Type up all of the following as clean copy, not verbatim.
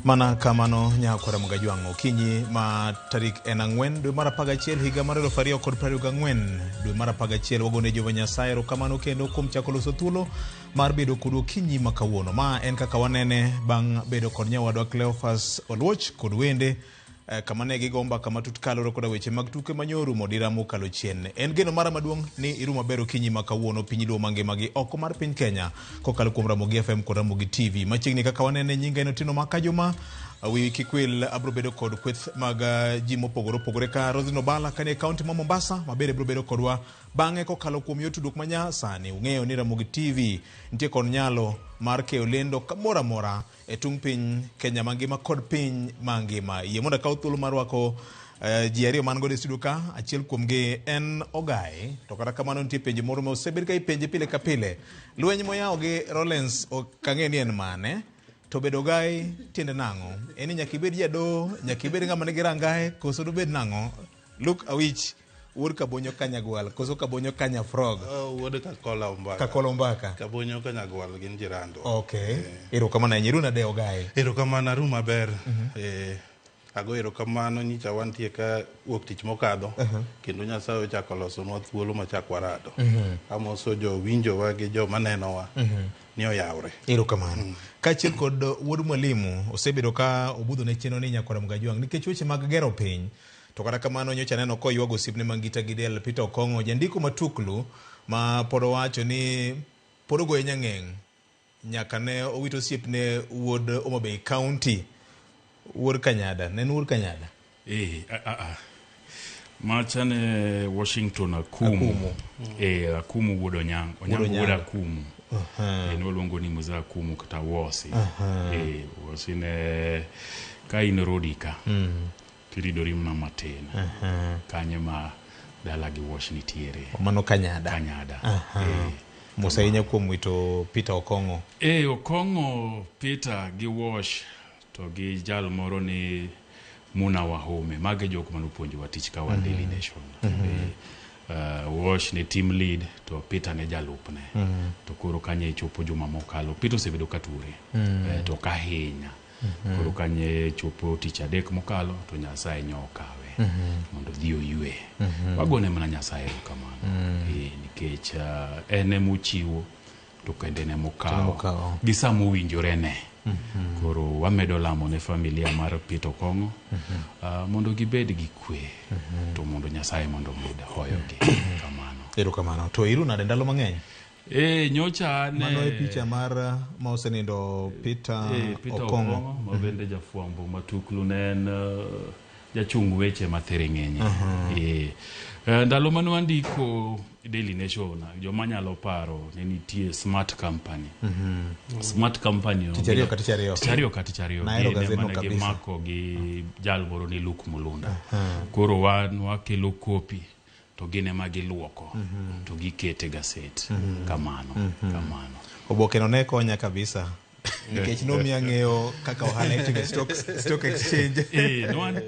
Mana kamano nyakwara Mugajwang' okinyi ma tarik en 4 dwe mar 11 higa mar 2024 dwe mar 11 wagone Jehova Nyasaye erokamano kendo kuom chako loso thuolo mar bedo kodu okinyi ma kawuono. Ma en kaka wanene bang' bedo kod nyawadwa Cleophas Oluoch kod wende kama ne gigo mbaka matut kaluwore koda weche mag tuke manyorumo dira mokalo chien. En geno mara maduong' ni irumo maber okinyi ma kawuono piny luo mangima gi oko mar piny Kenya kokalo kuom Ramogi FM kod Ramogi TV. Machiegni kaka wanene nyinga en Otieno Makajuma. Wiyi kik wil abro bedo kod kweth mag ji mopogore opogore ka Roslyn Obala kanie kaunti ma Mombasa ma bende biro bedo kodwa bang'e kokalo kuom yor tudruok ma nya sani. Ung'eyo ni Ramogi TV nitie kod nyalo mar keyo lendo kamoro amora e tung' piny Kenya mangima kod piny mangima. Yie mondo akaw thuolo mar rwako ji ariyo man godo e studio ka, achiel kuomgi en Ogai, to kata kamano nitie penjo moro ma osebed ka ipenje pile ka pile. Lweny moyawo gi Rollins ok ang'e ni en mane, to bedo Ogai tiende nang'o? En ni nyaka ibed jadoho, nyaka ibed ng'ama nigi rangae, koso dobed nang'o? Luke Awich Wuod Kabonyo Kanyagwal koso Kabonyo Kanya Frog? Wuod Kakola Ombaka. Kakola Ombaka. Kabonyo Kanyagwal gin jirando. Okay. Erokamano ahinya. Iru nade Ogaye? Erokamano aru maber. Ago erokamano nyicha wantie ka wuok tich mokadho kendo Nyasaye ochako olosonwa thuolo machak warado. Amoso jowinjowa gi joma nenowa ni oyawre. Erokamano. Kaachiel kod wuod mwalimu osebedo ka obudho ne chenro ni nyakwar Mgajwang' nikech weche mag gero piny. To kata kamano nyocha aneno koywago osiepne Mangita gi Del Peter Okong'o jandiko matuklu ma pod owacho ni pod ogoye nyang'eng' nyaka ne owit osiepne wuod Homa Bay County wuod Kanyada. Ne en wuod Kanyada? Eh, a, a, a. Macha ne Washington Akumu. Akumu. Eh, Akumu wuod Onyango. Onyango wuod Onyango. Akumu. Eh, nwaluongo ni Mzee Akumu kata Wosi. Eh, Wosi ne ka in rodi ka. Tiridori mana matin. Kanyo ma dala gi wash nitiere. Mano Kanyada. Kanyada. Eh. Mos ahinya kuom wito Peter Okong'o. Eh, Okong'o Peter gi Wash to gi jal moro ni Muna Wahome. Mago e jok mane opuonjowa tich ka wan Daily Nation. Eh, Wash ne team lead to Peter ne jalupne. To koro kanye chopo juma mokalo. Peter osebedo ka tuore. Eh, to ok ahinya. Koro kanye chopo tich adek mokalo to Nyasaye nyo okawe mondo odhi oywe. Wagone mana Nyasaye erokamano. Eh, nikech en ema ochiwo to kendo en ema okawo okawo. gi sama owinjore ne. Koro wamedo lamo ne familia mar Peter Okong'o mondo gibed gi kwe to mondo Nyasaye mondo omed hoyogi kamano. Erokamano. To iru nade ndalo mang'eny? Eh, nyocha ne Mano e picha mar ma osenindo Peter, Peter Okong'o. Okong'o ma bende jafwambo matuklu ne en jachung weche ma thiring'inyi. Ndalo mane wandiko Daily Nation, joma nyalo paro ne nitie Smart Company. Smart Company Tich ariyo ka tich ariyo. Tich ariyo ka tich ariyo. Nahero Gin gazetno ema ne kabisa. gimako gi jal moro ni Luke Mulunda. Koro wan wakelo kopi to gin ema giluoko to gikete gaset. Kamano, kamano. Oboke no ne konya kabisa. Nikech nomiya ng'eyo kaka ohala itimo e stock exchange.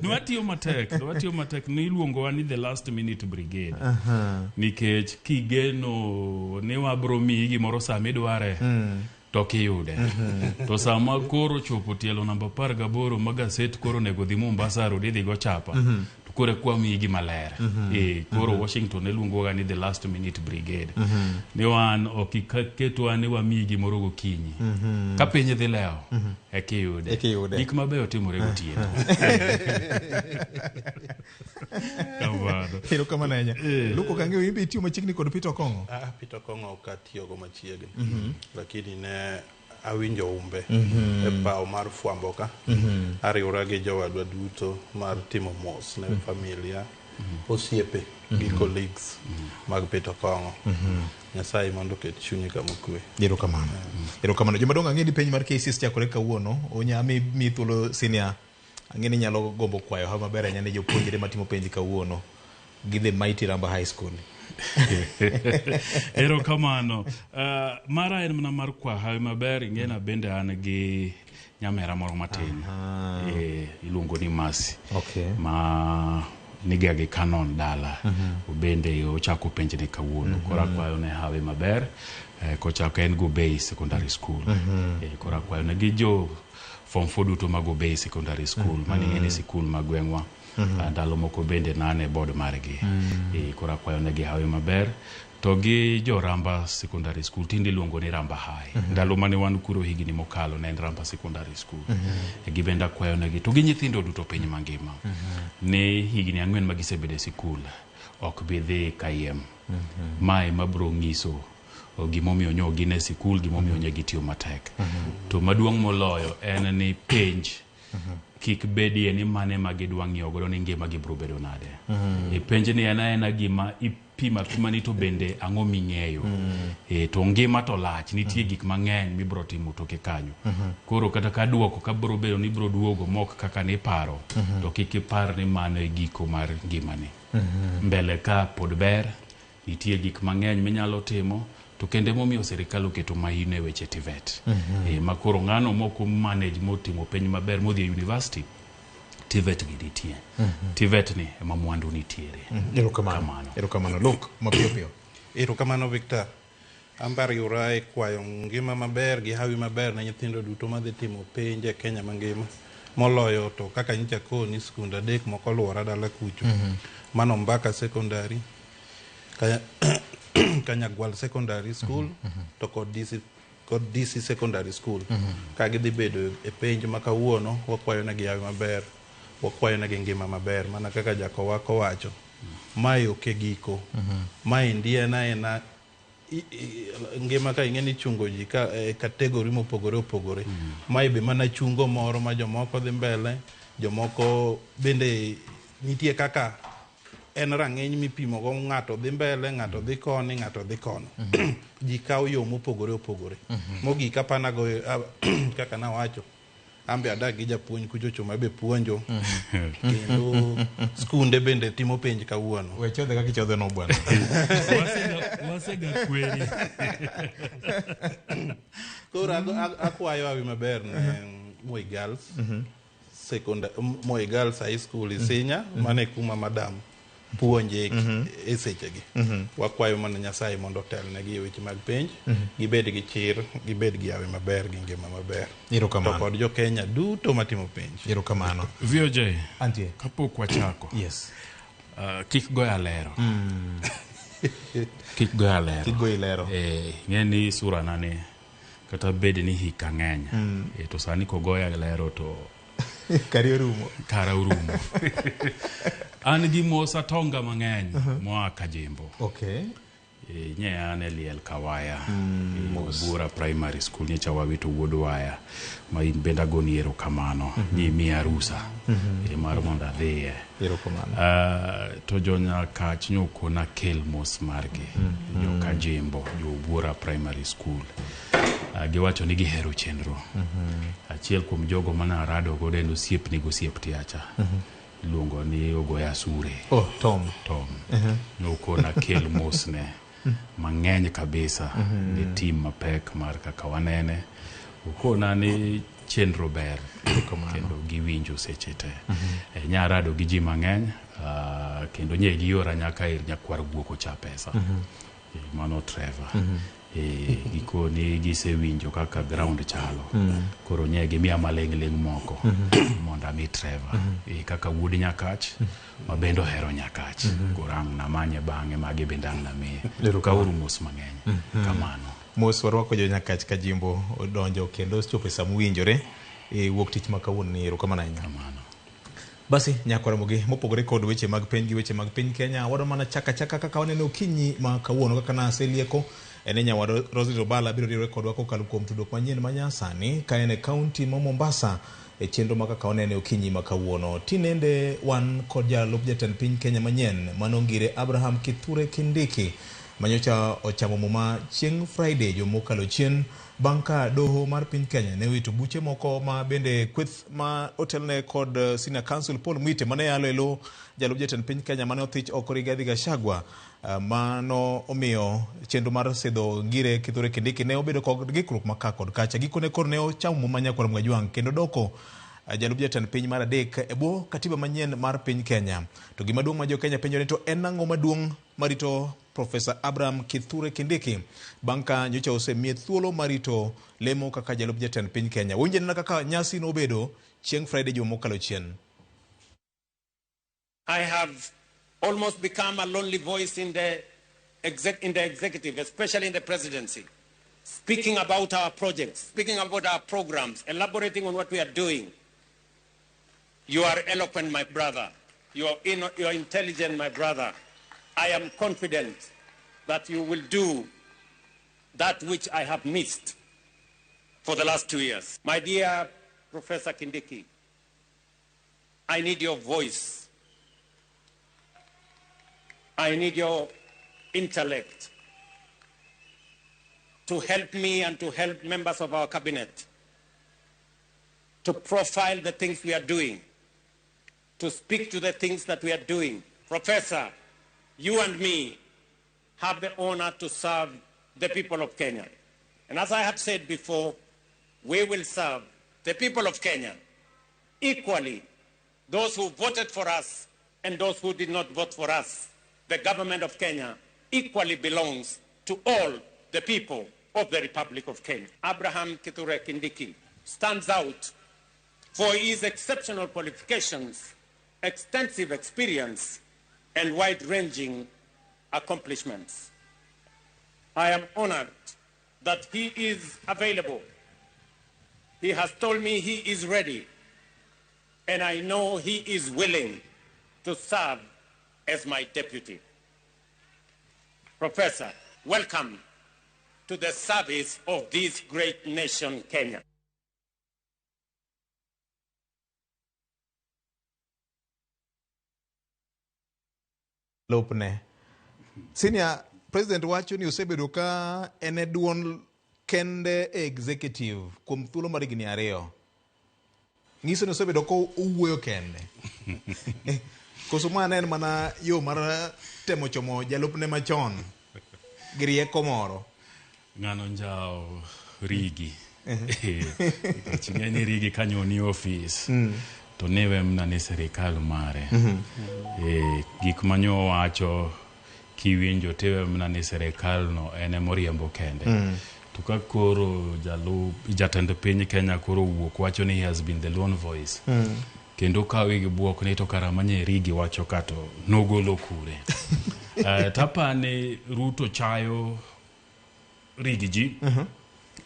Nwatiyo matek, nwatiyo matek. Niluongowa ni the last minute brigade. Nikech kigeno ni wabro miyi gimoro sama idware, to ok iyude. To sama koro chopo tielo namba 18 ma gaset koro onego dhi Mombasa Road idhi go chapa, to koro eka wamiyi gima ler. Koro Washington ne luongowa ni the last minute brigade. Ni wan ok iketwa ni wamiyi gimoro gokinyi. Ka piny dhi lewo, eka iyude. Eka iyude. Gik mabeyo timore gotieno. Kamano. Erokamano ahinya. Luke ok ang'eyo in be itiyo machiegni kod Peter Okong'o? Peter Okong'o ok atiyogo machiegni. Lakini ne awinjo umbe e paw mar fwambo ka. Ariwora gi jowadwa duto mar timo mos ne familia, osiepe gi colleagues mag Peter Okong'o. Nyasaye mondo oket chunye kama okwe. Erokamano. Erokamano. Jomadongo ang'e ni penj mar KCSE chakore kawuono. Onya mi thuolo senior. Ang'e ni nyalo gombo kwayo hawi maber ahinya ne jopuonjre matimo penj kawuono gi The Mighty Ramba High School. Erokamano. Mara en mana mar kwa hawi maber, ing'ena bende an gi nyamera moro matin. Iluongo ni Mercy. Ma niga gi Canon dala. Obende ochako penjne kawuono. Koro akwayo ne hawi maber. Kochako en Gobei Secondary School. Koro akwayo ne gi jo Form 4 duto mag Obey Secondary School, mani en sikul ma gweng'wa. Ndalo moko bende nane board margi. Koro akwayo negi hawi maber. To gi jo Ramba Secondary School, tinde iluongo ni Ramba High. Ndalo mane wan kuro higni mokalo ne en Ramba Secondary School. Gibende akwayo negi, to gi nyithindo duto piny mangima, ni higni 4 ma gisebedo e sikul ok bi dhi kayiem. Mae mabro nyiso gimomiyo nyo gin e sikul, gimomiyo nye gitiyo matek. To maduong' moloyo en ni penj kik bedie ni mane ma gidwa ng'iyo godo ni ngima gi biro bedo nade. E penj ni en aena gima ipimo apima ni to bende ang'o ming'eyo. To ngima to lach, nitie gik mang'eny mibiro timo toke kanyo. Koro kata ka duoko ka biro bedo ni biro duogo mok kaka niparo, to kik ipar ni mano e giko mar ngimani. Mbele ka pod ber, nitie gik mang'eny minyalo timo, to kendo emomiyo sirikal oketo mahino e weche TVET. Ma koro ng'ano mok manage motimo penj maber modhi e university, TVET gi nitie. TVET ni ema mwandu nitiere. Erokamano. Kamano. Erokamano. Luke, mapiyo piyo. Erokamano Victor. An riwra e kwayo ngima maber gi hawi maber ne nyithindo duto madhi timo penj e Kenya mangima. Moloyo to kaka nyicha koni skunde 3 moko oluora dala kucho. Mano Mbaka Secondary, Kanyagwal Secondary School, to kod DC Secondary School. Ka gidhi bedo e penj ma kawuono, wakwayo negi hawi maber, wakwayo negi ngima maber, mana kaka Jakowako wacho. Mae ok e giko. Maendi en aena ngima ka ing'e ni chungo ji ka e kategori mopogore opogore. Mae be mana chungo moro ma jomoko dhi mbele, jomoko bende nitie kaka en rang'iny mipimo go, ng'ato dhi mbele, ng'ato dhi koni, ng'ato dhi kono. Ji kawo yo mopogore opogore. Mogik apana goyo kaka nawacho, an be adak gi japuonj kuchocho ma be puonjo, kendo skunde bende timo penj kawuono. We chodhe kaka ichodhe no bwana. Wasega kweri. Koro akwayo hawi maber ne Moi Girls Secondary, Moi Girls High School Isinya, mane kuma madam puonje e sechegi. Wakwayo mana Nyasaye mondo otelnegi e weche mag penj, gibed gi chir, gibed gi hawi maber gi ngima maber. To Erokamano. kod jo Kenya duto matimo penj. Erokamano. VOJ, Antie. kapok wachako, Yes. Kik goya lero. Kik goya lero. Kik goyi lero. Ng'e ni sura na ni kata bed ni hika ng'eny. To sani kogoya lero to Kari orumo. Kara orumo. An gi mos atonga mang'eny moa Kajimbo. Okay. Nye an e liel Kawaya. Bura Primary School nyocha wawito wuod waya ma in bende agoni erokamano. Ni miya rusa mar mondo adhiye. Erokamano. To jo Nyakach nyokona kel mos margi. Jo Kajimbo, jo Bura Primary School. Giwacho ni gihero chenro. Achiel kuom jogo mane arado godo en osiepni gosiep tiacha. Iluongo ni Ogoya Sure. Oh, Tom. Tom. Nokona kel mosne mang'eny kabisa ne tim mapek mar kaka wanene. Okona ni chenro ber kendo giwinjo seche te. Nyarado gi ji mang'eny, kendo nye giora nyaka ir nyakwar guok ocha pesa. Mano Trevor. Gikoni gisewinjo kaka ground chalo. Koro nye gimiya maling' ling' moko mondo ami Trevor. Kaka wuod Nyakach ma bende ohero Nyakach. Koro ang' namanye bang'e magi bende ang' namiye. Kauru mos mang'eny. Kamano. Mos warwako jo Nyakach Kajimbo odonjo kendo ochopo e sama owinjore e wuok tich ma kawuono ni. Erokamano ahinya. Kamano. Basi nyakwara Ramogi, mopogore kod weche mag piny gi weche mag piny Kenya, wadwa mana chaka chaka kaka waneno okinyi ma kawuono kaka naselieko en ni nyawar Roselyn Obala biro riwore kodwa kokalo kuom tudruok manyien ma nyasani ka en e kaunti ma Mombasa e chenro ma kaka wanene okinyi ma kawuono. Tinende wan kod jalup jatend piny Kenya manyien mano ngire Abraham Kithure Kindiki manyocha ochamo muma chieng' Friday juma mokalo chien bang' ka doho mar piny Kenya ne owito buche moko ma bende kweth ma otelne kod Senior Counsel Paul Mwite mane yalo e lo jalup jatend piny Kenya mane othich oko Rigathi Gachagua. Mano omiyo chenro mar sidho ngire Kithure Kindiki ne obedo kod gikruok ma ka kod kacha. Gikone koro ne ochamo muma nyakwar Mwajwang' kendo doko jalup jatend piny mar adek e bwo katiba manyien mar piny Kenya. To gima duong' ma jo Kenya penjo ni to en ang'o maduong' marito Profesa Abraham Kithure Kindiki bang' ka nyocha osemiye thuolo mar rito lemo kaka jalup jatend piny Kenya. Winj anena kaka nyasi nobedo chieng' Friday juma mokalo chien. I have almost become a lonely voice in the executive, especially in the presidency, speaking about our projects, speaking about our programs, elaborating on what we are doing. You are eloquent, my brother. You are intelligent, my brother. I am confident that you will do that which I have missed for the last 2 years. My dear Professor Kindiki, I need your voice. I need your intellect to help me and to help members of our cabinet to profile the things we are doing, to speak to the things that we are doing. Professor, you and me have the honor to serve the people of Kenya. And as I have said before, we will serve the people of Kenya equally, those who voted for us and those who did not vote for us. The government of Kenya equally belongs to all the people of the Republic of Kenya. Abraham Kithure Kindiki stands out for his exceptional qualifications, extensive experience, and wide-ranging accomplishments. I am honored that he is available. He has told me he is ready, and I know he is willing to serve as my deputy. Professor, welcome to the service of this great nation, Kenya. Lopne. Senior President wacho ni osebedo ka en e duond kende e executive kuom thuolo mar higni 2. Nyiso ni osebedo ka owuoyo kende. Koso ma ne en mana yo mar temo chomo jalupne machon gi rieko moro. Ng'ano njao Rigi. Nikech ing'e ni Rigi kanyo ni ofis to ne we mana ni sirikal mare. Gik manyo wacho kiwinjo tiwe mana ni sirikal no en emoriembo kende. To ka koro jatend piny Kenya koro wuok wacho ni he has been the lone voice. Kendo kawe gi buok ni to kara manye Rigi wacho ka to nogolo kure. Tapani Ruto chayo Rigi ji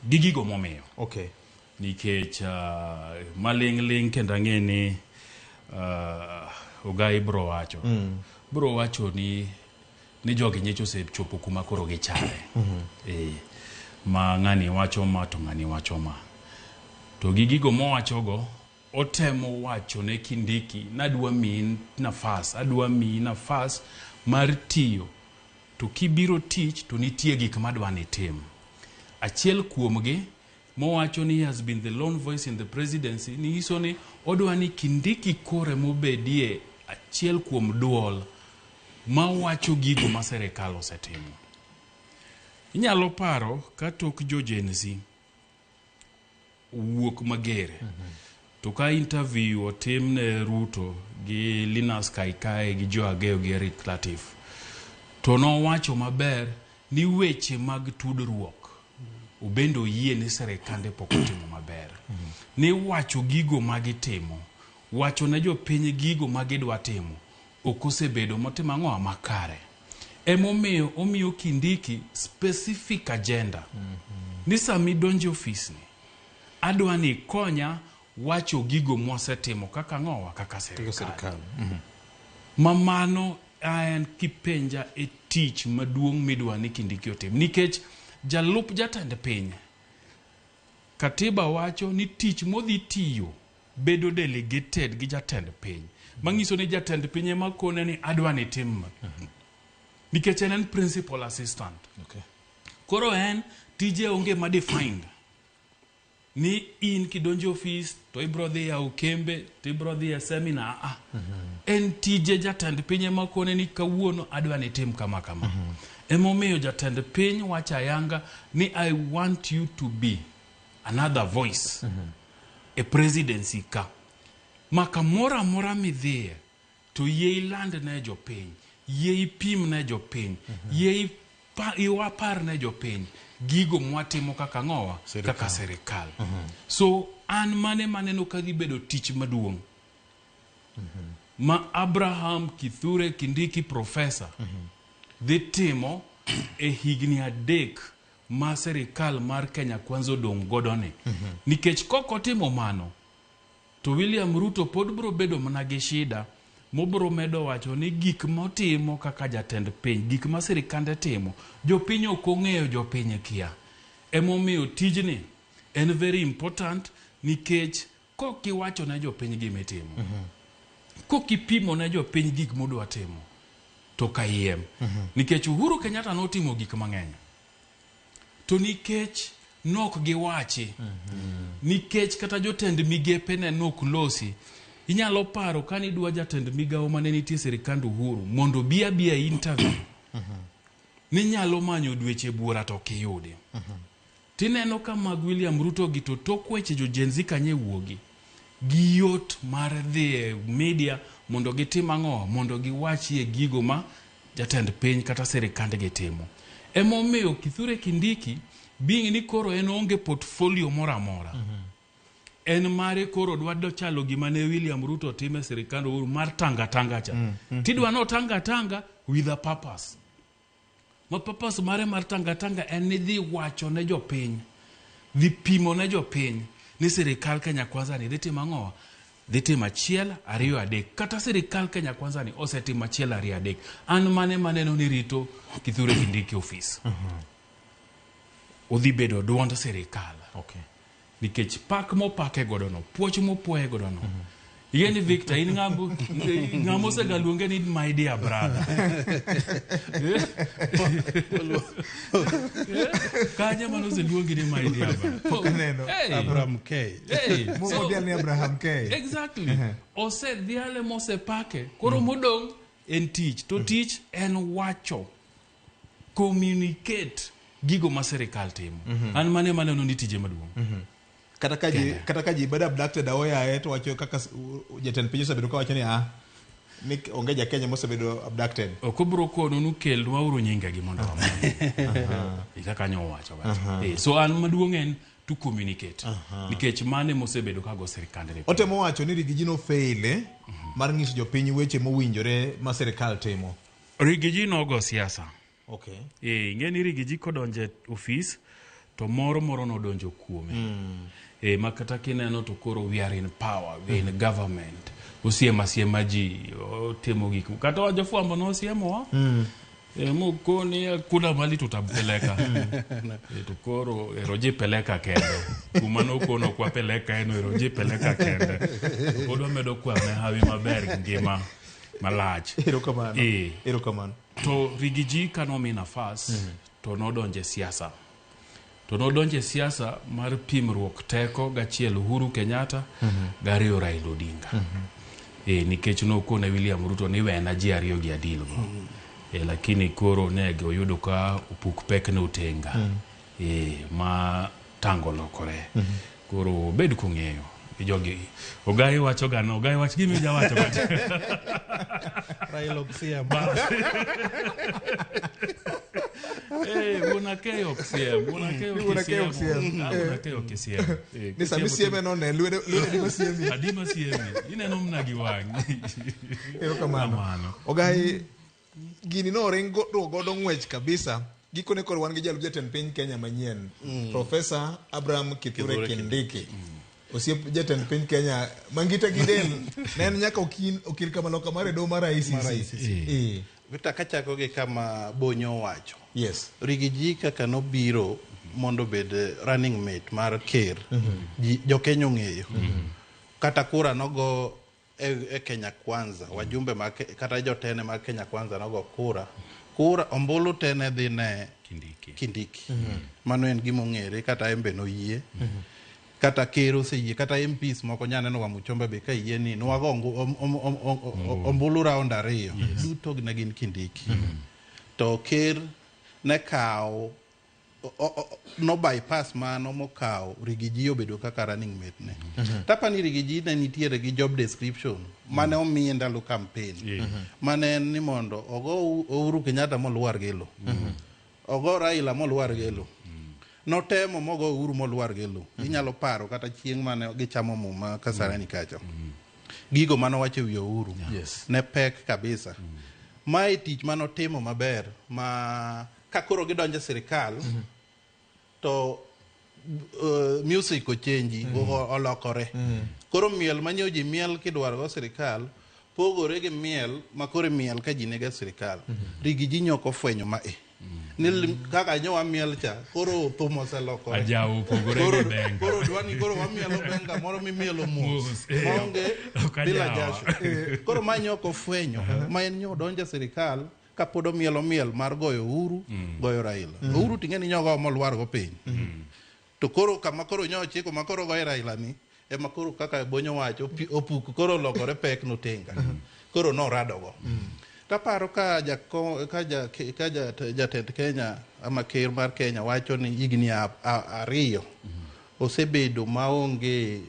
gi gigo momiyo. Okay. Nikech maling' ling' kendo ang'e ni Ogai bro wacho. Bro wacho ni jogi nyocha osechopo kuma koro gichare. Ma ng'ani wacho ma to ng'ani wacho ma. To gi gigo mowachogo otemo wacho ne Kindiki nadwa miyi nafas, adwa miyi nafas mar tiyo. To kibiro tich to nitie gik madwa ni tim. Achiel kuomgi mowacho ni he has been the lone voice in the presidency, nyiso ni odwa ni Kindiki kore mobedie achiel kuom duol mawacho gigo ma sirikal osetimo. Inyalo paro ka tok jo Gen Z wuok mager. To ka interview otim ne Ruto gi Linus Kaikai gi Joe Ageyo gi Eric Latif, to nowacho maber ni weche mag tudruok obende oyie ni sirikande pok otimo maber. Ni wacho gigo magitimo, wacho ne jopiny gigo magidwa timo, ok osebedo motimo ang'o makare. Emomiyo omiyo Kindiki specific agenda. Ni sama idonjo e ofis ni, adwa ni konya wacho gigo mwasetimo kaka ang'owa kaka sirikal. Ma mano en kipenja e tich maduong' midwa ni Kindiki otim. Nikech jalup jatend piny, katiba wacho ni tich modhi tiyo bedo delegated gi jatend piny. Manyiso ni jatend piny ema kone ni adwa ni tim ma. Nikech en principal assistant. Okay. Koro en tije onge ma defined. Ni in kidonjo ofis to ibro dhi yawo kembe to ibro dhi e seminar. En tije jatend piny ema kone ni kawuono adwa ni tim kama kama. Emomiyo jatend piny wacho ayanga ni I want you to be another voice e presidency ka. Ma kamoro amora midhiye to yie iland ne jopiny Yie ipim ne jopiny. Yie iwapar ne jopiny gigo mwatimo kaka ng'owa kaka sirikal. So an mane maneno ka dhi bedo tich maduong' ma Abraham Kithure Kindiki professor dhi timo e higni 3 ma sirikal mar Kenya Kwanza odong' godo ni. Nikech kok otimo mano, to William Ruto pod biro bedo mana gi shida mobiro medo wacho ni gik motimo kaka jatend piny, gik ma sirikande timo, jopiny ok ong'eyo, jopiny kia. Emomiyo tijni en very important nikech kok iwacho ne jopiny gimitimo, kok ipimo ne jopiny gik modwa timo, to kayiem. Nikech Uhuru Kenyatta notimo gik mang'eny. To nikech nok giwachi, nikech kata jotend migepe ne nok losi, inyalo paro kani idwa jatend migawo mane nitie sirikand Uhuru mondo bi abiya interview, ninyalo manyo dweche buora to ok iyudi. Tineno ka mag William Ruto gi to tok weche jo Gen Z kanye wuogi, gi yot mar dhi e media mondo gitim ang'o, mondo giwachie gigo ma jatend piny kata sirikandgi timo. Emomiyo Kithure Kindiki being ni koro en onge portfolio moro amora. En mare koro dwa chalo gima ne William Ruto timo e sirikand Uhuru mar tanga tanga cha. Tidwa no tanga tanga with a purpose. Ma purpose mare mar tanga tanga en ni dhi wacho ne jopiny, dhi pimo ne jopiny ni sirikal Kenya Kwanza ni dhi timo ang'o? Dhi timo 1, 2, 3. Kata sirikal Kenya Kwanza ni osetimo 1, 2, 3. An mane maneno ni rito Kithure Kindiki ofis. Odhi bedo duond sirikal. Okay. Nikech pak mopake godo no, puoch mopuoye godo no. Ing'e ni Victor, in ng'ama osega luonge ni my dear brother. Kanye mane oseluongi ni my dear brother? Pok aneno. Hey. Abraham K. Hey. So, Modhial ni Abraham K. Exactly. Osedhiale mosepake. Koro modong' en tich. To tich en wacho. Communicate gigo ma sirikal timo. An mane maneno ni tije maduong'. Kata ka ji bedo abducted aoyaye to wacho kaka jatend piny osebedo kawacho ni ni onge ja Kenya mosebedo abducted. Ok obiro kono nu kelnwa uru nyingegi mondo wamany. Kaka nyo owacho wacho. So an maduong' en to communicate. Nikech mane mosebedo kago sirikand ni. Otemo wacho ni Rigiji no fail mar nyiso jopiny weche mowinjore ma sirikal timo. Rigiji nogo siasa. Okay. Ing'e ni Rigiji kodonjo e ofis to moro moro nodonjo kuome. Ma kata kineno to koro we are in power, we are in government. Osiema siema ji, otimo gik kata jofwambo nosiemowa. Mokoni kuna mali tutampeleka. To koro ero ji peleka kende. Kuma nokono kwa peleka eno ero ji peleka kende. Pod wamedo kwame hawi maber gi ngima malach. Erokamano. Erokamano. To Rigiji kanomi nafas to nodonje siasa. To nodonje siasa mar pimruok teko gachiel Uhuru Kenyatta gariyo Raila Odinga. Nikech nokone William Ruto ni wena ji ariyo gi adilgo. Lakini koro ne oyudo ka opuk pek ne otenga. Ma tango lokore. Koro bed kong'eyo. Jogi Ogai wacho gano, Ogai wach gimi jawacho. Raila ok siem. Wuon Akeyo ok siem, wuon Akeyo ok siem. Wuon Akeyo ok siem. Ni sami sieme no ne lwedo adima siemi. Adima siemi. Ineno mna gi wang'i. Erokamano. Ogai gini no ringo godo ng'wech kabisa. Gikone koro wan gi jalup jatend piny Kenya manyien, Professor Abraham Kithure Kindiki. Osiep jatend piny Kenya mangita gi del ne en nyaka okil kamaloka mar e doho mar ICC. Victor, kachako gi kama Bonyo owacho. Yes. Rigiji kaka nobiro mondo obed running mate mar ker. Jo Kenya ong'eyo. Kata kura nogo e Kenya Kwanza, wajumbe mag kata jotene mag Kenya Kwanza nogo kura. Kura ombulu te ne dhi ne Kindiki. Mano en gima ong'ere kata en be noyie. Kata ker oseyie, kata MPs moko nyaneno wa Muchomba be ka yie ni nwago ombulu round 2. Duto ne gin Kindiki. To ker ne kawo No bypass mano mokawo Riggy G obedo kaka running mate ne. Tapa ni Riggy G ne nitiere gi job description mane omiye ndalo campaign mane en ni mondo ogo Uhuru Kenyatta molwar gi lo, ogo Raila molwar gi lo. Notemo mogo Uhuru molwar gi lo. Inyalo paro kata chieng' mane gichamo muma Kasarani kacha, gigo manowacho e wi Uhuru ne pek kabisa. Mae tich manotimo maber ma ka koro gidonjo e sirikal to music ochenji, olokore. Koro miel manyo ji miel kidwaro go sirikal pogore gi miel ma koro miel ka ji nego e sirikal. Riggy G nyok ofwenyo ma e ni kaka nyowa miel cha, koro thum oselokore. Ajawo opogore gi benga. Koro dwani koro wamielo benga moro mimielo mos Mos, maonge Ok bila ajawa. jasho. Koro ma nyok ofwenyo ma en nyo donjo e sirikal kapod omielo miel mar goyo Uhuru, goyo Raila. Uhuru ting'e ni nyogo molwar go piny, to koro kama koro nyo ochiko ma koro goyo Raila ni ema koro kaka Bonyo wacho opuk koro olokore pek notenga koro noradogo. Taparo ka jako, ka ja, ka ja, jatend Kenya ama ker mar Kenya wacho ni higni 2 osebedo maonge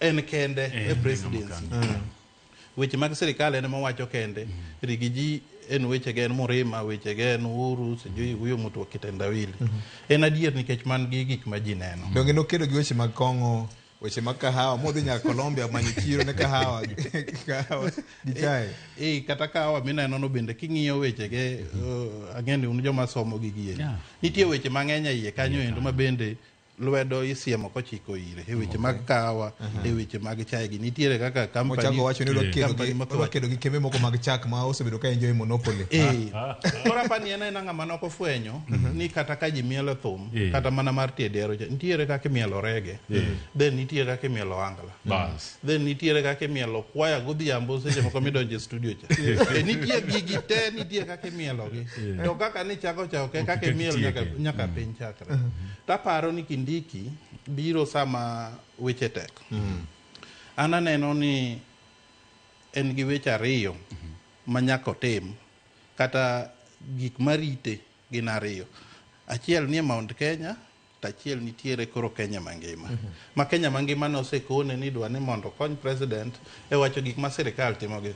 en kende e presidency. Weche mag sirikal en mowacho kende. Riggy G en wechege en Murima, wechege en Uhuru, sijui huyo mtu wa kitendawili. En adier nikech man gi gik ma ji neno. Donge nokedo gi weche mag kong'o, weche mag kahawa, modhi nyaka Colombia manyo chiro ne kahawa, kahawa gi chae. E, kata kahawa mineno no bende king'iyo wechege, ang'e ni un joma somo gigi endi. Nitie weche mang'eny e iye kanyo endo ma bende lwedo isiemo kochiko ire e weche mag kahawa, e weche mag chae gi nitiere kaka company Mochako wacho ni odwa kedo company gi mathoth. odwa kedo gi kembe moko mag chak ma osebedo ka enjoy monopoly. Eh, koro apani en aena ng'ama nokofwenyo ni kata ka ji mielo thum kata mana mar tie dero cha, nitiere kaka imielo reggae, then nitiere kaka imielo angla, Bas. then nitiere kaka imielo kwaya godhiambo seche moko midonjo e studio cha. E, nitie gigi te, nitie kaka imielogi, to kaka nichako cha ok e kaka imielo nyaka, Tieke. nyaka piny chakre. Taparo ni Kindiki biro sama weche tek. An aneno ni en gi weche 2 ma nyaka otim, kata gik marite gin 2. Achiel nie Mount Kenya to achiel nitiere koro Kenya mangima. Ma Kenya mangima nosekone ni dwa ni mondo okony president e wacho gik ma sirikal timogi.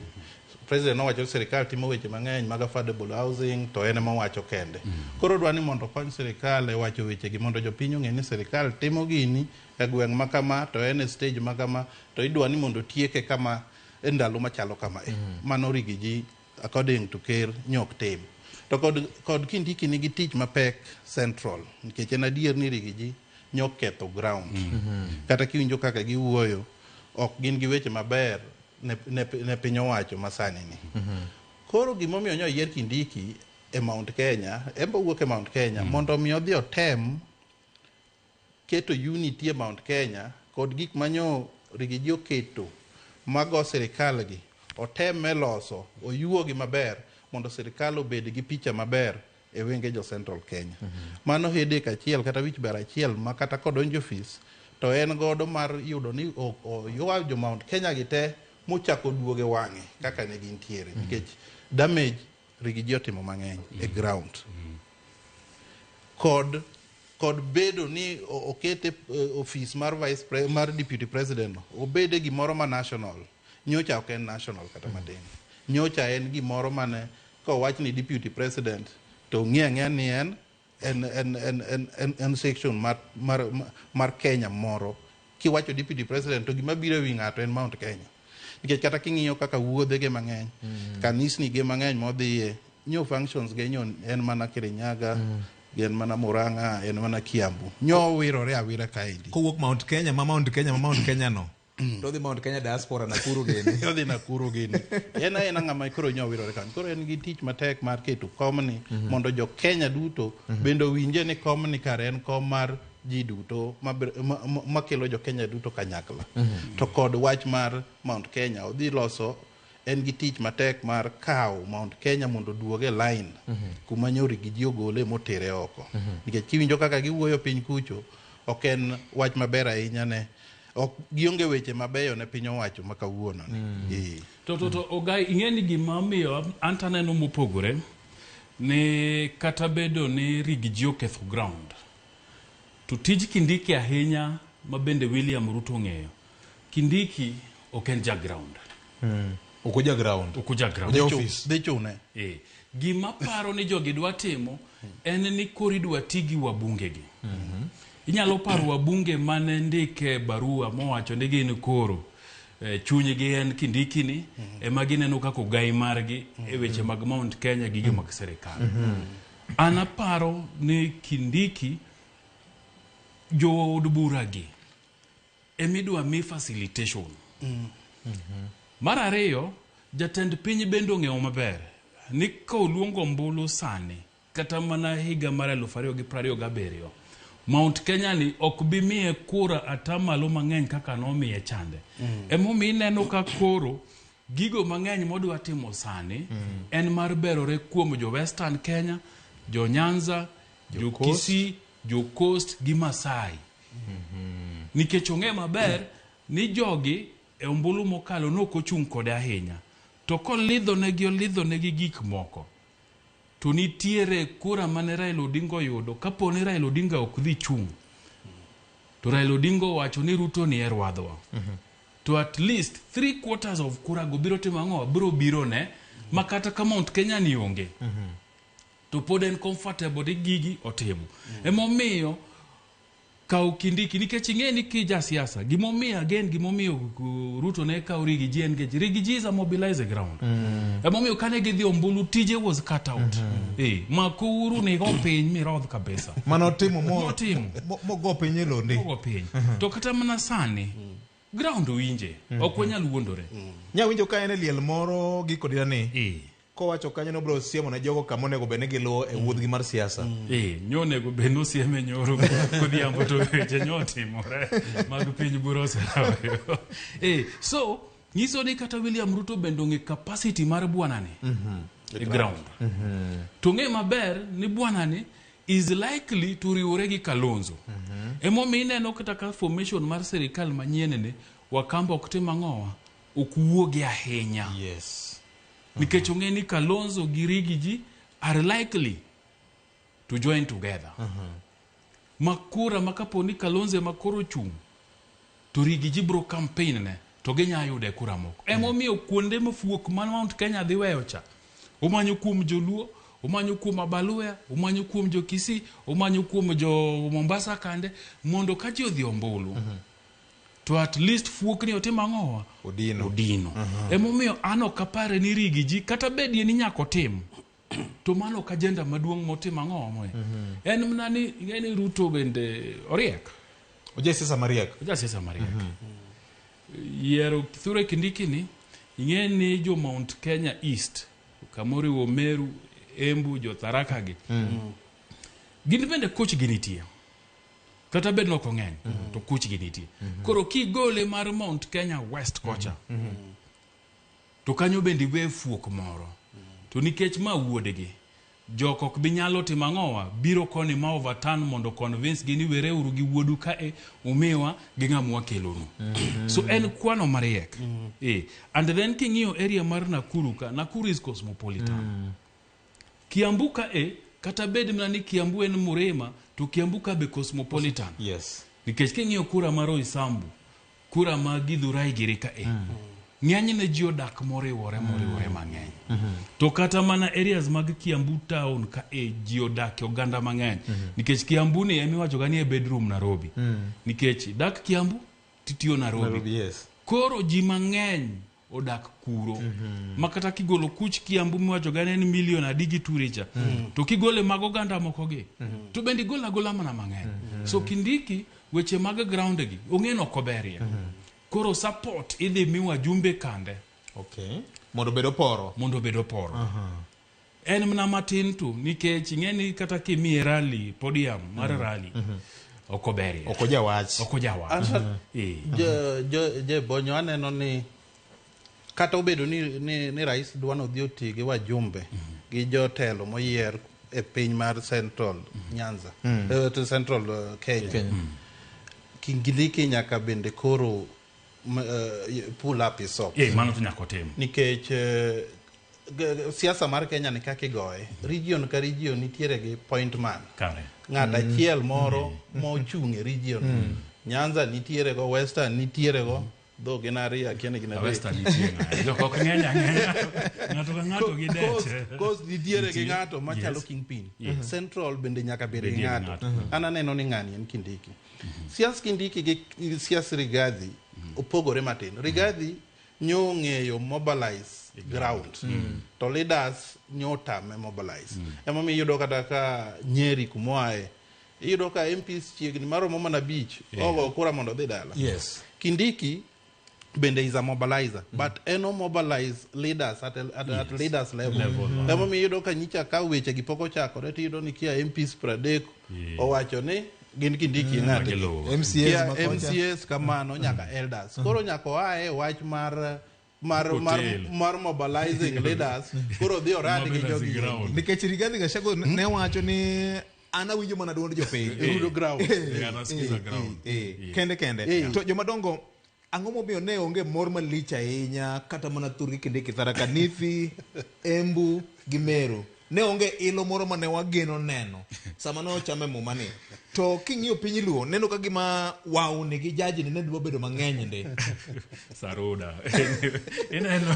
President nowacho ni sirikal timo weche mang'eny mag affordable housing to en ema owacho kende. Koro dwa ni mondo okony sirikal e wacho wechegi mondo jopiny ong'e ni sirikal timo gini e gweng' ma kama to en e stage ma kama to idwa ni mondo otieke kama e ndalo machalo kamae. Mano Riggy G according to ker nyok tim. To kod Kindiki nigi tich mapek central nikech en adier ni Riggy G nyok ketho ground. Kata kiwinjo kaka giwuoyo, ok gin gi weche maber ne piny owacho masani ni. Koro gimomiyo nyo yier Kindiki e Mount Kenya, en be owuok e Mount Kenya, mondo mi odhi otem keto unity e Mount Kenya kod gik manyo Riggy G oketo mago sirikal gi oteme loso oyuogi maber mondo sirikal obed gi picha maber e wenge jo Central Kenya. Mano headache achiel kata wich ber achiel ma kata kodonjo ofis to en godo mar yudo ni oywa jo Mount Kenya gi te mochako duoge wang'e kaka ne gintiere nikech damage Riggy G otimo mang'eny e ground. Kod bedo ni okete ofis mar vice mar deputy president no, obede gimoro ma national. Nyocha ok en national kata matin. Nyocha en gimoro mane kowach ni deputy president to ong'e ang'eya ni en section mar Kenya moro. Kiwacho deputy president to gima biro e wi ng'ato en Mount Kenya. Nikech kata king'iyo kaka wuodhe ge mang'eny, kanisni ge mang'eny modhiye, nyo functions ge nyo en mana Kirinyaga, en mana Murang'a, en mana Kiambu. Nyo wirore awira kaendi. Kowuok Mount Kenya ma Mount Kenya ma Mount Kenya no. To odhi Mount Kenya diaspora Nakuru gini. Odhi Nakuru gini. En aena ng'ama koro nyo wirore kanyo. Koro en gi tich matek mar keto komni mondo jo Kenya duto bende owinje ni komni kare en kom mar ji duto makelo jo Kenya duto kanyakla. To kod wach mar Mount Kenya odhi loso, en gi tich matek mar kawo Mount Kenya mondo oduog e line kuma nyori gi ji ogole motere oko. Nikech kiwinjo kaka giwuoyo piny kucho, ok en wach maber ahinya ne ok gionge weche mabeyo ne piny owacho ma kawuono ni. To Ogai, ing'e ni gima omiyo an to aneno mopogore. Ni kata bedo ni Rigiji oketho ground, to tij Kindiki ahinya ma bende William Ruto ong'eyo. Kindiki ok en ja ground. Ok oja ground. Ok oja ground. Oja office. Dhi chune. Gima paro ni jogi dwa timo en ni koro idwa ti gi wabunge gi. Inyalo paro wabunge mane ndike barua mowacho ni gin koro chunygi en Kindiki ni ema gineno kaka ogai margi e weche mag Mount Kenya gi mag sirikal. An aparo ni Kindiki jood bura gi emidwa mi facilitation. Mar ariyo, jatend piny bende ong'eyo maber ni ka oluongo ombulu sani kata mana higa mar 2027, Mount Kenya ni ok bi miye kura atamalo mang'eny kaka nomiye chande. Emomiyo ineno ka koro gigo mang'eny modwa timo sani en mar berore kuom jo Western Kenya, jo Nyanza, jo Kisii, jo Coast gi Masai. Nikech ong'e maber ni jogi e ombulu mokalo nok ochung' kode ahinya. To kolidho negi olidho negi gik moko, to nitiere kura mane Raila Odinga oyudo. Kapo ni Raila Odinga ok dhi chung', to Raila Odinga owacho ni Ruto ni e rwadhwa. To at least 3/4 of kura go biro timo ang'o? Biro biro ne ma kata ka Mount Kenya ni onge. To pod en comfortable ni gigi otimo. Emomiyo kaw Kindiki nikech ing'e ni ki jasiasa gimomiyo again gimomiyo Ruto ne kawo Rigiji en nikech Rigiji is a mobilizer ground. Emomiyo kane gidhi ombulu tije was cut out. Makouru nigo piny mirodh kabisa. Mano timo mo Motimo. Mogo piny e londi. Mogo piny. To kata mana sani ground winje ok wanyal wuondore. Nya winjo ka en e liel moro gi kodira ni. Kowacho kanyo nobiro siemo ne jogo kama onego bed ni giluwo e wuodhgi mar siasa. Nyonego bed nosieme nyoro godhiambo to weche nyotimore mag piny bura oserayo. So nyiso ni kata William Ruto bende ong'e capacity mar bwana ni e ground. To ng'e maber ni bwana ni is likely to riwore gi Kalonzo. Emomiyo ineno kata ka formation mar sirikal manyien ni Wakamba ok tim ang'owa, ok wuogi ahinya. Nikech ong'e ni Kalonzo gi Rigiji are likely to join together. Ma kura ma kapo ni Kalonzo ema koro chung', to Rigiji bro campaign ne, to ginya yude kura moko. Emomiyo kuonde mafuok man Mount Kenya dhi weyo cha, omanyo kuom Joluo, omanyo kuom Abaluya, omanyo kuom jo Kisii, omanyo kuom jo Mombasa kande, mondo ka ji odhi ombulu, to at least fuok ni otim ang'owa? Odino. Odino. Emomiyo an ok apare ni Rigiji kata bedie ni nyaka otim, to mano ok agenda maduong' motim ang'owa moe. En mana ni ing'e ni Ruto bende oriek. Oja siasa mariek. Oja siasa mariek. Yiero Kithure Kindiki ni ing'e ni jo Mount Kenya East kamoriwo Meru, Embu, jo Tharaka gi. Gin bende koch gi nitie. Kata bed nok ong'eny, to kuch gi nitie. Koro kigole mar Mount Kenya West kocha, to kanyo bende iwe fuok moro. To nikech ma wuodgi, jok ok bi nyalo timo ang'owa, biro koni ma overturn mondo convince gi ni wereuru gi wuodu kae umiwa gi ng'ama wakelonu. So en kwano mariek. And then king'iyo area mar Nakuru ka, Nakuru is cosmopolitan. Kiambu kae, kata bed mana ni Kiambu en Murima, to Kiambu ka be cosmopolitan. Nikech king'iyo kura mar Roysambu, kura ma Githurai giri kae, ng'enyne ji odak moriwore mang'eny. To kata mana areas mag Kiambu town kae ji odak e oganda mang'eny. Nikech Kiambu ni emiwacho ga ni e bedroom Nairobi. Nikech dak Kiambu titiyo Nairobi. Koro ji mang'eny odak kuro. Ma kata kigolo kuch Kiambu miwacho ga ni en milion adi gi turicha. To kigole mag oganda moko gi, to bende igolo agola mana mang'eny. So Kindiki weche mag ground gi ong'e ni ok oberie. Koro support idhi mi wajumbe kande. Mondo obed oporo. Mondo obed oporo. En mana matin tu nikech ing'e ni kata kimiye rally podium mar rally ok oberie. Ok ojawach. Ok ojawach. Asa, jo Bonyo aneno ni kata obedo ni rais dwa ni odhi oti gi wajumbe gi jotelo moyier e piny mar Central Nyanza, to Central Kenya. Kindiki nyaka bende koro pull up his socks. Mano to nyaka otim. Nikech Siasa mar Kenya ni kaka igoye, region ka region nitiere gi point man. Kare. Ng'at achiel moro mochung' e region. Nyanza nitiere go, Western nitiere go, dho gin ariyo, akia ni gin adek. Western nitie ng'aye. Jok ok ng'eny ang'enya. Ng'ato ka ng'ato gi deche. Coast nitiere gi ng'ato machalo Yes. kingpin. Yes. Central bende nyaka bed gi Bedie gi ng'ato. ng'ato. An aneno ni ng'ani en Kindiki. Sias Kindiki gi sias Rigathi opogore matin. Rigathi nyo ong'eyo mobilize ground. To leaders nyo tame mobilize. Emomiyo iyudo kata ka Nyeri kumoaye, iyudo ka MPs chiegni maromo mana 5 ogo kura mondo odhi dala. Yes. Kindiki bende is a mobilizer, but en o mobilize leaders at leaders level. Level, Emomiyo iyudo ka nyicha ka weche gi pok ochakore to iyudo ni kia MPs 30 owacho ni gin Kindiki e ng'atgi. Giluwo. MCAs Kia ma kocha. MCAs kamano nyaka elders. Koro nyaka oae wach mar Hotel. mar mobilizing leaders, koro dhi orad gi Mobilizing jogi. ground. Nikech Rigathi Gachagua ne wacho ni an awinjo mana duond jopiny. Rudo ground. Yeah, anasikiza ground. Kende kende. To jomadongo, ang'o momiyo ne onge mor malich ahinya kata mana thurgi Kindiki, Tharaka Nithi, Embu gi Meru? Ne onge ilo moro mane wageno neno sama ne ochame muma ni. To king'iyo piny Luo, neno ka gima wawni gi jaji ni ne dwa bedo mang'eny ndi. Saruda. Ineno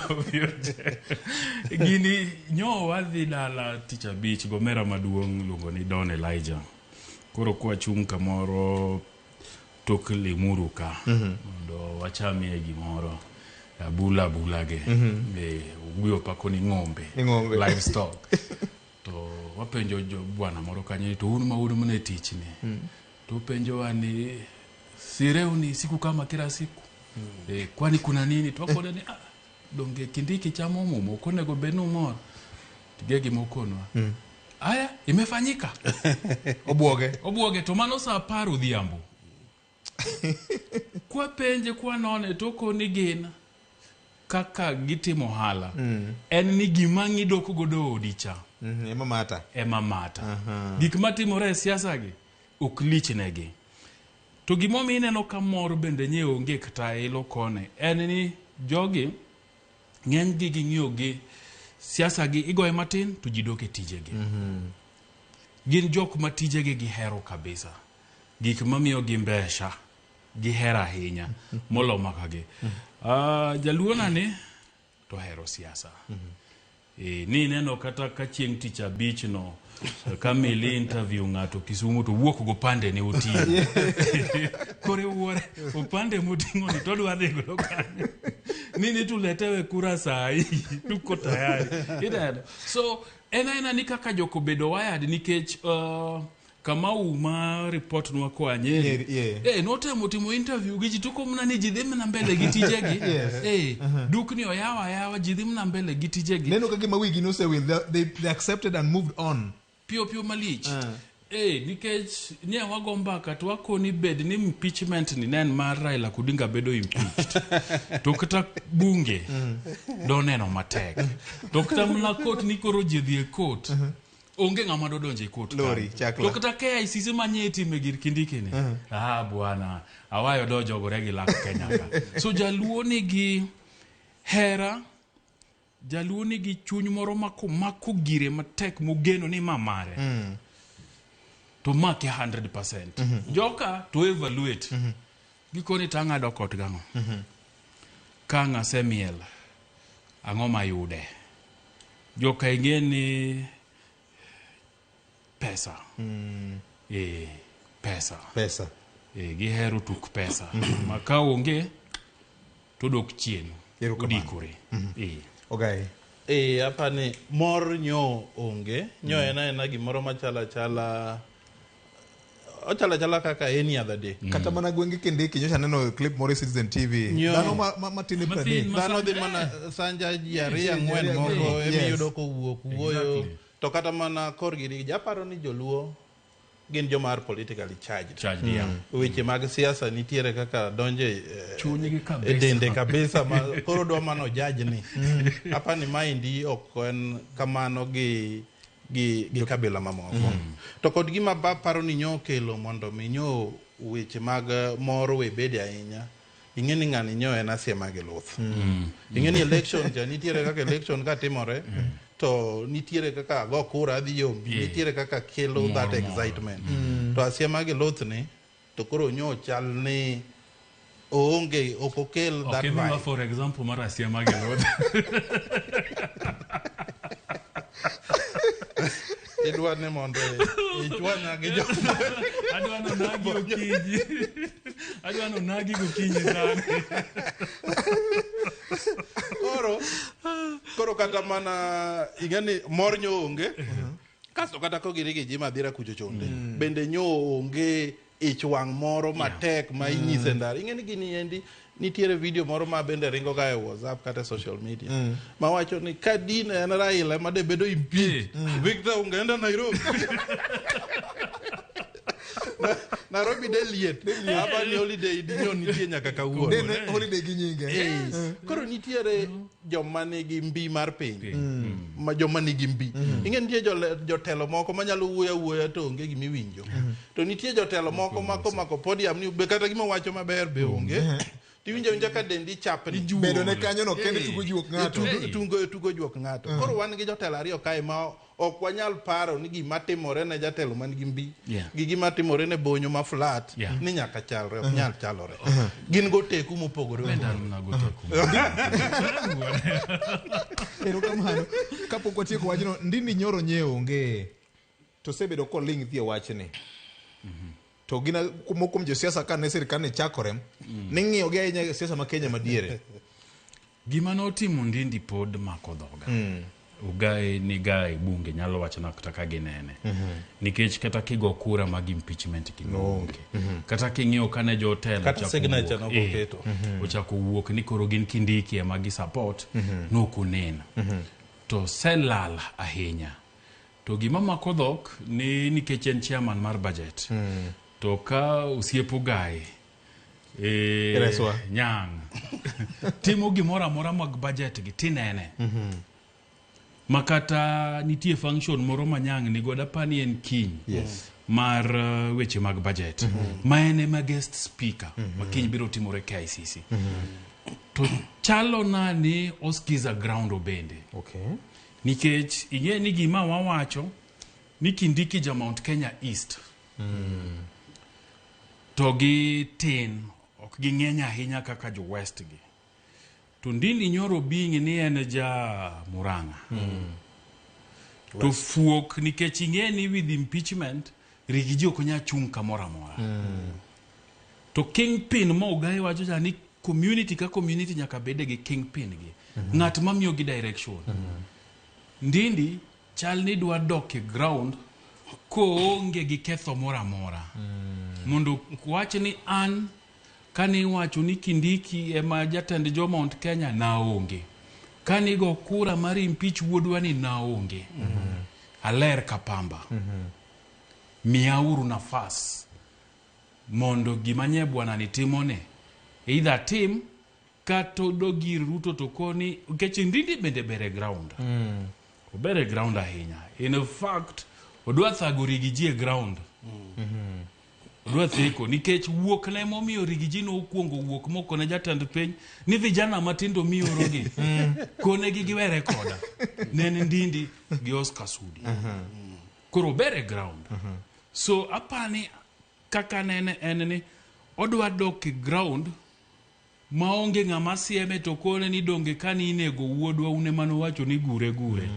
gini nyo wadhi dala tich abich gomera maduong' luongo ni Don Elijah. Koro kwachung' kamoro tok Limuru ka mondo wachamie gimoro abula abula ge. Uguyo pako ni ng'ombe. Ni ng'ombe. Livestock. To wapenjo jo bwana moro kanyo ni to un ma un mana e tich ni. To penjowa ni sireu ni siku kama kila siku. Kwani kuna nini? To wakone ni donge Kindiki chamo muma ok onego bed ni umor. Tige gima okonwa. Aya, imefanyika. Obwoge. Obwoge to mano saa 10 odhiambo. Kwapenje kwanone to okoni gin kaka gitimo ohala. En ni gima ng'idok godo odi cha Ema mata. ema mata. Gik matimore e siasa gi ok lich negi. To gimomiyo ineno ka mor bende nye onge kata ilo kone en ni jogi ng'eny gi ging'iyo gi siasa gi igoye matin to ji dok e tijegi. Gin jok ma tijegi gihero kabisa. Gik mamiyo gi mbesha gihero ahinya molo maka gi. Jaluo nani to hero siasa. Ni neno kata ka chieng' tich abich no ka Mili interview ng'ato Kisumu to wuok go pande ne oting'o. Koro iwuore opande moting'o ni to odwa dhi godo kanye. Nini tuletewe kura saa hii tuko tayari. Ineno? So en aena ni kaka jok obedo wired nikech Kamau ma report nwa koa Nyeri. Nyeri, yeah. Notemo timo interview gi ji to komna ni ji dhi mana mbele gi tijegi. Yes. Dukni oyaw ayawa ji dhi mana mbele gi tijegi. Neno ka gima wigi nosewil, they accepted and moved on. Piyo piyo malich. Nikech ne wago mbaka to wakoni bed ni impeachment ni ne en mar Raila Odinga bedo impeached. To kata bunge doneno matek. To kata mana court ni koro ji dhi e court. Onge ng'ama dodonjo e court Lori, kanyo. chakla. To kata KICC manye itime gir Kindiki ni. Bwana, awayo dojogore gi lak Kenya ka. So jaluo nigi hera, jaluo nigi chuny moro mako gire matek mogeno ni ma mare. To make 100%. Joka to evaluate. Gikoni to ang'ado kot gang'o. Ka ang' asemiel, ang'o mayude? Joka ing'e ni pesa. Pesa. Pesa. Gihero tuk pesa. Ma ka onge to dok chien. Erokamano. Odikore. Okay. Apani mor nyo onge. Nyo en aena gimoro machalo achala. Ochalo achala kaka any other day. Kata mana gwenge Kindiki nyocha aneno clip moro e Citizen TV. Nyo. Dhano matin e Matin, 30. ma- Dhano dhi mana sanja ji ariyo ang'wen Yes. moko Yes. emiyudo kowuok wuoyo. Exactly. To kata mana korgi japaro ni joluo gin joma are politically charged. Charged, yeah. Weche mag siasa nitiere kaka donje Chunygi kabisa. e dende kabisa ma koro dwa mano judge ni. Apani maendi ok en kamano gi kabila mamoko. To kod gima paro ni nyo okelo mondo mi nyo weche mag mor we bede ahinya. Ing'e ni ng'ani nyo en asiema gi luth. Ing'e ni election cha nitiere kaka election ka timore to nitiere kaka go kura adhi yombi, nitiere kaka kelo Mor that moro. excitement. To asiema gi luth ni to koro nyo chal ni oonge ok okel that Ok imiwa vibe. for example mar asiema gi luth. Idwa ni mondo ichwanya gi jo Adwa nonagi okinyi. Adwa nonagi gokinyi sani. Koro kata mana ing'e ni mor nyo onge. Kasto kata kogiri gi Jim Adhira kucho chonde bende nyo onge ich wang' moro matek ma inyise ndara. Ing'e ni gini endi nitiere video moro ma bende ringo ga e WhatsApp kata e social media mawacho ni ka dine en Raila ema de bedo impeach, Victor ungeenda Nairobi. Nairobi de liet. Apa ni holiday dinyo nitie nyaka kawuono. Dene holiday gi nyinge. Koro nitiere joma nigi mbi mar piny ma joma nigi mbi. Ing'e nitie jotelo moko manyalo wuoyo awuoya to onge gima iwinjo. To nitie jotelo moko ma komako podium ni be kata gima wacho maber be onge. Tiwinjo awinja ka dendi chapni. Bedo ne kanyo no kende tugo juok ng'ato. Tugo juok ng'ato. Koro wan gi jotelo ariyo kae ma ok wanyal paro ni gima timore ne jatelo man gi mbi gi gima timore ne bonyo ma flat ni nyaka chalre, ok nyal chalore. Gin go teku mopogore Bende opogore. an mana go teku. Erokamano. Kapok watieko wachno, Ndindi Nyoro nye onge to osebedo koling' dhi e wachni. To gin moko kuom josiasa ka ne sirkal ne chakore, ning'iyo gi ahinya e siasa ma Kenya madiere. Gima notimo Ndindi pod mako dhoga. Ugae ni ga e bunge nyalo wachona kata ka ginene. Nikech kata kigo kura mag impeachment gi noonge. Kata king'iyo kane jotelo Kata ochako signature wuok, nok oketo. ochako wuok ni koro gin Kindiki ema gi support, nokoneno. To selal ahinya. To gima mako dhok ni nikech en chairman mar budget. To ka osiep Ogae Reswa. Nyang' timo gimoro amora mag budget gi tinene. Ma kata nitie function moro ma Nyang' nigodo apani en kiny. Mar weche mag budget. Ma en ema guest speaker ma kiny biro timore KICC. To chalo na ni oskiza ground obende. Nikech ing'e ni gima wawacho ni Kindiki ja Mount Kenya East. To gi tin, ok ging'eny ahinya kaka jo West gi. To Ndindi Nyoro being ni en ja Murang'a. To fuok nikech ing'e ni with impeachment Riggy G ok nyal chung' kamoro amora. To kingpin ma Ogae wacho cha ni community ka community nyaka bede gi kingpin gi. Ng'at mamiyo gi direction. Ndindi chal ni dwa dok e ground koonge gi ketho moro amora. Mondo wach ni an kane iwacho ni Kindiki ema jatend jo Mount Kenya naonge. Kane igo kura mar impeach wuodwa ni naonge. Aler ka pamba. Miyauru nafas mondo gima nye bwana ni timone either tim kata odog ir Ruto to koni nikech Ndindi bende ber e ground. Ober e ground ahinya. In fact, odwa thago Riggy G e ground. Odwa theko nikech wuok ne momiyo Riggy G nokwongo wuok mokone jatend piny ni vijana matindo miorogi konegi giwere koda. Ne en Ndindi gi Oscar Sudi. Koro ober e ground. So apani kaka nene en ni odwa dok e ground maonge ng'ama sieme to kone ni donge kane inego wuodwa une manowacho ni gure gure.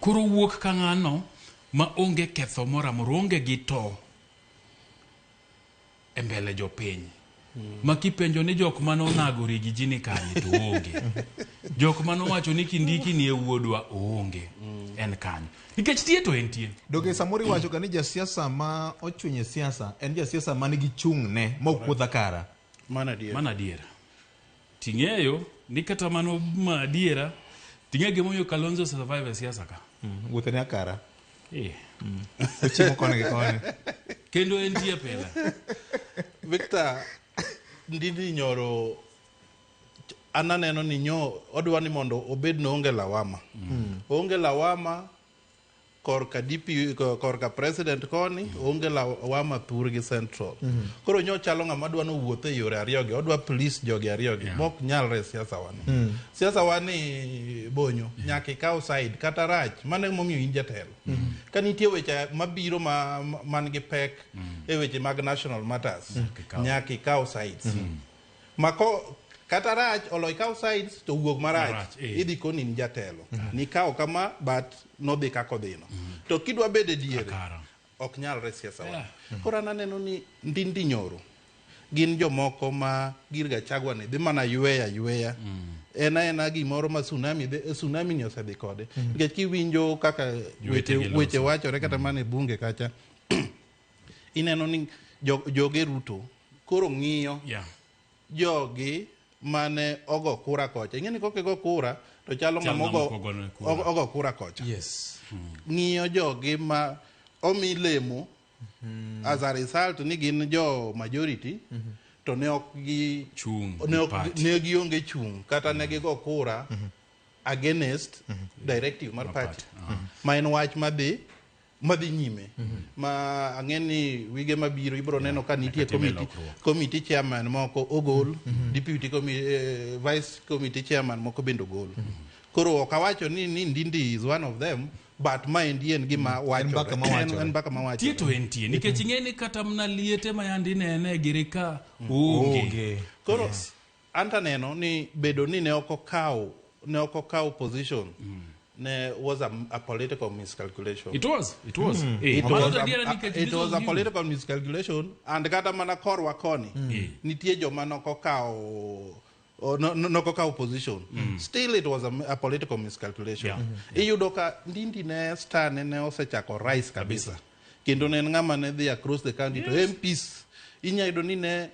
Koro wuok ka ng'ano ma onge ketho moro amora, onge gi to e mbele jopiny. Ma kipenjo ni jok mane onago Riggy G ni kanye to onge. Jok mane owacho ni Kindiki ni e wuodwa oonge. En kanyo. Nikech tie to entie. Doge samoro iwacho ga ni jasiasa ma ochwinyo e siasa en jasiasa ma nigi chung'ne ma ok wuoth akara. Mano adier. Mano adiera. Ting'eyo ni kata mano ma adiera, ting'eyo gimomiyo Kalonzo survive e siasa ka. Wuothene akara. Ochiemo koni gi koni. Kendo entie pile. Victor, Ndindi Nyoro an aneno ni nyo odwa ni mondo obed no onge lawama. Onge lawama Korka DP, korka president koni, onge lawama thurgi central. Koro nyo chalo ng'ama dwa nowuoth e yore ariyogi, odwa please jogi ariyogi, mok nyalre e siasa wani. Siasa wani bonyo, nyaka ikaw side, kata rach, mano emomiyo in jatelo. Ka nitie weche mabiro man gi pek e weche mag national matters, nyaka ikaw sides. Mako kata rach olo ikaw sides to wuog marach, Marach, eh. idhi koni in jatelo. Nikawo kama but nodhi kaka odhino. To kidwa bedo e diere, Kara. ok nyalre siasa wa. Yeah. Koro an aneno ni Ndindi Nyoro gin jomoko ma gir Gachagua ni dhi mana yweya yweya. En aena gimoro ma tsunami dhi, tsunami ni osedhi kode. Nikech kiwinjo kaka weche, loso. weche wachore kata mana e bunge kacha, ineno ni joge Ruto koro ng'iyo Yeah. jogi mane ogo kura kocha. Ing'e ni kok igo kura to chalo Chalo ng'ama ng'ama ogo, ok ogone kura. ogo kura kocha. Yes. Ng'iyo jogi ma omi lemo as a result ni gin jo majority to ne ok gi Chung' ne gi ok party. ne gionge chung' kata ne gigo kura against directive mar party ma en wach madhi nyime ma ang'e ni wige mabiro ibiro neno ka nitie nyaka time committee lokruok. committee chairman moko ogol, deputy vice committee chairman moko bende ogol. Koro ok awacho ni Ndindi is one of them, but maendi en gima wachore. mbaka ma wachore. En mbaka ma wachore. Tie to entie nikech ing'e ni kata mana liete ma yande inene giri ka onge. Onge. Koro anta neno ni bedo ni ne ok okaw position ne was a political miscalculation. It was, it was. Eh, It mano was to a, adiera nikech it this was a huge. political miscalculation and kata mana korwa koni nitie joma nokokawo nokokawo position, still it was a political miscalculation. Iyudo ka Ndindi ne star ne osechako rise kabisa kendo ne en ng'ama ne dhi across the country to MPs inya yudo ni ne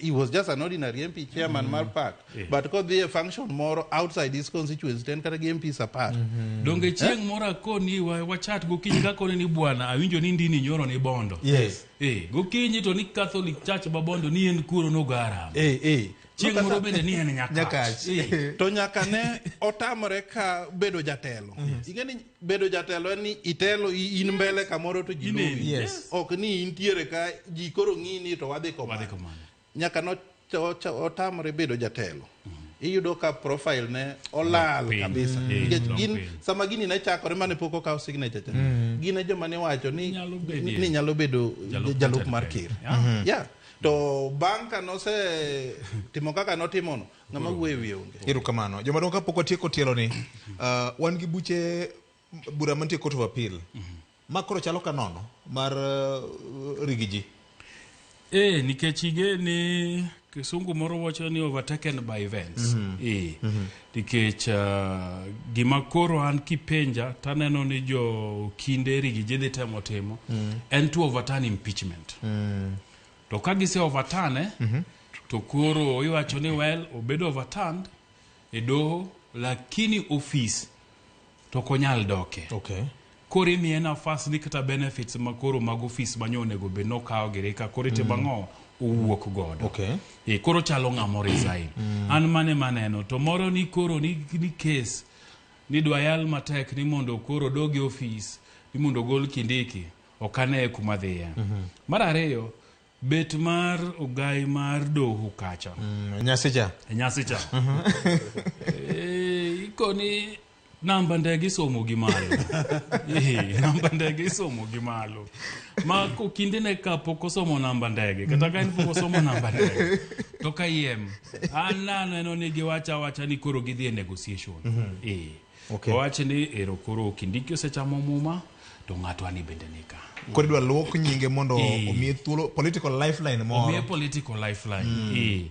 he was just an ordinary MP chairman mar park, but kodhi e function moro outside his constituency to en kata gi MPs 10. Donge chieng' moro akoni wachat gokinyi kakoni ni bwana awinjo ni Ndindi Nyoro ni Bondo. Yes. Eh, gokinyi to ni Catholic Church ma Bondo ni en kuro nogo aram. Eh, eh. Chieng' moro bende ni en Nyakach. Nyakach. Eh. To nyaka ne otamore ka bedo jatelo. Ing'e ni bedo jatelo en ni itelo in mbele kamoro to ji Ineni. luwi. Yes. Ok ni intiere ka ji koro ng'i ni to wadhi komano. Wadhi komano. Nyaka no otamore bedo jatelo, iyudo ka profile ne olal Piny. kabisa. Eh, Nikech dok gin piny. sama gini ne chakore mane pok okaw signature cha, gin e joma ne wacho ni Nyalo bedie. ni nyalo bedo Jalup jalup jatend mar piny. ker. Yeah. To bang' ka nose timo kaka notimono, ng'ama wuoyo e wiye onge. Erokamano. Jomadongo, kapok watieko tielo ni, wan gi buche bura mantie Court of Appeal. Ma koro chalo ka nono mar Rigiji. Eh, nikech ing'e ni kisungu moro wacho ni overtaken by events. Eh, nikech gima koro an kipenja taneno ni jo kinde Rigiji dhi temo timo en to overturn impeachment. To ka gise overturn to koro iwacho ni well, obedo overturned e doho, lakini office to ok onyal doke. Koro imiye nafas ni kata benefits ma koro mag ofis manyo onego bed nokawo giri ka koro itimo ang'o owuok godo. E, koro chalo ng'ama resign. An mane maneno to moro ni koro ni case ni dwa yal matek ni mondo koro dog e ofis ni mondo ogol Kindiki ok ane kuma dhiye. Mar ariyo, bet mar ogai mar doho kacha Nyasi cha. e nyasi cha. Eh, ikoni namba ndege isomo gi malo. Eh, namba ndege isomo gi malo ma kokinde ne kapok osomo namba ndege kata ka en pok osomo namba ndege to kayiem an naneno ni giwacho awacha ni koro gidhi e negotiation. Eh. Owach ni ero koro Kindiki osechamo muma to ng'atwa ni bende nika. Koro idwa luok nyinge mondo Eh. omiye thuolo political lifeline moro. Omiye political lifeline. Eh.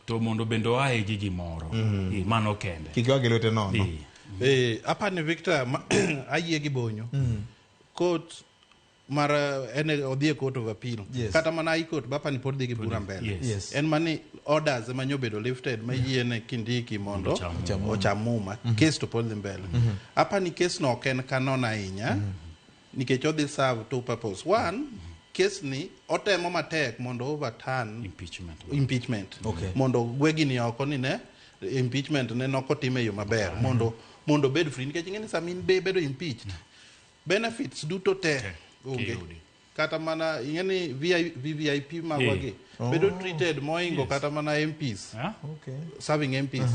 To mondo bende oaye gi gimoro. Eh, mano kende. Kik wagi lwete nono. Eh. Eh, apani Victor ayie gi bonyo. Court mar en odhi e Court of Appeal. Yes. Kata mana High Court bapani pod dhi gi bura mbele. Yes. Yes. En mani orders ema nyobedo lifted ma yiene Kindiki mondo Ocham muma. ocham muma. Case to pod dhi mbele. Apani case no ok en canon ahinya nikech odhi serve two purpose. One, case ni otemo matek mondo overturn Impeachment. impeachment Okay. mondo gwe gini oko ni ne impeachment ne nokotim e yo maber mondo obed free nikech ing'e ni sama in be bedo impeached. Benefits duto te onge. Kiyudi. Kata mana ing'e ni VI, VVIP magwa gi bedo treated moingo kata mana MPs. Ah? Okay. Serving MPs.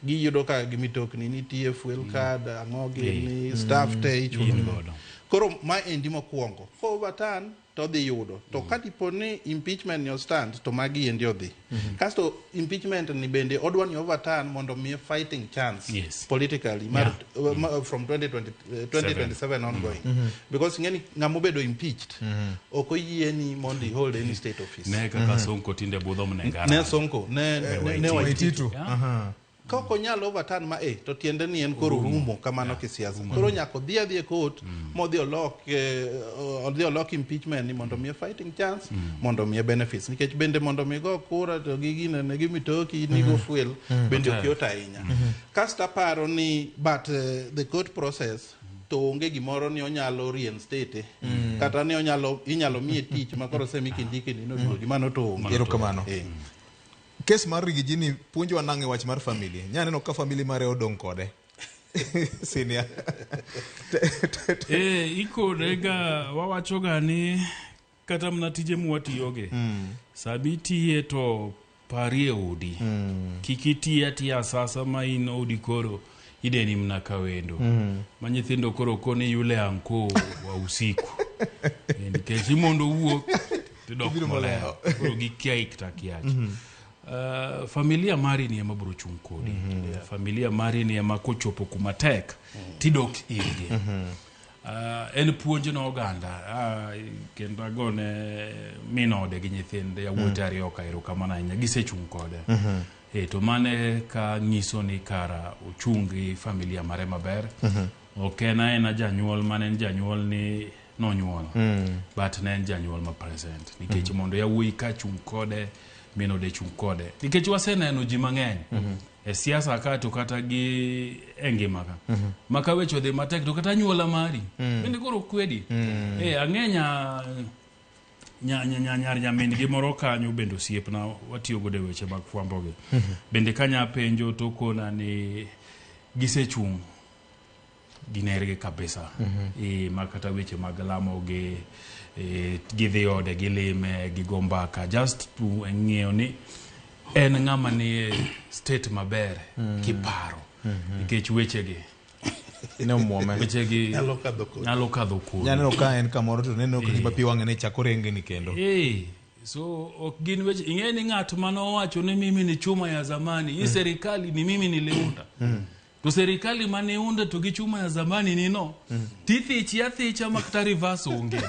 Giyudo ka gi mitokni nitie, fuel card, ang'o gini, staff te ichulo. In godo. Koro ma endi mokwongo. Ko overturn to odhi yudo. To ka dipo ni impeachment ni stand to magi endi odhi. Kasto impeachment ni bende odwa ni overturn mondo miye fighting chance politically mar, from 2020, 2027 ongoing. Because ing'e ni ng'ama obedo impeached ok oyieni mondo i hold any state office. Ne kaka Sonko tinde budho mnengara. Ne Sonko, ne Waititu. Waititu. Aha. Ka ok onyal overturn ma e to tiende ni en koro rumo kamano kisiasa. Koro nyaka odhi adhi e court modhi olok odhi olok impeachment ni mondo miye fighting chance, mondo miye benefits, nikech bende mondo mi go kura to gi ginene gi mitoki nigo fuel bende ok yot ahinya. Kasto aparo ni but the court process to onge gimoro ni onyalo reinstate kata ni onyalo inyalo miye tich ma koro semi kindiki ni noduogi, mano to onge. Erokamano. Eh. Kes mar Riggy G ni puonjowa nang'o e wach mar family? Nya neno ka family mare odong' kode. Senior. Eh, ikonega wawachoga ni kata mana tije mwatiyoge sami itiye to parie odi, kik itiye atiya asasa ma in odi koro ideni mna ka wendo ma nyithindo koro koni yule anko wa usiku. Eh, nikech imondo wuok tidok Ibiro molewo koro gikia kata kiach. Familia mari ni ema biro chung' kodi. Familia mari ni ema kochopo kuma tek tidok irgi. En puonj ne oganda, kendo agone min ode gi nyithinde yawuote ariyo ka erokamano ahinya, gisechung' kode. To mane ka nyiso ni kara ochung' gi familia mare maber. Ok en aena janyuol mane en janyuol ni nonyuolo, but ne en janyuol ma present nikech mondo yawuoyi ka chung' kode, min ode chung' kode, nikech waseneno ji mang'eny e siasa ka to kata gi e ngima ka ma ka weche odhi matek to kata anyuola mari bende koro kwedi. Ang'e nya nya nya nya nyar nyamin gi moro kanyo bende osiepna watiyo godo e weche mag fwambo gi bende kanya penjo to kona ni gisechung' ginergi kabisa ma kata weche mag lamo gi gidhi ode gilime gigo mbaka just to ng'eyo ni en ng'ama nie state maber kiparo nikech wechegi Ne omuome. Wechegi Nyalo kadho kodi. Nyalo kadho kodi. Nya neno ka en kamoro to neno ka gima pi wang'e ne chako rengni kendo. So ok gin weche ing'e ni ng'at manowacho ni mimi ni chuma ya zamani hii serikali ni mimi niliunda to serikali maniunda to gi chuma ya zamani nino tithichi athicha makata reverse onge.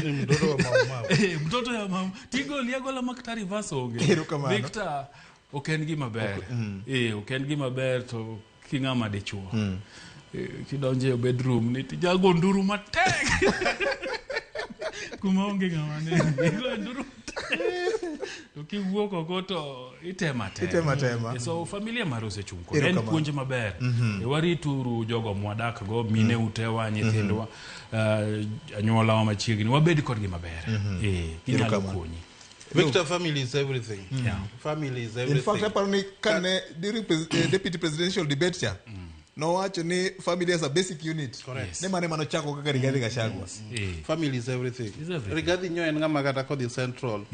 Ni mtoto wa Mau Mau. Eh, mtoto ya mama tigoli agola makata reverse onge. Erokamano. Victor, ok en gima ber. Ok en gima ber to king'ama dichuo. Kidonjo e bedroom ni tijago nduru matek kuma onge ng'ama neni. Igo nduru matek to kiwuok oko to itemo atema. Itemo atema. So familia mare osechung' kode. En Erokamano. puonj maber. Warituru jogo mwadak go, mine utewa, nyithindwa, anyuolawa machiegni, wabed kodgi maber. Ginyalo Erokamano. konyi. Victor, family is everything. Family is everything. In fact, aparo ni kane during deputy presidential debate cha nowacho ni family as a basic unit. Correct. Ne mane manochako kaka Rigathi Gachagua. Family is everything. Is everything. Rigathi nyo en ng'ama kata kodhi Central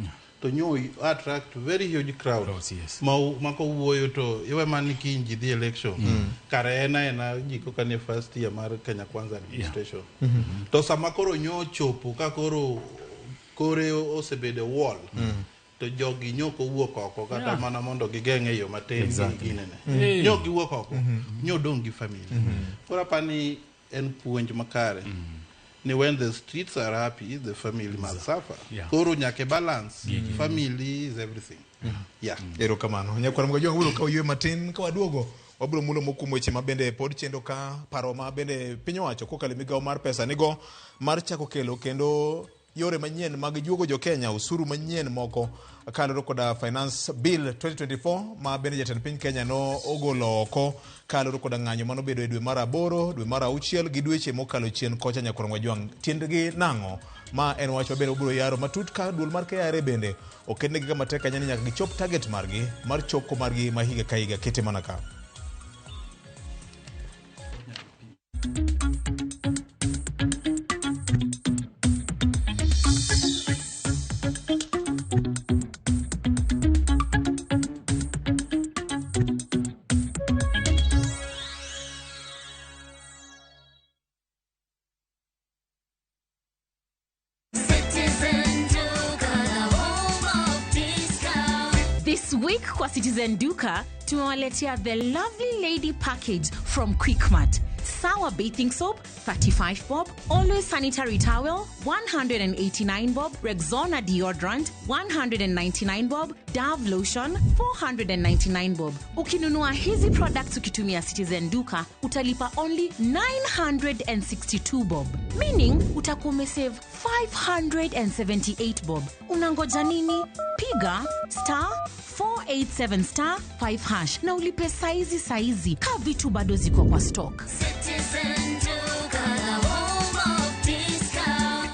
to nyo attract very huge crowd. Crowds, yes. Ma ma kowuoyo to iwe mana ni kiny ji dhi election. Kare en aena ji koka nie first year mar Kenya Kwanza administration. To sama koro nyo ochopo ka koro kore osebedo wall to jogi nyo ok owuok oko kata mana mondo gigeng' e yo matin ginene. Nyo ok giwuok oko, nyo dong' gi family. Koro apani en puonj makare ni when the streets are happy, the family must suffer. Koro nyaka e balance. Family is everything. Yeah. Erokamano. Nyakwar Mgajwang' wabiro kawo ywe matin ka waduogo wabiro mulo moko kuom weche ma bende pod chendo ka paro ma bende piny owacho kokalo e migawo mar pesa nigo mar chako kelo kendo yore manyien mag juogo jo Kenya osuru manyien moko kaluwore koda Finance Bill 2024 ma bende jatend piny Kenya no ogolo oko kaluwore koda ng'anyo manobedo e dwe mar aboro, dwe mar auchiel gi dweche mokalo chien kocha. Nyakwar Mgajwang' tiendgi nang'o ma en wach mabende wabiro yaro matut ka duol mar KRA bende oketnegi kama tek ahinya ni nyaka gichop target margi mar choko margi ma higa ka higa kete mana ka. week kwa Citizen Duka tumewaletea the Lovely Lady package from Quickmart. Sour bathing soap 35 bob, Always sanitary towel 189 bob, Rexona deodorant 199 bob, Dove lotion 499 bob. Ukinunua hizi products ukitumia Citizen Duka utalipa only 962 bob, meaning utakuwa umesave 578 bob. Unangoja nini? Piga *487*5# na ulipe saizi saizi, ka vitu bado ziko kwa stock. Citizen Duka, the home of discount.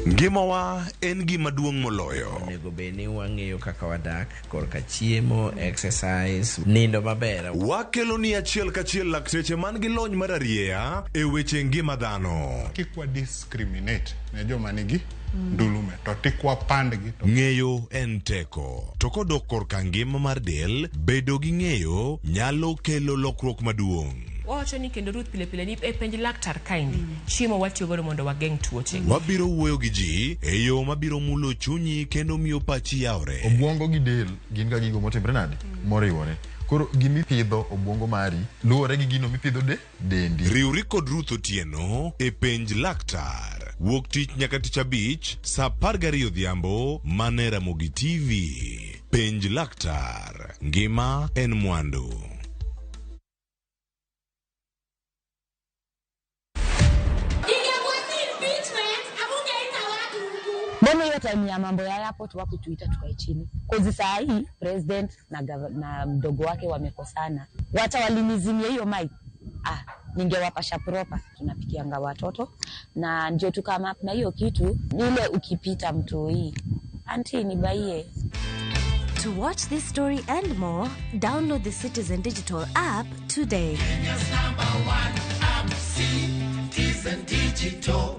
Ngimawa en gima duong' moloyo. Onego bed ni wang'eyo kaka wadak korka chiemo, exercise, nindo maber. Wakelo ni achiel kachiel lakteche man gi lony mar arieya e weche ngima dhano. Kik wa discriminate ne joma nigi ndulume to tik wapandgi to Ng'eyo en teko. To kodok korka ngima mar del, bedo gi ng'eyo nyalo kelo lokruok maduong'. Wawacho ni kendo Ruth pile pile ni e penj laktar kaendi chiemo watiyo godo mondo wageng' tuoche. Wabiro wuoyo gi ji e yo mabiro mulo chunyi kendo miyo pachi yawre. Obwongo gi del gin ga gigo motimre nade? Moriwore. Koro gimipidho obwongo mari luwore gi gino mipidho de dendi. Riwri kod Ruth Otieno e penj laktar. Wuok tich nyaka tich abich saa 12 odhiambo mana e Ramogi TV. Penj laktar. Ngima en mwandu. Ingekuwa si impeachment, hamungeita watu huku. Mbona hiyo time ya mambo ya airport wakutuita tukae chini? Cause saa hii president na mdogo wake wamekosana. Wacha walinizimia hiyo mic. Ah, ningewapasha proper. Tunapikianga watoto na ndio tukama na hiyo kitu ile ukipita mtoi. Auntie nibaie. To watch this story and more, download the Citizen Digital app today. Kenya's number one app, Citizen Digital.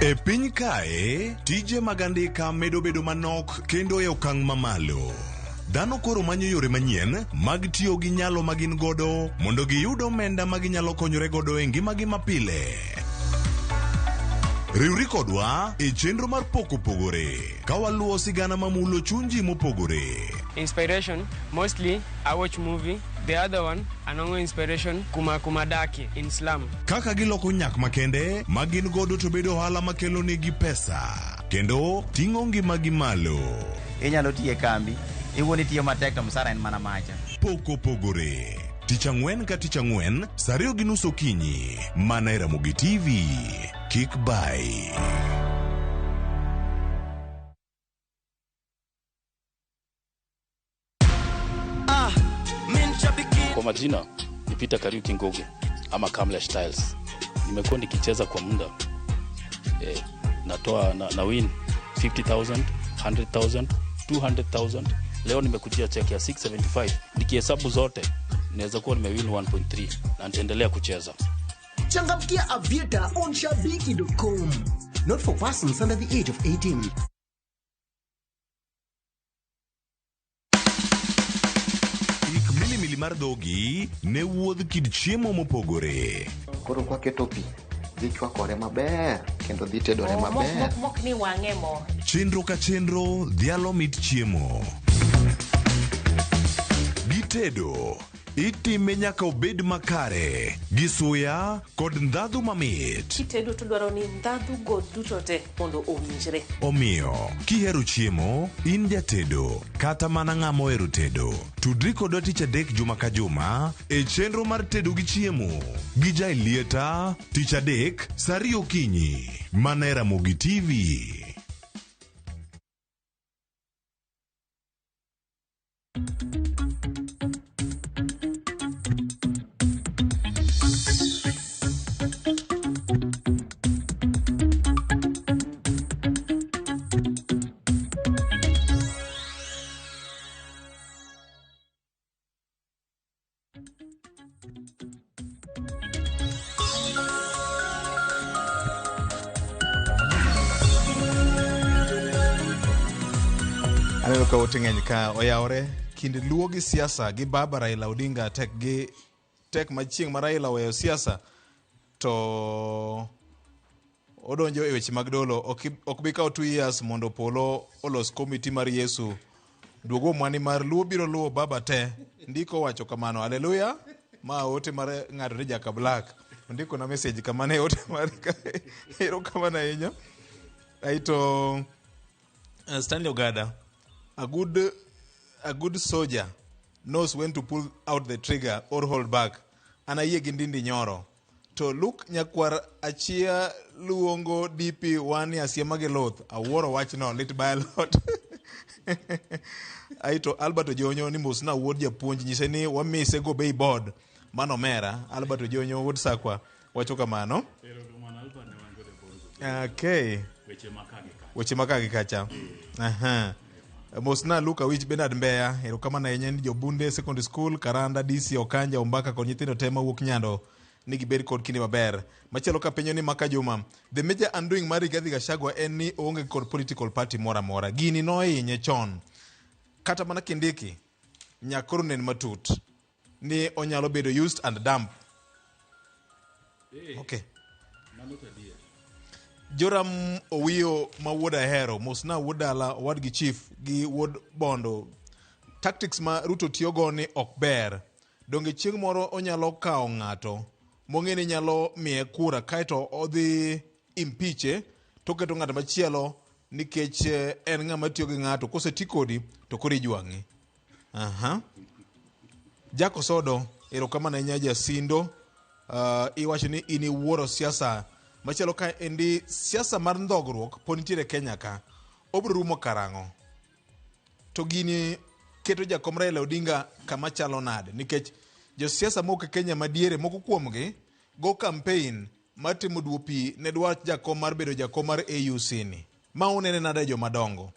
E piny kae, tije mag andika medo bedo manok kendo e okang' mamalo. Dhano koro manyo yore manyien mag tiyo gi nyalo ma gin godo mondo giyud omenda ma ginyalo konyore godo e ngimagi mapile. Riwri kodwa e chenro mar Pok Opogore ka waluwo sigana mamulo chuny ji mopogore. Inspiration, mostly I watch movie. The other one, anongo inspiration, kuma kumadaki in slum. Kaka giloko nyak makende ma gin godo to bedo ohala makelo negi pesa kendo ting'o ngimagi malo. Inyalo tiyo e kambi, iwuon itiyo matek to msara en mana macha. Pok Opogore. Tich ang'wen ka tich ang'wen, saa 2:30 okinyi, mana e Ramogi TV. Kik bai. Kwa majina ni Peter Kariuki Ngugi ama Kamlesh Tiles. Nimekuwa nikicheza kwa muda. Natoa na win 50,000, 100,000, 200,000. Leo nimekujia check ya 675. Nikihesabu zote naweza kuwa nimewin 1.3 na nitaendelea kucheza. Changamkia Aviator on shabiki.com. Not for persons under the age of 18. Ik milimili mar dhogi ne wuodh kit chiemo mopogore. Koro kwaketo pi, dhi chwakore maber kendo dhi tedore maber. Mok ni wang'e mo. Chenro ka chenro dhialo mit chiemo. Gitedo itime nyaka obed makare gi suya kod ndhadhu mamit. Kitedo to dwaro ni ndhadhu go duto te mondo owinjre. Omiyo, kihero chiemo, in jatedo kata mana ng'ama ohero tedo, tudri kodwa tich adek juma ka juma e chenro mar tedo gi chiemo gi Jaelieta tich adek saa 2 okinyi mana e Ramogi TV. Aneno ka ote ng'eny ka oyawore. Kind Luo gi siasa gi baba Raila Odinga tek gi tek ma chieng' ma Raila oweyo siasa to odonjo e weche mag dolo ok bi kawo 2 years mondo polo olos komiti mar Yesu duogo mwani mar Luo biro luwo baba te ndiko wacho kamano haleluya ma ote mar ng'ato ni Jaka Black ondiko na message kamano e ote mar erokamano ahinya aito Stanley Ogada a good soldier knows when to pull out the trigger or hold back. An ayie gi Ndindi Nyoro. To Luke Nyakwar Achia luongo DP wan ni asiema gi luth. Awuoro wachno, lit by a lot. Aito Albert Ojonyo ni mosna wuod japuonj nyise ni wamise go bei board. Mano omera. Albert Ojonyo wuod Sakwa wacho kamano. Okay. Weche maka gi kacha. Aha. Mosna Luka Wich Bernard Mbeya, erokamano ahinya ni Jobunde Secondary School, Karanda, DC, Okanja, Ombaka kod nyithindo te mawuok Nyando ni gibed kod kinde maber. Machielo ka penjo ni Maka Juma, the major undoing mar Rigathi Gachagua en ni oonge kod political party moro amora. Gini nohinye chon. Kata mana Kindiki, nyakoro nen matut ni onyalo bedo used and dump. Okay. Joram Owiyo ma wuod Ahero, mosna wuod dala, owadgi chief gi wuod Bondo. Tactics ma Ruto tiyogo ni ok ber. Donge chieng' moro onyalo kawo ng'ato mong'e ni nyalo miye kura kaeto odhi impeache to oketo ng'at machielo nikech en ng'ama tiyo gi ng'ato koseti kodi to koro ijwang'i. Aha. Jack Osodo, erokamano ahinya Jasindo. Iwacho ni in iwuoro siasa. Machielo ka endi siasa mar ndhogruok pod nitiere Kenya ka. Obiro rumo karang'o? To gini keto jakom Raila Odinga kama chalo nade? Nikech josiasa mok e Kenya madiere moko kuomgi go campaign mar timo duo pi ne dwach jakom mar bedo jakom mar AUC ni. Ma unene nade joma dongo?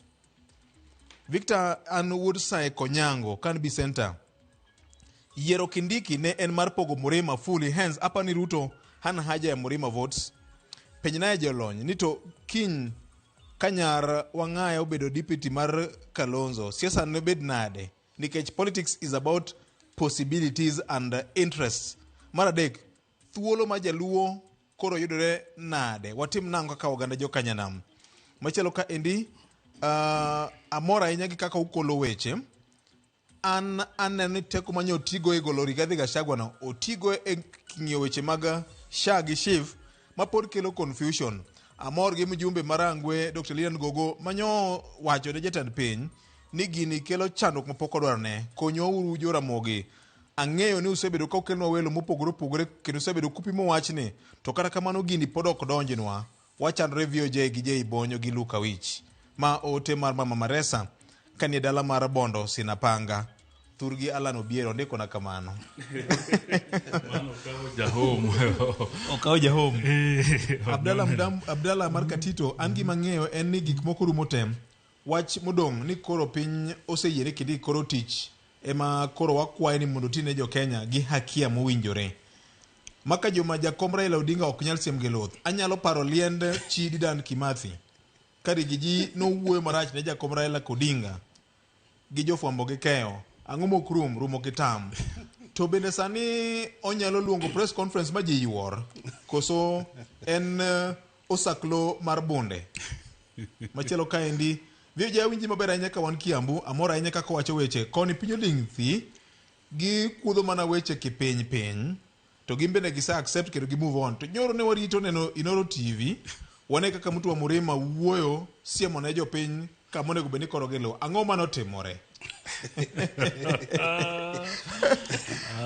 Victor an wuod Sae Konyango, Kanbi Center. Yiero Kindiki ne en mar pogo Murima fully, hence apani Ruto hana haja ya Murima votes. Penjnae jolony ni to kiny ka nyar Wang'aya obedo deputy mar Kalonzo, siasa ne bed nade? Nikech politics is about possibilities and interests. Mar adek, thuolo ma jaluo koro yudore nade? Watim nang'o kaka oganda jokanyanam? Machielo ka endi, amor ahinya gi kaka ukolo weche. An aneno ni teko manyo otigo e golo Rigathi Gachagua no, otigo e ng'iyo weche mag SHA gi SHIF ma pod kelo confusion. Amor gi mjumbe Marangwe Dr. Lilian Gogo manyo wacho ne jatend piny ni gini kelo chandruok mapok odwarone. Konywa uru Joramogi. Ang'eyo ni usebedo ka ukelonwa welo mopogore opogore kendo usebedo kupimo wachni, to kata kamano gini pod ok donjnwa. Wachandore VOJ gi J Bonyo gi Luka Wich. Ma ote mar Mama Maresa kanie dala mar Bondo Sinapanga. Thurgi Alan Obiero ondiko na kamano. Jahom. Okawo jahom. Abdalla Mdam, Abdalla mar Katito, an gima ang'eyo en ni gik moko rumo tem. Wach modong' ni koro piny oseyiere kendo koro tich ema koro wakwaye ni mondo otine jo Kenya gi hakia mowinjore. Maka joma jakom Raila Odinga ok nyal siem gi luth. Anyalo paro liend chi Dedan Kimathi. Ka Rigiji nowuoyo marach ne jakom Raila Odinga gi jofwambo gi keyo. Ang'o mok rum, rumo kitam. To bende sani onyalo luongo press conference ma ji yuor. Koso en osaklo mar bunde. Machielo kaendi, VOJ awinji maber ahinya ka wan Kiambu, amor ahinya kaka owacho weche. Koni piny oling' thi, gi kuodho mana weche kipiny piny, to gin bende gise accept kendo gi move on. To nyoro ne warito neno Inoro TV, wane kaka Mutua Murima wuoyo siemo ne jopiny kama onego bed ni koro giluwo. Ang'o manotimore?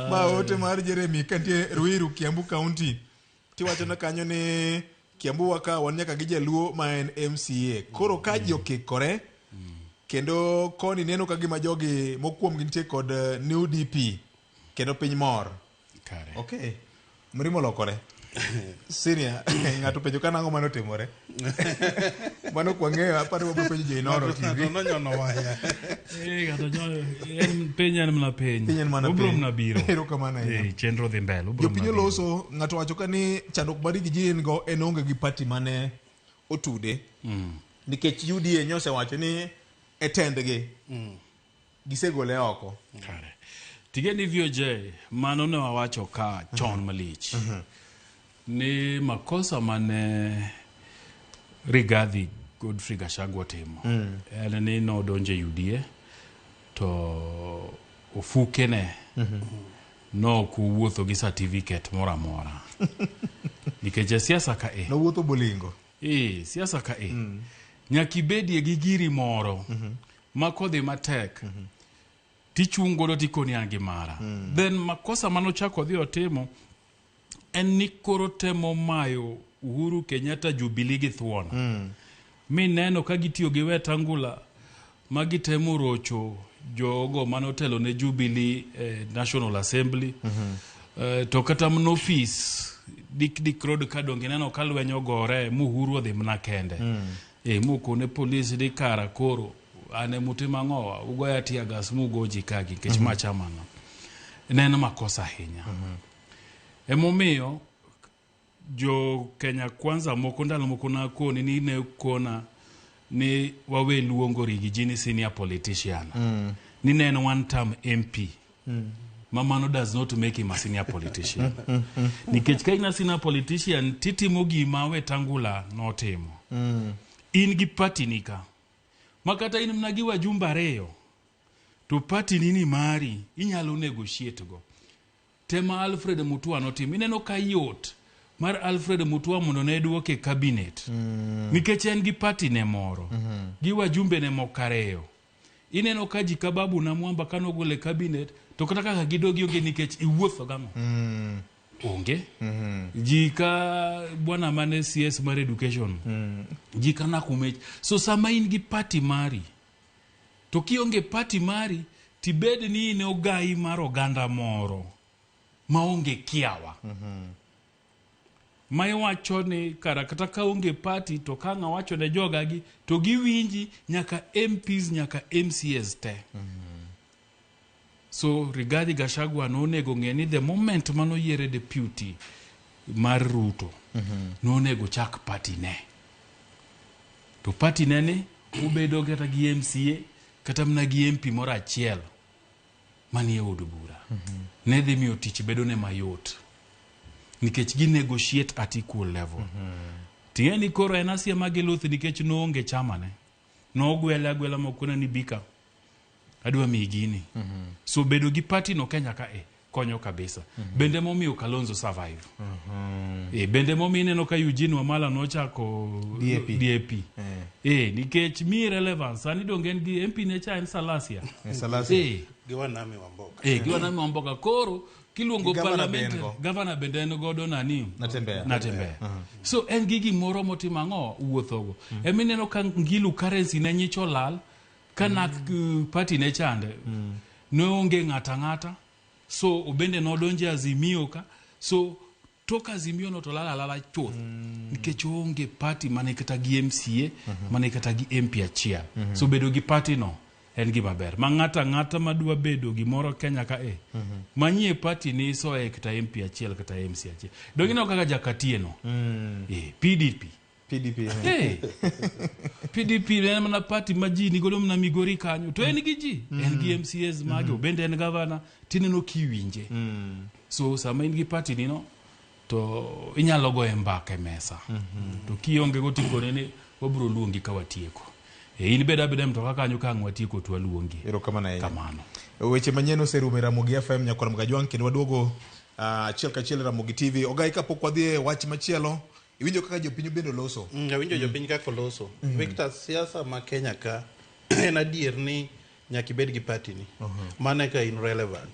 Ma ote mar Jeremy kantie Ruiru, Kiambu County. Tiwacho na kanyo ni Kiambu waka wan nyaka gi jaluo ma en MCA. Koro ka ji okikore kendo koni neno ka gima jogi mokuom gintie kod new DP kendo piny mor. Kare. Okay. Mrimo lokore. Senior, ng'ato penjo ka nang'o mano timore. Mano ok wang'eyo, aparo wabiro penjo jo Inoro TV. Nonyono waya. Ng'ato piny en mana piny. Piny en mana Obiro piny. mana biro. Erokamano ahinya. Chenro dhi mbele. obiro Jopiny mana biro. oloso, ng'ato wacho ka ni chandruok mar Rigiji en go en onge gi party mane otude. Nikech UDA nyosewacho ni e tendgi. gisegole oko. Kare. Tigeni VOJ mano ne wawacho ka chon malich. Ni makosa mane Rigathi Godfrey Gachagua otimo en ni nodonjo e UDA to ofukene nok owuotho gi certificate moro amora nikech e siasa ka e Nowuotho bolingo. E siasa ka e nyaka ibedie gi giri moro ma kodhi matek tichung' godo tikoni an gi mara. Then makosa manochako odhi otimo en ni koro temo mayo Uhuru Kenyatta Jubilee gi thuon. Mineno ka gitiyo gi Wetangula ma gitemo rocho jogo manotelo ne Jubilee National Assembly. To kata mana ofis Dik Dik Road ka donge ineno ka lweny ogore Muhuru odhi mana kende. Mokone polis ni kara koro an emutimo ang'owa ugoya tear gas mugo ji kagi nikech ma chamano. Ne en makosa ahinya. Emomiyo jo Kenya Kwanza moko ndalo moko nakoni ni ne kona ni wawe luongo Riggy G ni senior politician. Ni ne en one term MP. Ma mano does not make him a senior politician. Nikech ka in a senior politician titimo gima Wetangula notimo. In gi party ni ka. Ma kata in mana gi wajumbe ariyo to party ni ni mari inyalo negotiate go. Tema Alfred Mutua notimo. Ineno ka yot mar Alfred Mutua mondo ne duoke e cabinet. Nikech en gi party ne moro. Gi wajumbe ne moko ariyo. Ineno ka ji ka Babu Namwamba kanogol e cabinet to kata kaka gidogi onge nikech iwuotho gang'o? Onge. Ji ka bwana mane CS mar education. Ji ka Nakumech. So sama in gi party mari to kionge party mari tibed ni in ogai mar oganda moro maonge kiawa. Ma iwacho ni kara kata ka onge party to ka ng'a wacho ne jogagi to giwinji nyaka MPs nyaka MCAs te. So Rigathi Gachagua nonego ng'e ni the moment manoyiere deputy mar Ruto nonego chak party ne. To party ne ni obedo kata gi MCA kata mana gi MP moro achiel manie od bura. Ne dhi miyo tich bedo ne mayot. Nikech gi negotiate at equal level. Ting'e ni koro en asiema gi luth nikech noonge chama ne. Nogwele agwela mokone ni bika. Adwa miyi gini. So bedo gi party no Kenya ka e konyo kabisa. Bende momiyo Kalonzo survive. Bende momiyo ineno ka Eugene Wamala nochako DAP. DAP. Nikech mi relevance sani donge en gi MP ne cha en Salasia. Salasia. Gi Wanami Wamboka. Gi Wanami Wamboka. Koro kiluongo Gi gavana parliament be en go. gavana bende en godo nani? Natembeya. Natembeya. So en gi gimoro motimo ang'o wuothogo. Emineno ka Ngilu currency ne nyicho lal ka nak party ne chande. Ne onge ng'ata ng'ata. So obende nodonjo e Azimio ka. So tok Azimio no to lal alala chuth. Nikech onge party mane kata gi MCA, mane kata gi MP achiel. So bedo gi party no en gima ber. Ma ng'ata ng'ata madwa bedo gimoro Kenya ka e. Manyie party ni isoye kata MP achiel kata MC achiel. Donge ineno kaka Jakatie no. PDP. PDP. PDP en mana party ma ji nigodo mana Migori kanyo. To en gi ji. En gi MCAs mage, obende en governor, tineno kiwinje. So sama in gi party ni no, to inyalo goye mbaka e mesa. To kionge go tikone ni wabiro luongi ka watieko. In bed abeda e mtoka kanyo ka ang' watieko to waluongi. Erokamano ahinya. Kamano. Weche manyien oserumo e Ramogi FM nyakwar Mgajwang' kendo waduogo achiel kachiel e Ramogi TV. Ogai kapok wadhi e wach machielo, iwinjo kaka jopiny bende oloso. Awinjo jopiny kaka oloso. Victor, siasa ma Kenya ka en adier ni nyaka ibed gi party ni. Mano eka in relevant.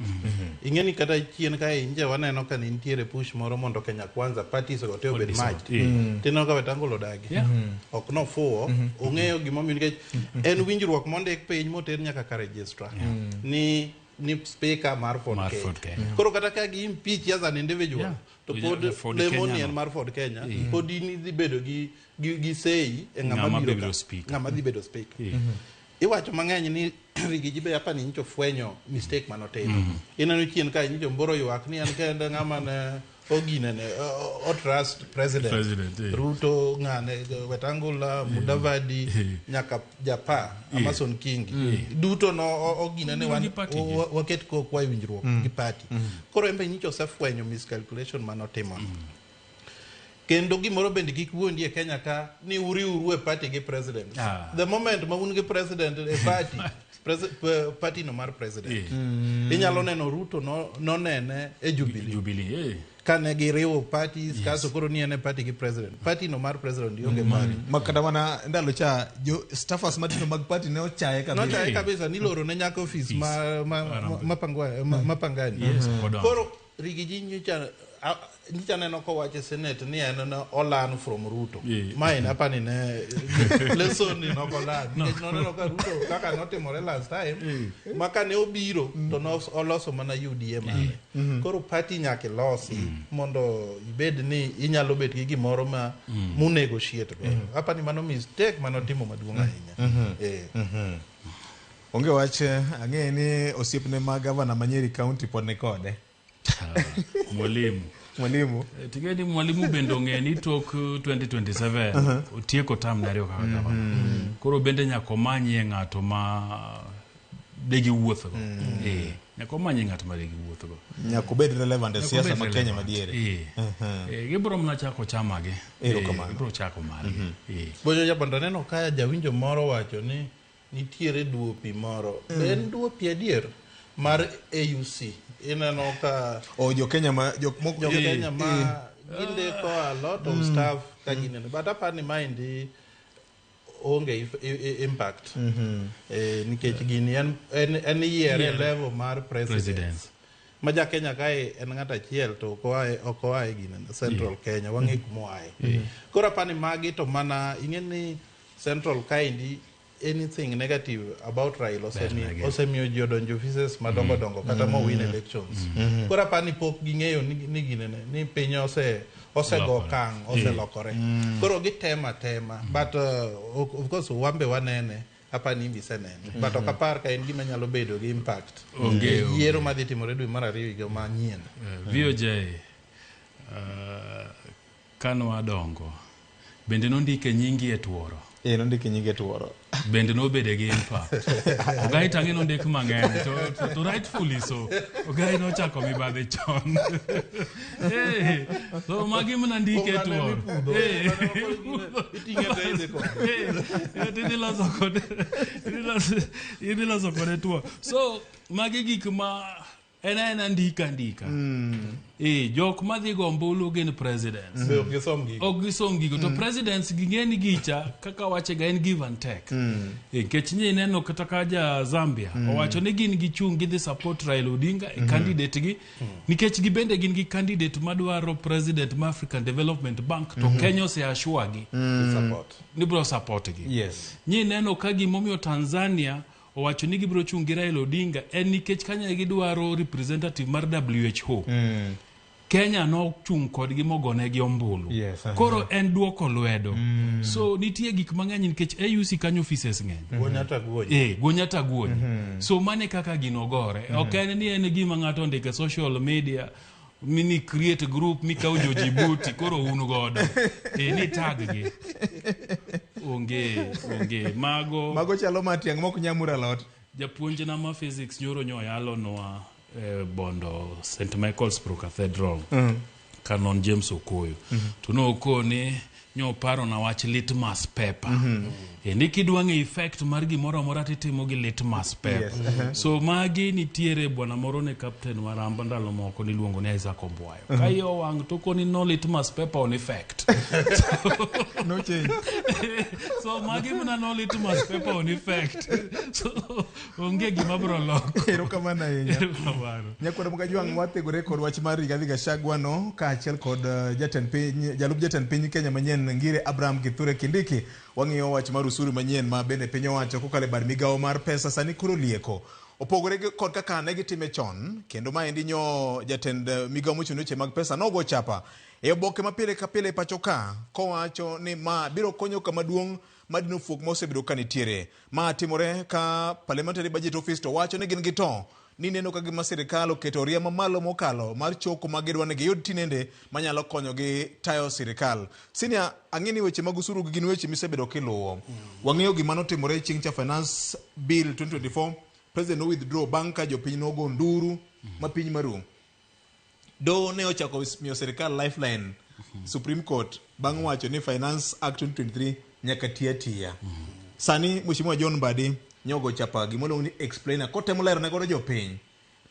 Ing'e ni kata chien kae nje waneno ka ne nitiere push moro mondo Kenya Kwanza parties go te obed merged. Tineno ka Wetangula odagi. Ok nofuwo, ong'eyo gimomiyo nikech en winjruok mondik piny moter nyaka ka registrar. Ni speaker mar Ford Mar Kenya. Ford Kenya. Koro kata ka gi impeach as an individual, to pod Ford lemo Kenya ni en no. mar Ford Kenya, pod in idhi bedo gi say e ng'ama Ng'ama biro biro ka- speaker. ng'ama dhi bedo speaker. Iwacho mang'eny ni Riggy G be apa ni nyicho fwenyo mistake manotimo. Ineno chien ka nyicho Mboro ywak ni en kende ng'ama ne oginene o trust president, President, eh. Ruto ng'ane Wetangula Mudavadi nyaka Japa Amason Kingi duto no oginene Gin wan gi party gi. waket kokwa e winjruok gi party. Koro en be nyicha osefwenyo miscalculation manotimo. Kendo gimoro bende kik wuondi e Kenya ka ni uriuru e party gi president. The moment ma un gi president e party, party no mar president. Inyalo neno Ruto nonene e Jubilee. Jubilee, eh. Kane giriwo parties, kasto koro ni en e party gi president. Party no mar president ionge mari. Ma kata mana ndalo cha jo staffers matindo mag party ne ochaye kabisa. Nochaye kabisa niloro ne nyaka ofis ma Pangani. Yes, odonjo. Koro Rigiji nyicha neno kowacho e Senate ni en ne olearn from Ruto. Ma en apani ne lesson ni nok olearn. Nikech noneno ka Ruto kaka notimore last time, ma kane obiro to oloso mana UDA mare. Koro party nyaka ilosi mondo ibed ni inyalo bet gi gimoro ma munegotiate godo. Apani mano mistake manotimo maduong' ahinya. Onge wach, ang'e ni osiepne ma gavana ma Nyeri County pod ni kode. Mwalimu. Mwalimu. Ting'e ni mwalimu bende ong'e ni tok 2027 otieko term ne ariyo kaka gavana. Koro bende nyaka omanyie ng'ato ma degi wuothogo. Nyaka omanyie ng'ato ma degi wuothogo. Nyaka obed relevant e Nyaka siasa obed ma Kenya relevant. madiere. Gibiro mana chako chama gi. Erokamano. Gibiro chako margi. Bojo Jabondo aneno ka jawinjo moro wacho ni nitiere duopi moro. Be en duopi adier mar AUC? Ineno ka O jo Kenya ma jok moko jo Kenya ma gindiko a lot of stuff ka gineno. But apani maendi onge impact. Nikech gini en yiere Yiere. level mar president. President. Ma ja Kenya kae en ng'at achiel to ok oae gine Central Kenya wang'e kuma oae. Koro apani magi to mana ing'e ni Central kaendi anything negative about Raila negi. osemiyo ji odonjo offices madongo dongo kata mo win elections. Koro apani pok ging'eyo ni ginene ni piny osego Lokore. okang' oselokore. Koro gitemo atema but of course wambe wanene apani imbe isenene but ok apar ka en gima nyalo bedo gi impact Onge, e onge. yiero madhi timore dwe mar ariyo higa manyien. VOJ kanwadongo bende nondike nyingi e tuoro. Nondike nyingi e tuoro. Bende nobede gi impact. Ogai tang'e nondik mang'eny to rightfully so. Ogai nochako mibadhi chon. So magi mana ndike e Oganda tuoro. mipudho. Iting'e to idhi kode. Idhi loso kode tuo. So magi gik ma en aena ndika ndika. Jok madhi go ombulu gin presidents. Be ok gisom gigo. Ok gisom gigo. To presidents ging'e ni gicha kaka wache ga en give and take. Nikech nyi ineno kata ka ja Zambia owacho ni gin gichung' gidhi support Raila Odinga e candidate gi nikech gibende gin gi candidate madwaro president ma African Development Bank to Kenya ose assure gi Support. ni biro support gi. Nyi ineno ka gimomiyo Tanzania owacho ni gibiro chung' gi Raila Odinga en nikech kanyo gidwaro representative mar WHO. Kenya nochung' kodgi mogonegi ombulu. Koro en duoko lwedo. So nitie gik mang'eny nikech AUC kanyo offices ng'eny. Guonya ta guonyo. Guonya ta guonyo. So mane kaka gino gore. Ok en ni en gima ng'ato ondiko e social media mini create group mikaw jo Djibouti koro un godo. Ni tag gi. Onge. Mago chalo matiang' mok nyamur alot. Japuonjna ma physics nyoro nyoyalonwa Bondo St. Michael's Pro Cathedral. Canon James Okoyo. To nokone nyoparo na wach litmus paper. Ni kidwa ng'e effect mar gimoro amora titimo gi litmus paper. So magi nitiere bwana moro ne captain Waramba ndalo moko niluongo ni Isaac Ombwayo. Ka iye owang' to koni no litmus paper on effect. No change. So magi mana no litmus paper on effect. So onge gima biro loko. Erokamano ahinya. Erokamano. Nyakwar Mugajwang' wathegore kod wach mar Rigathi Gachagua no kaachiel kod jalup jatend piny Kenya manyien Ngire Abraham Kithure Kindiki. Wang'iyo wach mar usuru manyien ma bende piny owacho kokalo e bad migawo mar pesa sani koro lieko. Opogore kod kaka ne gitime chon, kendo maendi nyo jatend migawo mochung' ne weche mag pesa nogo chapa e oboke ma pile ka pile e pacho ka kowacho ni ma biro konyo kama duong' madino fuok ma osebedo ka nitiere. Ma timore ka Parliamentary Budget Office to wacho ni gin gi to ni neno ka gima sirikal oketo oria mamalo mokalo mar choko ma gidwa ni giyud tinende manyalo konyogi tayo sirikal. Senior, ang'e ni weche mag osuru gin weche misebedo kiluwo. Wang'eyo gima notimore chieng' cha Finance Bill 2024, President no withdraw bang' ka jopiny nogo nduru ma piny maru. Doho ne ochako miyo sirikal lifeline Supreme Court bang' wacho ni Finance Act 2023 nyaka ti atiya. Sani Mheshimiwa John Mbadi nyogo chapa gima iluongo ni explainer kotemo lero ne godo jopiny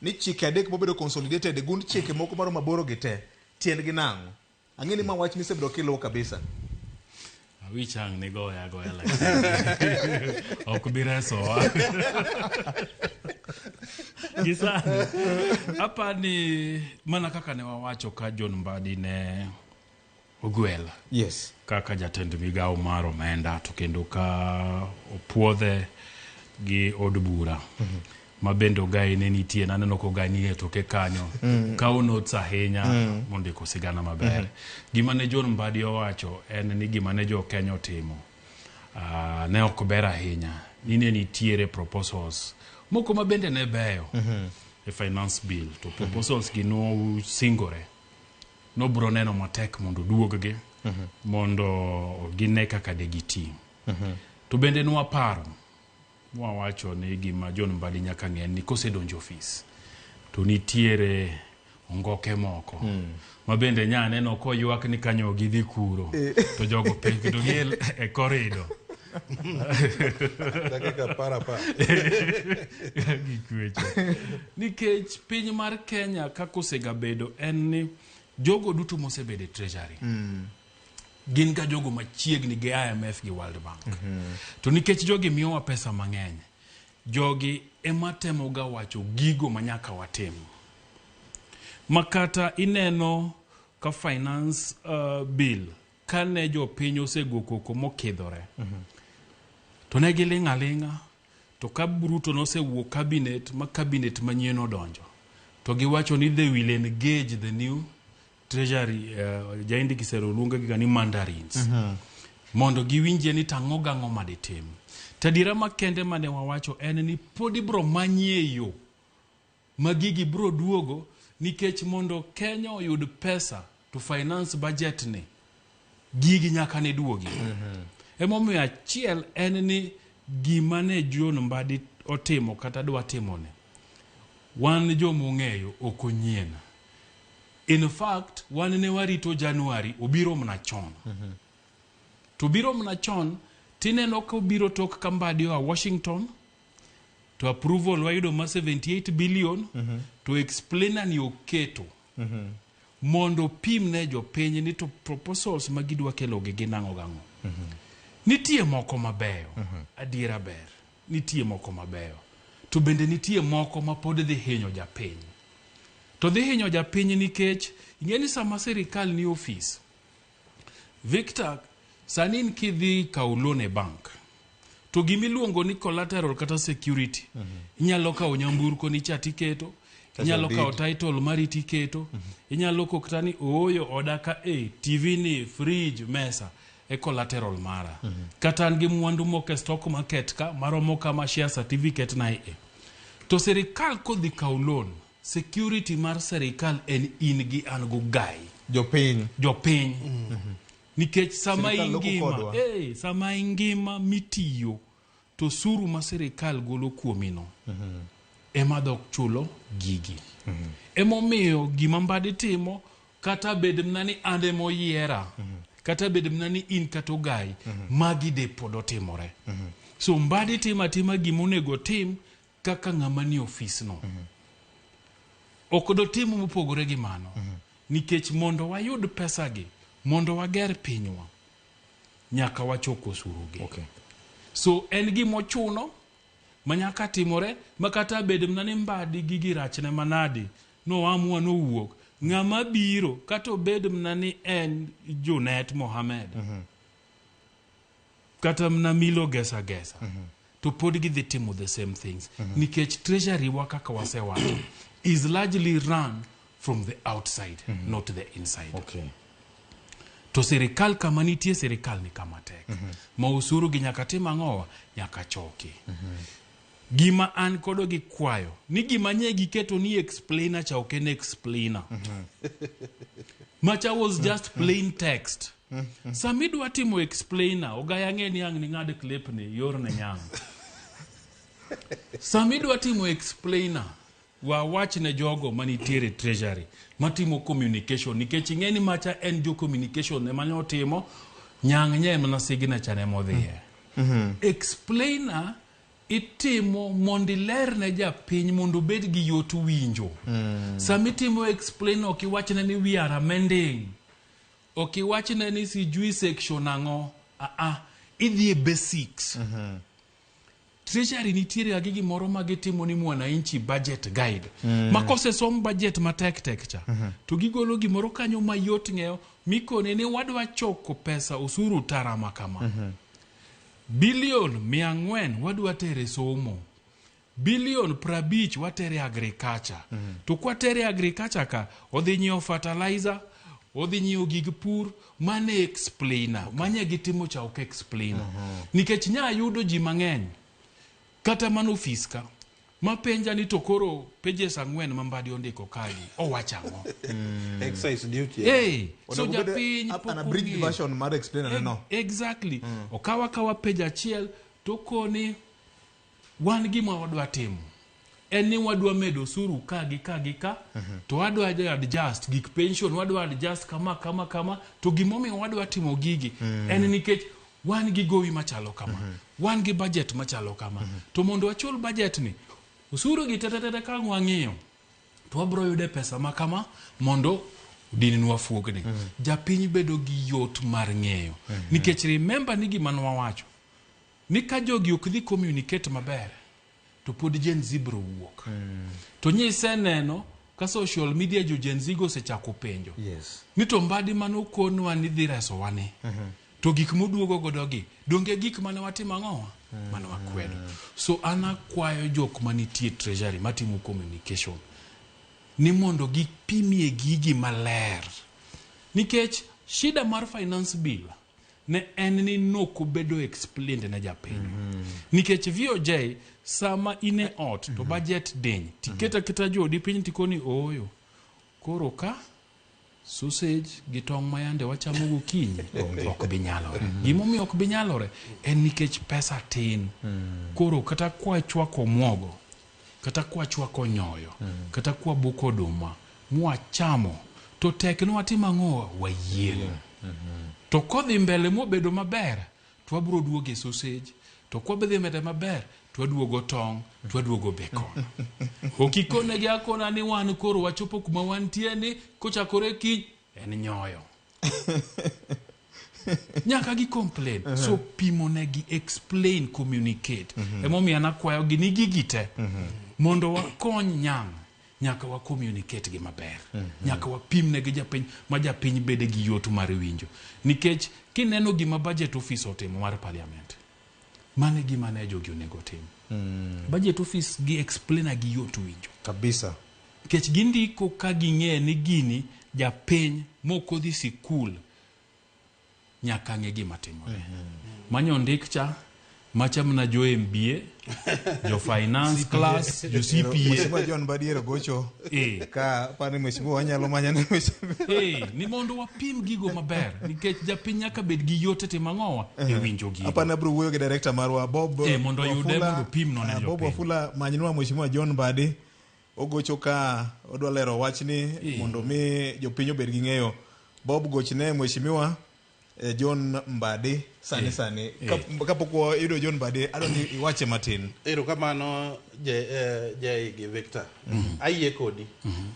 ni chike adek mobedo consolidated e gund chike moko maromo aboro gi te tiendgi nang'o. Ang'e ni ma wach misebedo kiluwo kabisa. Awich ang' ni goya agoya lakini ok bi resowa. Gi sani apani mana kaka ne wawacho ka John Mbadi ne ogwel yes. kaka jatend migawo mar omenda to kendo ka opuodhe gi od bura ma bende Ogai ne nitie naneno ka Ogai nie toke kanyo kawo notes ahinya mondiko sigana maber. Gima ne John Mbadi owacho en ni gima ne jo Kenya otimo ne ok ber ahinya ni ne nitiere proposals moko ma bende ne beyo e finance bill to proposals gi nosingore nobro neno matek mondo oduog-gi mondo gine kaka de giti. To bende nwaparo mwawacho ni gima John Mbadi nyaka ng'e en ni kosedonjo ofis to nitiere ongoke moko ma bende nya neno koywak ni kanyo gidhi kuro to jogo penj to gi e korido Dakika apar apar. Gikwecho. Nikech piny mar Kenya kaka osegabedo en ni jogo duto mosebedo e treasury gin ga jogo machiegni gi IMF gi World Bank. To nikech jogi miyowa pesa mang'eny, jogi ema temoga wacho gigo ma nyaka watim. Ma kata ineno ka finance bill kane jopiny osego koko mokidhore to ne giling' aling'a to ka Ruto nosewuok cabinet ma cabinet manyien odonjo to giwacho ni they will engage the new treasury jaindi kisero luongo giga ni mandarins mondo giwinjie ni tang'o gang'o maditim. To adiera makende mane wawacho en ni pod ibro manyie yo ma gigi bro duogo nikech mondo Kenya oyud pesa to finance budget ni gigi nyaka ne duogi. Emomiyo achiel en ni gima ne John Mbadi otimo kata dwa timone wan jomong'eyo ok onyien. In fact, wan ne warito January obiro mana chon. To biro mana chon tineno ka obiro tok ka Mbadi oa Washington to approval wayudo ma 78 billion to explainer ni oketo mondo opim ne jopiny ni to proposals ma gidwa kelo gi gin ang'o gang'o. Nitie moko mabeyo, adiera ber, nitie moko mabeyo. To bende nitie moko ma pod dhi hinyo japiny. To dhi hinyo japiny nikech ing'e ni sama sirikal ni ofis, Victor, sani in kidhi kawo loan e bank, to gimiluongo ni collateral kata security, inyalo kawo nyamburko ni cha tiketo, inyalo kawo title mari tiketo, inyalo kok kata ni ooyo oda ka e TV ni, fridge, mesa e collateral mara. Kata an gi mwandu moko e stock market ka maromo kama share certificate na e. To sirikal kodhi kawo loan, security mar sirikal en in gi an go gai. Jopiny. Jopiny. Nikech sama Sirikal loko ingima, kodwa. sama ingima mitiyo to osuru ma sirikal golo kuomino ema dhok chulo gigi. Emomiyo gima Mbadi timo kata bed mana ni an ema oyiera, kata bed mana ni in kata Ogai, magi de pod otimore. So Mbadi timo atima gima onego otim kaka ng'ama nie ofis no. Ok dotim mopogore gi mano. Nikech mondo wayud pesa gi, mondo wager pinywa, nyaka wachok osuru gi. So en gima ochuno ma nyaka timore ma kata bed mana ni Mbadi gigi rachne manadi noamua nowuok ng'ama biro kata obed mana ni en Junet Mohamed kata mana Milo Gesa Gesa to pod gidhi timo the same things nikech treasury wa kaka wasewacho is largely run from the outside not the inside. To sirikal kama nitie sirikal ni kama tek ma osuru gi nyaka tim ang'owa nyaka choki. Gima an kodo gi kwayo ni gima nye giketo ni explainer cha ok en explainer. Macha was just plain text. Sama idwa timo explainer, ogaya ng'e ni ang' ning'ad clip ni yor ne nyang'. Sama idwa timo explainer, wawach ne jogo manitiere treasury matimo communication nikech ing'e ni macha en jo communication ema ne otimo nyang' nye mana signature ne modhiye. Explainer itimo mondo iler ne japiny mondo obed gi yot winjo. Sama itimo explainer ok iwachne ni we are amending. Ok iwachne ni sijui section ang'o. Ah, idhi e basics. Treasury nitiere ga gi gimoro ma gitimo ni mwananchi budget guide. Ma kosesom budget matek tek cha, to gigolo gimoro kanyo mayot ng'eyo mikone ni wadwa choko pesa osuru tara ma kama. Bilion 400 wadwa tere somo. Bilion 50 watere agriculture. To kwatere agriculture ka, odhi nyiewo fertilizer, odhi nyiewo gig pur, mane explainer. Manye gitimo cha ok explainer. Nikech nya yudo ji mang'eny, kata mana ofis ka, mapenja ni to koro pages 4 ma Mbadi ondiko kagi, owacho ang'o? Excise duty. Hey, so Onego obed japiny an pok abridged ong'eyo. version mar explainer no. Exactly. Okaw akawa page achiel to koni wan gima wadwa timo en ni wadwa medo osuru ka gi ka gi ka to wadwa adjust gik pension wadwa adjust kama kama kama to gimomiyo wadwa timo gigi en nikech wan gi gowi machalo kama wan gi budget machalo kama to mondo wachul budget ni osuru gi tetetete ka wang'iyo to wabro yude pesa ma kama mondo dininwa fuogni. Japiny bedo gi yot mar ng'eyo nikech remember ni gima nwawacho ni ka jogi ok dhi communicate maber to pod Gen Z bro wuok. To nyiseneno ka social media jo Gen Z go osechako penjo ni to Mbadi manokonwa ni dhi resowa ni to gik moduogo godo gi donge gik mane watimo ang'owa mane wakwedo. So an akwayo jok manitie treasury matimo communication ni mondo gipimie gigi maler nikech shida mar finance bill ne en ni nokobedo explained ne japiny. Nikech VOJ sama in e ot to budget diny tiketa keta joodi piny tikoni ooyo koro ka sausage gi tong' mayande wachamo gokinyi ok bi nyalore. Gimomiyo ok bi nyalore en nikech pesa tin. Koro kata kwachwako muogo, kata kwachwako nyoyo, kata kwabuko oduma mwachamo to tek ni watim ang'o wayieng'. To kodhi mbele mobedo maber to wabro duogo e sausage to kwabedhi mbele maber to waduogo tong' to waduogo bacon. Ok ikonegi akona ni wan koro wachopo kuma wantie ni kochakore kiny en nyoyo. Nyaka gi complain. So pimo negi, explain, communicate. Emomiyo an akwayo gi ni gigi te mondo wakony nyang' nyaka wa communicate gi maber. Nyaka wapim negi japiny ma japiny bede gi yot mar winjo. Nikech kineno gima budget office otimo mar parliament, mano e gima ne jogi onego tim. Budget office gi explainer gi yot winjo. Kabisa. Nikech gindiko ka ging'e ni gini japiny mokodhi sikul nyaka ng'e gima timore. Manyo ndik cha, macha mana jo MBA, jo finance class, jo CPA. Mheshimiwa John Mbadi ero gocho. Ka pani mheshimiwa wanyalo manya ne mheshimiwa. Ni mondo wapim gigo maber nikech japiny nyaka bed gi yot e timo ang'owa e winjo gigo. Apani abro wuoyo gi director marwa Bob Mondo oyude Wafula. mondo opim no ne Bob jopiny. Wafula manynwa mheshimiwa John Mbadi ogocho ka odwa lero wachni mondo mi jopiny obed gi ng'eyo. Bob gochne mheshimiwa John Mbadi sani sani. Kapok wayudo John Mbadi adwa ni iwache matin. Erokamano Jay gi Victor. Ayie kodi.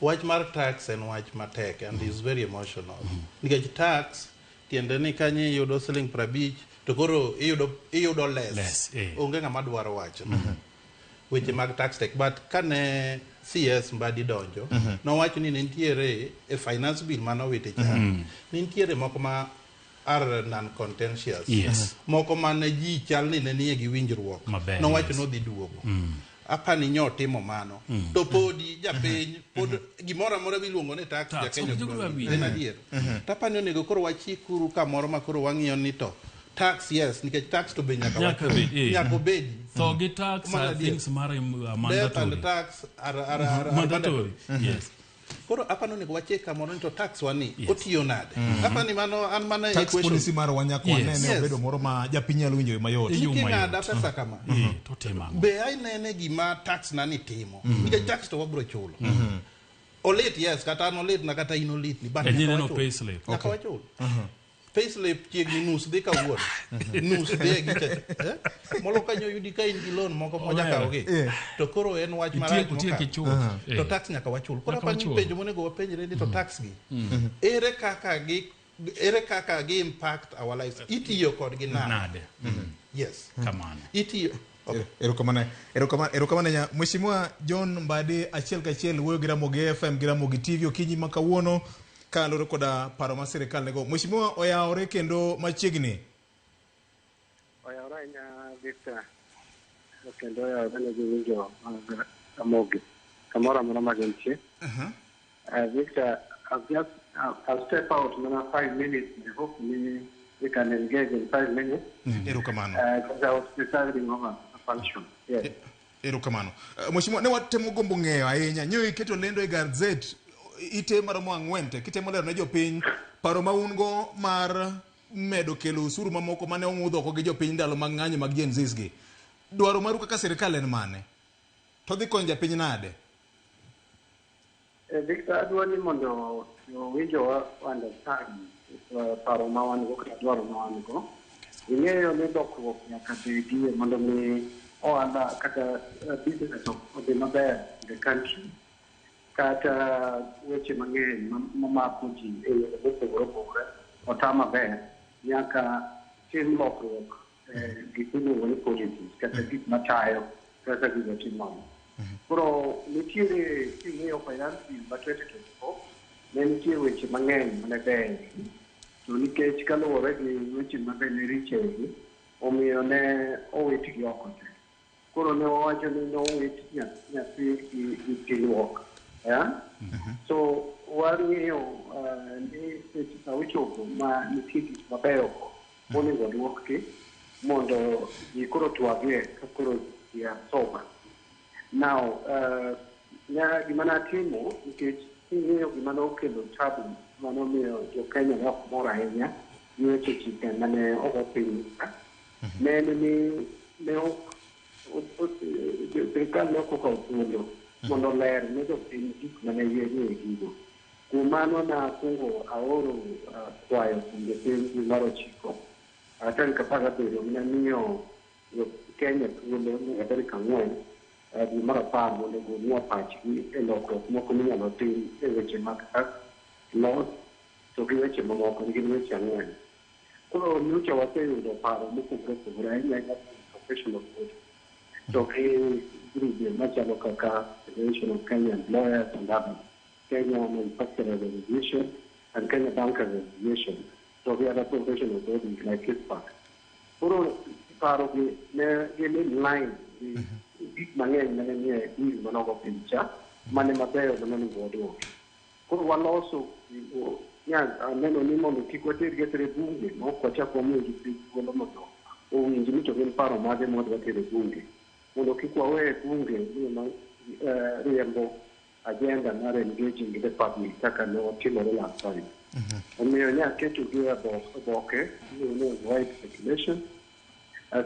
Wach mar tax en wach matek and is very emotional. Nikech tax tiende ni kanyo iyudo siling 50 to koro iyudo less. Onge ng'ama dwaro wacho. Weche mag tax tek but kane CS Mbadi donjo nowacho ni nitiere e finance bill manowite cha nitiere moko ma are non-contentious. Moko mane ji chal ni ne nie gi winjruok. Nowacho nodhi duogo. Apani nyo timo mano. To podi japiny pod gimoro amora miluongo ni tax jakenya ok dwa winjo. En adier. To apani onego koro wachikuru kamoro ma koro wang'iyo ni to tax yes nikech tax to be nyaka obedi. Tho gi tax Mano are adier. things mar Death and mandatory. tax are Mandatory, yes. Koro apani onego wachik kamoro ni to tax wani otiyo nade? Apani mano an mana Tax equation. policy marwa nyaka wanene obedo moro ma japiny nyalo winjo mayot. Niking'ada pesa kama. To timo ang'o? Be ainene gima tax na ni timo? Nikech tax to wabro chulo. Olit yes, kata an olit na kata in olit ni, but En nyaka ineno wachul. payslip. Nyaka wachul. Payslip chiegni nus dhi kawuono. Nus dhi e gicha. Eh? Molo kanyo yudi ka in gi loan moko moja Omera. kawogi. To koro en wach marach Otiek mokalo. ichul. To tax nyaka wachul. Koro Nyaka apani wachul. penjo monego wapenjre ni to tax gi. Ere kaka gi ere kaka gi impact our lives? Itiyo kodgi nade? Nade. Yes. Kamano. Itiyo. Erokamano, erokamano, erokamano ahinya. Mheshimiwa John Mbadi, achiel kachiel wuoyo gi Ramogi FM gi Ramogi TV okinyi ma kawuono kaluwore koda paro ma sirikal nigo. Mheshimiwa oyawore kendo machiegni. Oyawore ahinya Victor, kendo oyawore ne jowinjo mag Ramogi kamoro amora ma gintie. Victor, I'll step out mana 5 minutes. I hope we can engage in 5 minutes. Erokamano. Because I was presiding over a function. Yes. Erokamano. Mheshimiwa, ne watemo gombo ng'eyo ahinya. Nyo iketo lendo e gazet ite maromo ang'wen te kitemo lero ne jopiny paro ma un go mar medo kelo osuru mamoko mane ong'udh oko gi jopiny ndalo mag ng'anyo mag Gen Zs gi. Dwaro maru kaka sirikal en mane? To dhi konyo japiny nade? Victor, adwa ni mondo jowinjowa understand paro ma wan go kata dwaro ma wan go. Ing'eyo ni lokruok nyaka bedie mondo mi ohala kata business odhi maber in the country. Kata weche mang'eny mamako ji e yore mopogore opogore ota maber, nyaka tim lokruok gik miluongo ni policies kata gik matayo kaka gigo timore. Koro nitiere king'iyo finance bill ma 2024 ne nitie weche mang'eny mane beyo to nikech kaluwore gi weche mabe ne richo egi omiyo ne owitgi oko te. Koro ne wawacho ni nowit nyathi gi pi luok. Yeah? So wang'iyo ni seche sa ochopo ma nitie gik mabeyo go monego oduokgi mondo ji koro twagie ka koro ji are sober. Now, gima natimo nikech king'iyo gima nokelo tabu manomiyo jo Kenya ne ok mor ahinya gi weche chike mane ogo piny ka, ne en ni ne ok sirikal ne ok okawo thuolo mondo oler ne jopiny gik mane nie gigo. Kuom mano nakwongo aoro kwayo kuom jopiny dwe mar ochiko tarik 17 namiyo jo Kenya thuolo nyaka tarik 4 dwe mar 10 mondo ogolnwa pachgi e lokruok moko minyalo tim e weche mag tax laws to gi weche mamoko gin weche ang'wen. Koro nyocha waseyudo paro mopogore opogore ahinya ahinya kuom professional body to gi grube machalo kaka Federation of Kenyan Lawyers and others, Kenya Manufacturers Association and Kenya Bankers Association to gi other professional bodies like ICPAK. Koro paro gi ne gin in line gi gik mang'eny mane nie bill manogo piny cha mane mabeyo mane onego waduoki. Koro waloso nya aneno ni mondo kik watergi atera e bunge ma ok wachak wamiyo jopiny thuolo mondo owinj ni to gin paro mage ma wadwa tero e bunge mondo kik wawe bunge ma riembo agenda mar engaging the public kaka ne watimore last time. Omiyo ne aketogi e oboke miluongo ni wide circulation,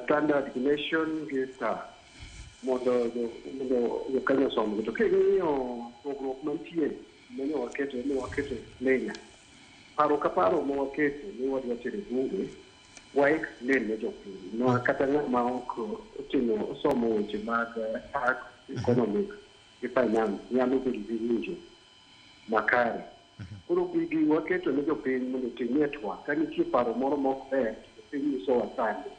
Standard, Nation gi Star mondo jo-Kenya osomgi. To king'iyo pogruok mantie mane waketo ne waketo explainer. Paro ka paro ma waketo ni wadwa tero e bunge wa explain ne jopiny ma kata ng'ama ok otimo osomo weche mag tax, economics gi finance nyalo bedo gi winjo makare. Koro gigi waketo ne jopiny mondo otimie twak. Ka nitie paro moro ma ok ber to jopiny nyisowa sani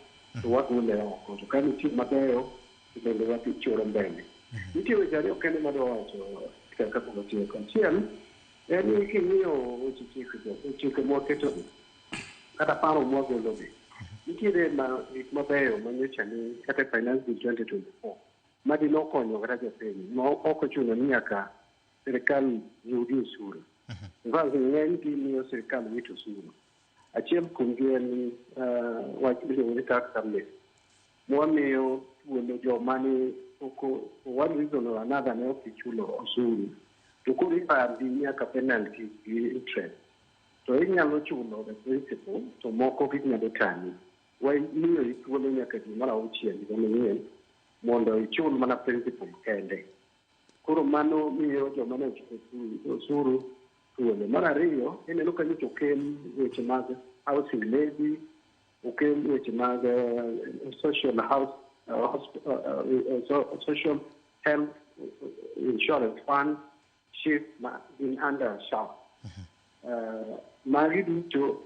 to wagole oko. To ka nitie mabeyo to bende wadhi choro mbele. Nitie weche ariyo kende madwa wacho kapok atieko. Achiel en ni king'iyo weche chike chike mwaketogi kata paro mwagologi nitiere ma gik mabeyo manyocha ni kata e finance bill 2024 madi nokonyo kata jopiny ma ok ochuno ni nyaka sirikal yudi osuru. In fact, ng'eny gi miyo sirikal wito osuru. Achiel kuomgi en wach miluongo ni tax amnesty. Mwamiyo thuolo joma ni oko for one reason or another ne ok ichulo osuru to koro ibambi nyaka penalties gi interest to inyalo chulo the principal to moko ginyalo tami. Wamiyo thuolo nyaka dwe mar auchiel higa manyien mondo ichul mana principal kende. Koro mano miyo joma ne ochulo osuru thuolo. Mar ariyo, ineno ka nyocha okel weche mag housing levy, okel weche mag social house, social health insurance fund, SHIF ma gin under SHA. Magi duto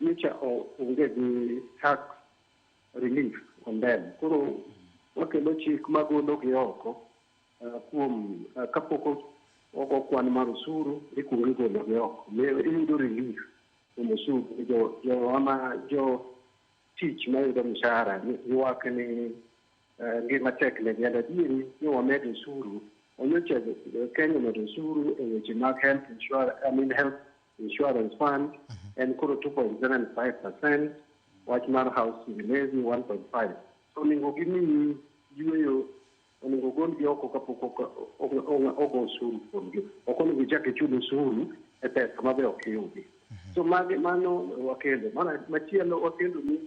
nyocha onge gi tax relief on them. Koro wakelo chik magolo gi oko kuom kapok ogo kwan mar osuru ikuongo igolo gi oko. Miyo iyudo relief kuom osuru. Jo ama jo tich mayudo mshahara ywak ni ngima tek negi. And adieri ni wamedo osuru. Onyocha Kenya omedo osuru e weche mag health insurance, I mean health insurance fund en koro 2.75%, wach mar housing levy 1.5. So onego gimiyi yueyo, onego golgi oko kapok ogo osuru kuomgi. Ok onego ichak ichul osuru e pesa mabe ok iyudi. So magi mano wakelo. Machielo wakelo ni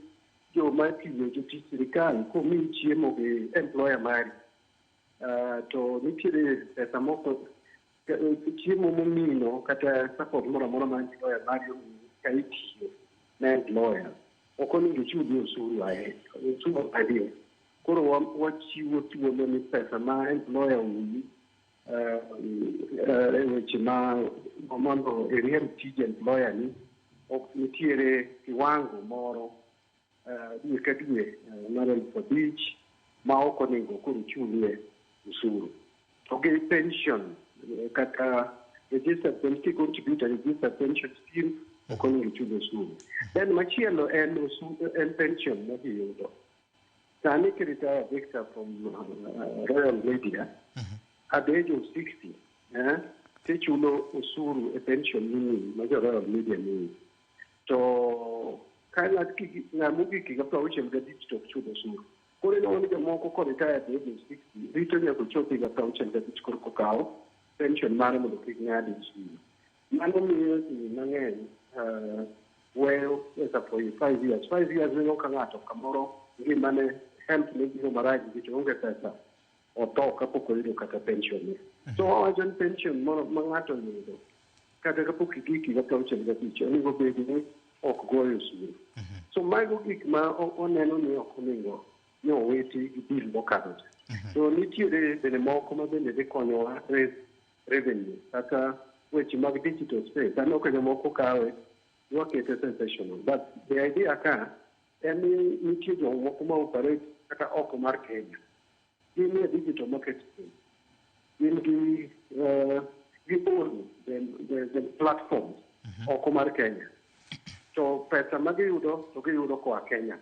joma tiyo jotich sirikal komiyi chiemo gi employer mari to nitiere pesa moko chiemo momino kata support moro amora ma employer mari omiyi ka itiyo ne employer ok onego ichul osuru ahinya osuru ariyo. Koro wachiwo thuolo ni pesa ma employer omiyi e weche ma mondo iriemb tij employer ni ok nitiere kiwango moro dwe ka dwe mar 5,000 ma ok onego koro ichulie osuru. To gi pension kata registered pension contributor registered pension scheme ok onego ichul osuru. Then machielo en osuru en pension ma ji yudo. Sani kiretire, Victor, from Royal Media at the age of 60, tichulo osuru e pension mimiyi ma jo Royal Media miyi. To ka ng'ama ogik higa 65 to ok chul osuru. Koro ineno ni jomoko ko retire at the age of 60 rito nyaka ochop higa 65 korka okaw pension mare mondo kik ng'ade osuru. Mano miyo ji mang'eny weyo pesa for 5 years. 5 years neno ka ng'ato kamoro ngimane health ne biro marach nikech oonge pesa otho kapok oyudo kata pension ne. So wawacho ni pension moro ma ng'ato oyudo kata kapok igik higa 65 onego bed ni ok goyo osuru. So mago gik ma oneno ni ok onego ni owiti gi bill mokadho cha. To nitiere bende moko ma bende dhi konyowa raise revenue kaka weche mag digital space. Aneno ka jomoko kawe wakete sensational. But the idea ka en ni nitie jomoko ma operate kata oko mar Kenya. Gin e digital market space. Gin gi gi own the platforms oko mar Kenya. To pesa ma giyudo to giyudo koa Kenya.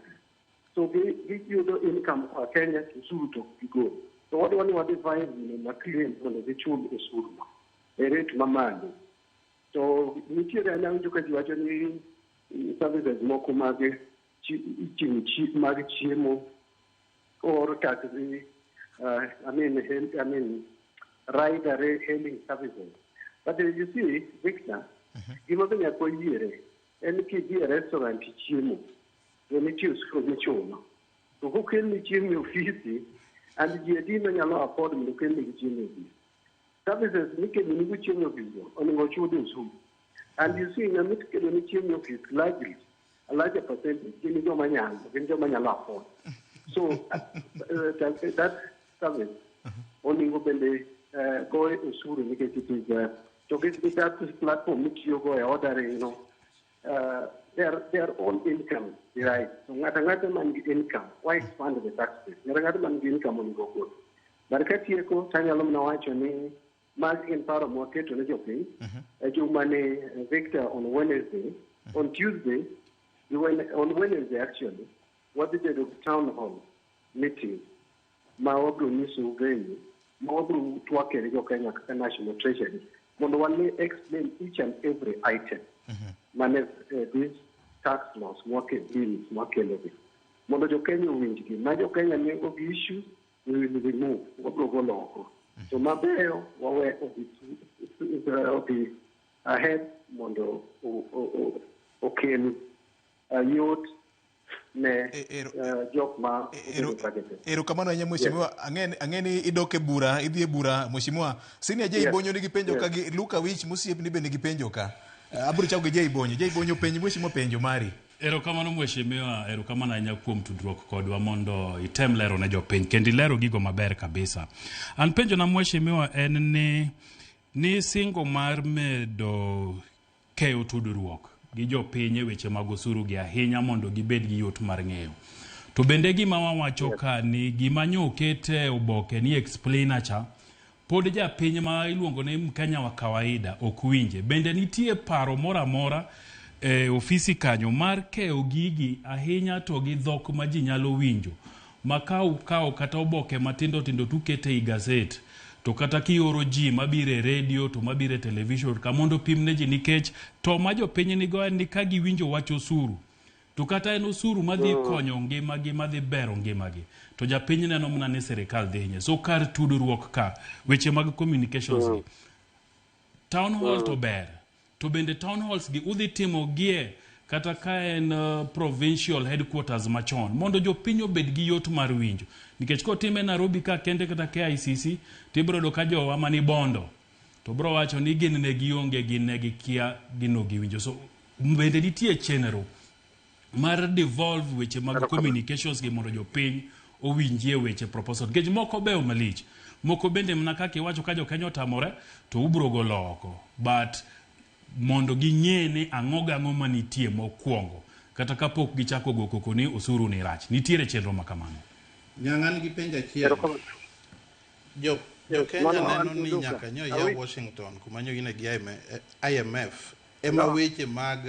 So giyudo income koa Kenya to osuru to ok gigol. To wadwa ni wadivide ma clear mondo gichul osuru no e rate mamalo. To nitiere an awinjo ka ji wacho ni services moko mag ichiwo mag chiemo or taxi, I mean, I mean, rider hailing services. But you see, Victor, gima be nyaka wayiere en kidhi e restaurant ichiemo to nitie osuru michulo. To kokelni chiemo e ofisi, and ji adi manyalo afford mondo okelnegi chiemo e ofis? Services mikelonigo chiemo e ofis go onego ochud osuru. And you see, ng'ama ikeloni chiemo e ofis largely, a larger percentage gin joma nyalo, gin joma nyalo afford. So that service onego bende goye osuru nikech it is to gi that platform mitiyogo e ordering no they are all income derived. So ng'ato ang'ata man gi income, why expand the tax base? Ng'ato ang'ata man gi income onego ogol. But katieko tanyalo mana wacho ni magi gin paro mwaketo ne jopiny e juma ni Victor, on Wednesday, on Tuesday, on Wednesday actually, wadhi bedo gi town hall meeting ma wabiro nyisou venue ma wabiro twake gi jo Kenya kaka National Treasury mondo wane explain each and every item mane this tax laws mwake bills mwakelogi. Mondo jo Kenya owinjgi. Ma jo Kenya nigo gi issue, we will remove. Wabiro golo oko. To mabeyo wawe odhi ahead mondo okel yot ne jok ma obedo targeted. Erokamano ahinya, mheshimiwa. Ang'e ni idok e bura, idhi e bura, mheshimiwa. Senior Jay Bonyo nigi penjo ka gi Luka Wich mosiepni be nigi penjo ka. Abiro chako gi Jay Bonyo. Jay Bonyo, penj mheshimiwa penjo mari. Erokamano mheshimiwa, erokamano ahinya kuom tudruok kodwa mondo item lero ne jopiny kendo ilero gigo maber kabisa. An penjo na mheshimiwa en ni singo mar medo keyo tudruok gi jopiny e weche mag osuru gi ahinya mondo gibed gi yot mar ng'eyo. To bende gima wawacho ka ni gima nyo oket e oboke ni explainer cha pod japiny ma iluongo ni Mkenya wa kawaida ok winje. Bende nitie paro moro amora e ofisi kanyo mar keyo gigi ahinya to gi dhok ma ji nyalo winjo ma ka ukawo kata oboke matindo tindo tukete ei gazet to kata kioro ji mabiro e redio to mabiro e television ka mondo opim ne ji, nikech to ma jopiny nigo en ni ka giwinjo wach osuru to kata en osuru madhi konyo ngimagi, madhi bero ngimagi, to japiny neno mana ni sirikal dhi hinye. So kar tudruok ka weche mag communications gi, town hall to ber, to bende town halls gi udhi timo gie kata ka en provincial headquarters machon mondo jopiny obed gi yot mar winjo, nikech kotime Nairobi ka kende kata KICC, tibiro yudo ka jowa mani Bondo to biro wacho ni gin ne gionge, gin ne gikia gino giwinjo. So bende nitie chenro mar devolve weche mag communications gi mondo jopiny owinjie weche proposal, nikech moko beyo malich, moko bende mana kaka iwacho ka jokenya otamore to ubiro golo oko, but mondo ging'e ni ang'o gang'o manitie mokwongo kata kapok gichako go koko ni osuru ni rach. Nitiere chenro ma kamano? Nyang'a nigi penjo achiel. Jo Kenya neno ni nyaka nyo ya Washington kuma nyo gine gi IMF ema weche mag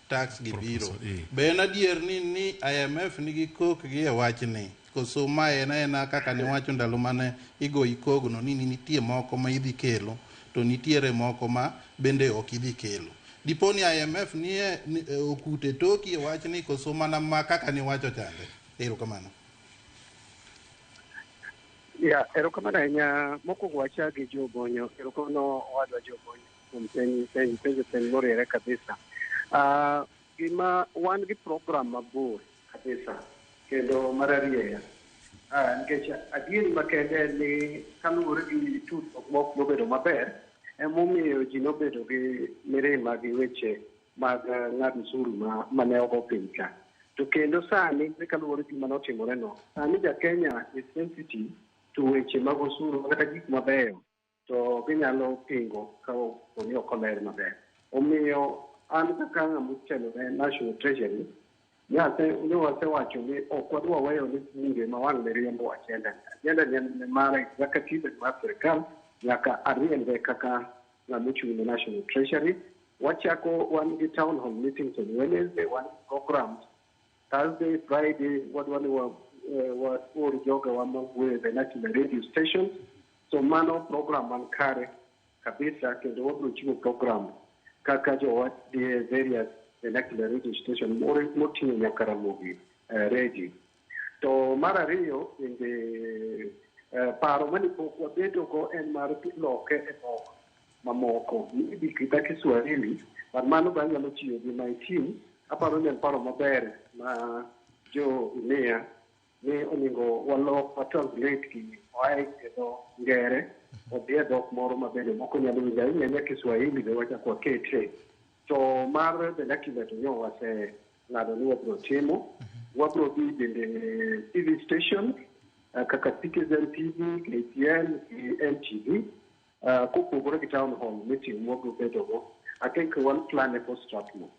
tax gi biro. Be en adier ni IMF nigi kok gi e wachni? Koso ma en aena kaka niwacho ndalo mane igo ikogno ni nitie moko ma idhi kelo to nitiere moko ma bende ok idhi kelo. Dipo ni IMF nie okute toki e wachni koso mana ma kaka niwacho chande? Erokamano. Ya, erokamano ahinya. Mokwongo wacha gi Joe Bonyo. Erokamano owadwa Joe Bonyo kuom penjo moriere kabisa. Gima wan gi program mabor kabisa kendo mararieya. Nikech adieri makende en ni kaluwore gi tudruok mok nobedo maber, emomiyo ji nobedo gi mirima gi weche mag ng'ado osuru mane ogo piny ka. To kendo sani kaluwore gi gima notimore no, sani ja Kenya is sensitive to weche mag osuru kata gik mabeyo to ginyalo pingo ka opo ni ok oler maber. Omiyo an kaka ng'ama otelo ne National Treasury, ne wasewacho ni ok wadwa weyo ni bunge ma wang' ne riembo agenda ni. Agenda ni en mar executive en mar sirikal, nyaka ariembe kaka ng'ama ochung' ne National Treasury. Wachako wan gi town hall meetings on Wednesday, wan gi programs Thursday, Friday, wadwa ni wa or jogewa mawuoyo e vernacular radio stations. So mano program man kare kabisa kendo wabiro chiwo program kaka jowa dhi e various vernacular radio station moting'o nyaka Ramogi radio. To mar ariyo bende, paro mane pok wabedo go en mar loke e dhok mamoko, maybe kata Kiswahili, but mano be anyalo tiyo gi my team. Aparo ni en paro maber ma jo imiya ni onego walok, wa translate gini oa e dho ngere odhi e dhok moro ma bende moko nyalo winjo ahinya ahinya. Kiswahili be wachako wakete. To mar vernacular to nyo waseng'ado ni wabiro timo, wabiro dhi bende TV station kaka Citizen TV, KTN gi NTV, kopogore gi town hall meeting mwabiro bedogo. I think one plan for Strathmore.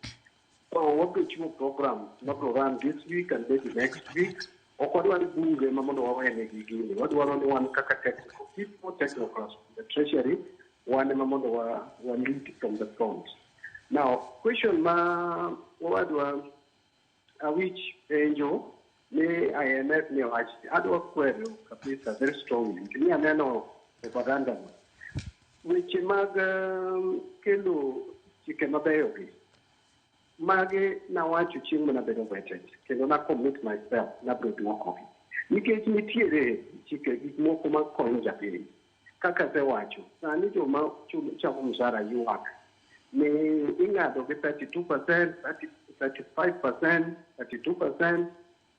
So wabiro chiwo program mabiro run this week and maybe next week. Ok wadwar bunge ma mondo wawenegi gini. Wadwaro ni wan kaka technical people, technocrats from the treasury, wan ema mondo wa lead from the front. Now, question ma owadwa Awich penjo ni IMF ni owach, adwa kwero kabisa very strongly. Ni aneno propaganda no. Weche mag kelo chike mabeyo gi. Magi nawacho chieng' mana bedo vetted kendo na commit myself nabiro duokogi nikech nitiere chike gik moko makonyo japiny kaka asewacho sani joma chamo mshahara ywak ni ing'ado gi 32%, 35%, 32%,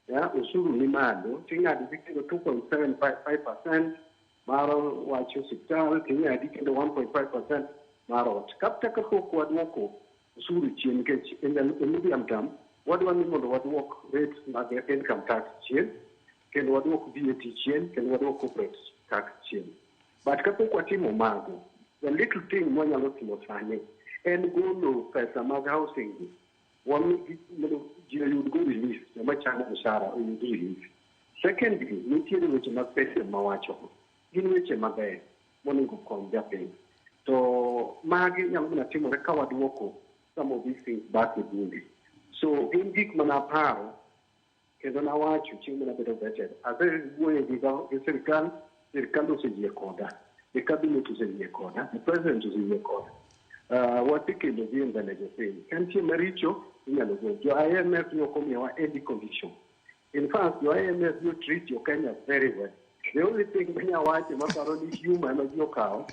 ya osuru ni malo ting'ado gi kendo 2.75% mar wach osiptal ting'adi kendo 1.5% mar ot kata kapok waduoko osuru chien nikech in the medium term wadwa ni mondo waduok rate mag income tax chien kendo waduok VAT chien kendo waduok corporate tax chien. But kapok watimo mago, the little thing mwanyalo timo sani en golo pesa mag housing gi wami mondo ji oyud go relief, joma chamo mshahara oyud relief. Secondly, nitiere weche mag pension mawacho gin weche maber monego kony japiny to magi nyalo mana timore ka waduoko some of these things back e bunge. So gin gik mana aparo kendo nawacho chieng' mana bedo vetted asewuoyo gi sirikal, sirikal oseyie koda, the cabinet oseyie koda, the president oseyie koda. Wasekelo gi e mbele jopiny ka nitie maricho inyalo gol. Jo IMF ne ok omiyowa any condition. In fact, jo IMF no treat jo Kenya very well. The only thing manya wacho maparo ni humor ema ji okawo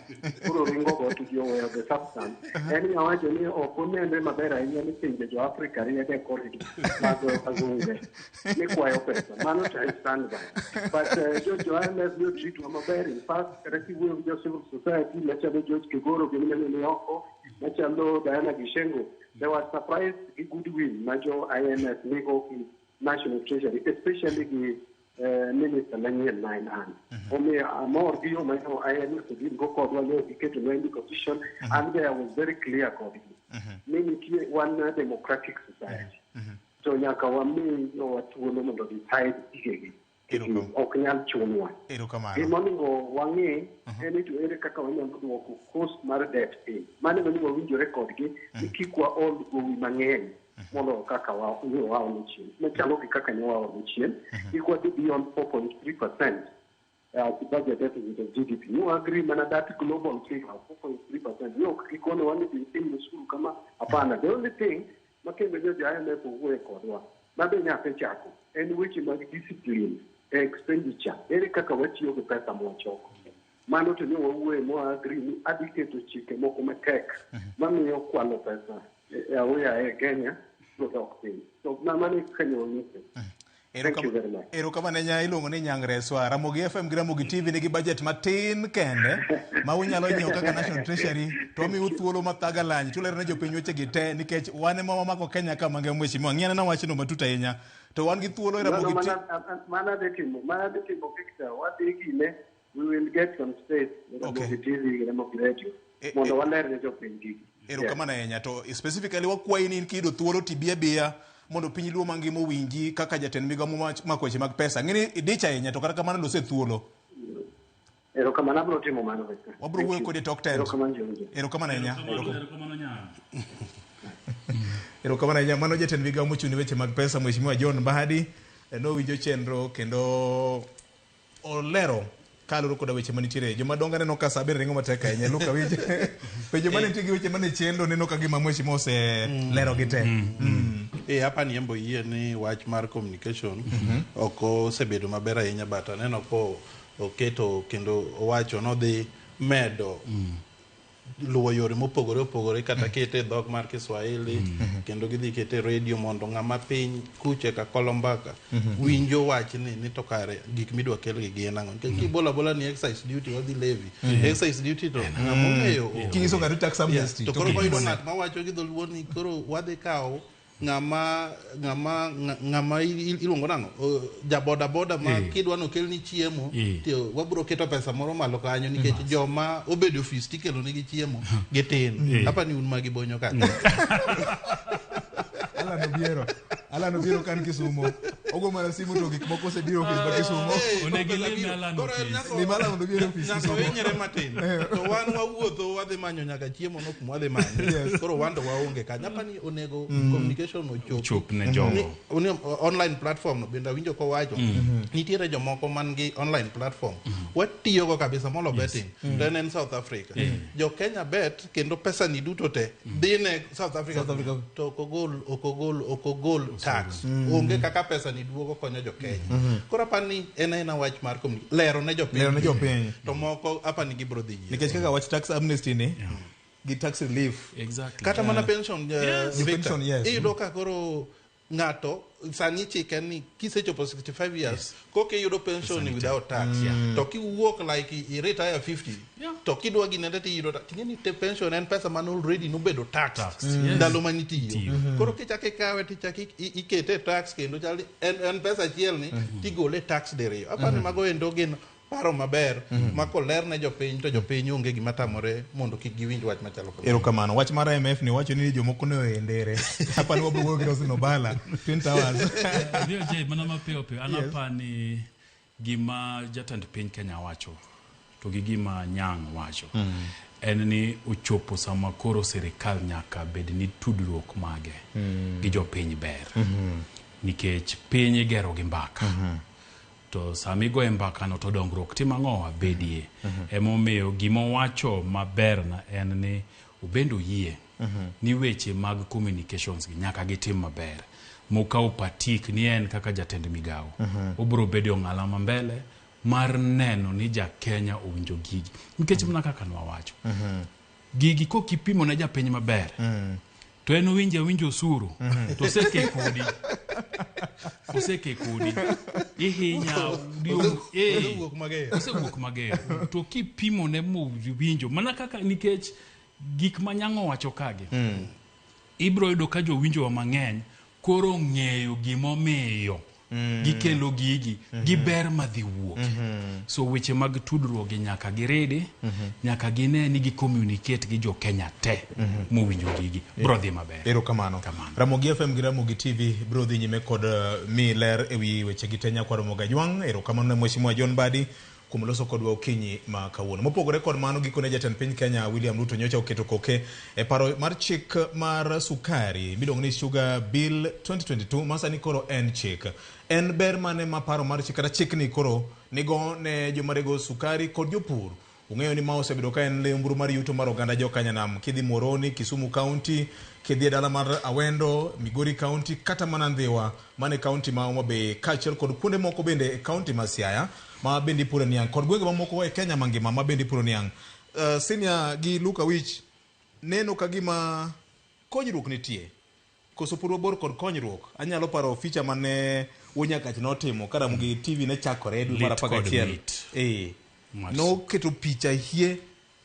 koro ringo go to ji oweyo the substance en ni awacho ni ok onenre maber ahinya ni pinje jo Afrika riede e corridor mag wazunge ni kwayo pesa mano to I stand by. But jo IMF no treat wa maber. In fact, kata kiwuoyo gi jo civil society machalo George Kigoro gi mineno ni oko machalo Diana Gishengo, they were surprised gi goodwill ma jo IMF nigo gi National Treasury, especially gi minister manyien ma en an. Omiyo amor gi yo ma jo IMF odin go kodwa ne giketo nwa in condition and there was very clear kodgi ni nitie wan democratic society to nyaka wami jowa thuolo mondo decide gigegi, ok nyal chunwa. Erokamano. Gima onego wang'e en ni to ere kaka wanyalo duoko cost mar debt piny. Mano ema onego wawinjore kodgi ni kik waol gowi mang'eny moloyo kaka ne waolo chien machalo gi kaka ne waolo chien. Kik wadhi beyond 4.3% budget deficit of GDP. Ne agree mana that global figure of 4.3%. Ne ok gikonowa ni dhi tim osuru kama hapana. The only thing ma kendo jo IMF owuoye kodwa ma be nyaka chako en weche mag discipline e expenditure, ere kaka watiyo gi pesa mwachoko. Mano to ne wawuoye mwa agree ni adhi keto chike moko matek mamiyo kwalo pesa aoyaye e Kenya biro dok piny. So mano e kaka ne wanyise. Thank you very much. Erokamano nya iluongo ni Nyang Reswa. Ramogi FM gi Ramogi TV nigi budget matin kende ma unyalo nyiewo kaka National Treasury to wamiu thuolo mathaga lany tulero ne jopiny wechegi te nikech wan ema wamako Kenya ka mangima mheshimiwa. Ng'iyana na wachno matut ahinya to wan gi thuolo e Ramogi TV. Mana dhi timo Victor, wadhi gine, we will get some space Ramogi TV gi Ramogi Radio mondo waler ne jopiny gigi. Erokamano ahinya to specifically wakwayi ni in kiyudo thuolo tibi abiya mondo piny luo mangima owinji kaka jatend migao mako weche mag pesa. Ng'eni idich ahinya to kata kamano lose thuolo. Erokamano, abiro timo mano Victor. Wabiro wuoyo kodi e tok tent. Erokamano jowinjo. Erokamano ahinya. Erokamano Nyang. Erokamano ahinya. Mano jatend migao mochung' ne weche mag pesa Mheshimiwa John Mbadi nowinjo chenro kendo olero kaluwore koda weche manitiere. Jomadongo aneno ka sa bende ringo matek ahinya. Luka winj. Penjo mane nitie gi weche mane chendo neno ka gima mheshimiwa oselero gi te. Hapa ni embo yie ni wach mar communication ok osebedo maber ahinya, but aneno ko oketo kendo owacho nodhi medo luwo yore mopogore opogore kata kete e dhok mar Kiswahili kendo gidhi kete e radio mondo ng'ama piny kuche ka Kolombaka winjo wachni ni to kare gik midwa kel gi gin ang'o, nikech kibolo abola ni excise duty wadhi levy excise duty to ng'ama ong'eyo onge. Kinyiso ng'ato tax amnesty, To to koro koyudo kipimone. ng'at mawacho gi dholuo ni koro wadhi kawo ng'ama iluongo nang'o, ja boda boda ma kidwa nokelni chiemo to wabro keto pesa moro malo kanyo nikech joma obedo ofis tikelo negi chiemo gitin. Apa ni un magi bonyo kaka Alan Obiero. Alan Obiero kan Kisumo. Ogo mana simu to gik moko osebiro ofis ma Kisumo. Onego ilim Alan Koro en ofis. Lim Alan mondo obi e ofis nyaka Kisumo. ohinyre matin to wan wawuotho wadhi manyo nyaka chiemo no kuma wadhi manye koro wan to waonge kanyo apani onego communication ochop Ochop ne jogo. Online platform no bende awinjo kowacho nitiere jomoko man gi online platform watiyogo kabisa molo betting to en South Africa jo Kenya bet kendo pesa ni duto te dhi ne South Africa to ok ogol ok ogol ok ogol tax onge kaka pesa ni duogo konyo jo Kenya koro apani en aena wach mar lero ne jopiny Lero ne jopiny. to moko apani gibiro dhi yie Nikech kaka wach tax amnesty ni gi tax relief. Exactly. kata mana pension Yes. Victor, Pension, yes. iyudo ka koro ng'ato sani chik en ni kisechopo 65 years koka iyudo pension ni without tax to kiwuok like i retire 50 to kidwa ginende tiyudo tax ting'e ni te pension en pesa man already nobedo taxed Taxed, yes. ndalo manitiyo Tiyo. koro kichako ikawe tichako ikete e tax kendo chal ni en pesa achiel ni tigole tax diriyo apani mago endo gin paro maber ma koler ne jopiny to jopiny onge gima tamore mondo kik giwinj wach machalo kamano. Erokamano. Wach mar IMF ni wacho ni jomoko ne oendere. Apani wabiro wuoyo gi Roslyn Obala. Twin Towers. VOJ mana mapiyo piyo an Yes. apani gima jatend piny Kenya wacho to gi gima Nyang' wacho en ni ochopo sama koro sirikal nyaka bed ni tudruok mage gi jopiny ber nikech piny igero gi mbaka to sama igoye mbakano to dongruok timo ang'owa bedie emomiyo gimowacho maberna en ni obende oyie ni weche mag communications gi nyaka gitim maber mokawo patik ni en kaka jatend migawo obiro bedo e ong'ala ma mbele mar neno ni jakenya owinjo gigi nikech mana kaka nwawacho gigi kokipimo ne japiny maber to en owinjo awinjo osuru to oseke kodi oseke kodi ihinya Osewuok mager. osewuok mager to kipimo ne mowinjo mana kaka nikech gik ma Nyang'o wacho kagi ibiro yudo ka jowinjowa mang'eny koro ng'eyo gimomiyo gikelo gigi gi ber madhi wuok so weche mag tudruok gi nyaka giridi nyaka gine ni gi communicate gi jo Kenya te mowinjo gigi bro dhi maber Erokamano. Ramogi FM gi Ramogi TV biro dhi nyime kod mi ler ewi weche gi te nyakwa Ramogi Ajwang'. Erokamano ne Mheshimiwa John Mbadi kuom loso kodwa okinyi ma kawuono. Mopogore kod mano, gikone jatend piny Kenya William Ruto nyocha oketo koke e paro mar chik mar sukari miluongo ni Sugar Bill 2022 ma sani koro en chik. En ber mane ma paro mar chik kata chikni koro nigo ne joma rego sukari kod jopur? Ung'eyo ni ma osebedo ka en lembru mar yuto mar oganda jokanyanam kidhi Moroni, Kisumu County, kidhi e dala mar Awendo, Migori County, kata mana Ndhiwa mane county ma Homa Bay, kaachiel kod kuonde moko bende e county ma Siaya ma bende ipuro niang' kod gwenge mamoko e Kenya mangima ma bende ipuro niang'. Senior gi Luka Wich neno ka gima konyruok nitie koso pod wabor kod konyruok. Anyalo paro ficha mane Wuonyakach notimo ka Ramogi TV ne chakore dwe mar Lit apar kod gachiel. mit. Noketo picha hie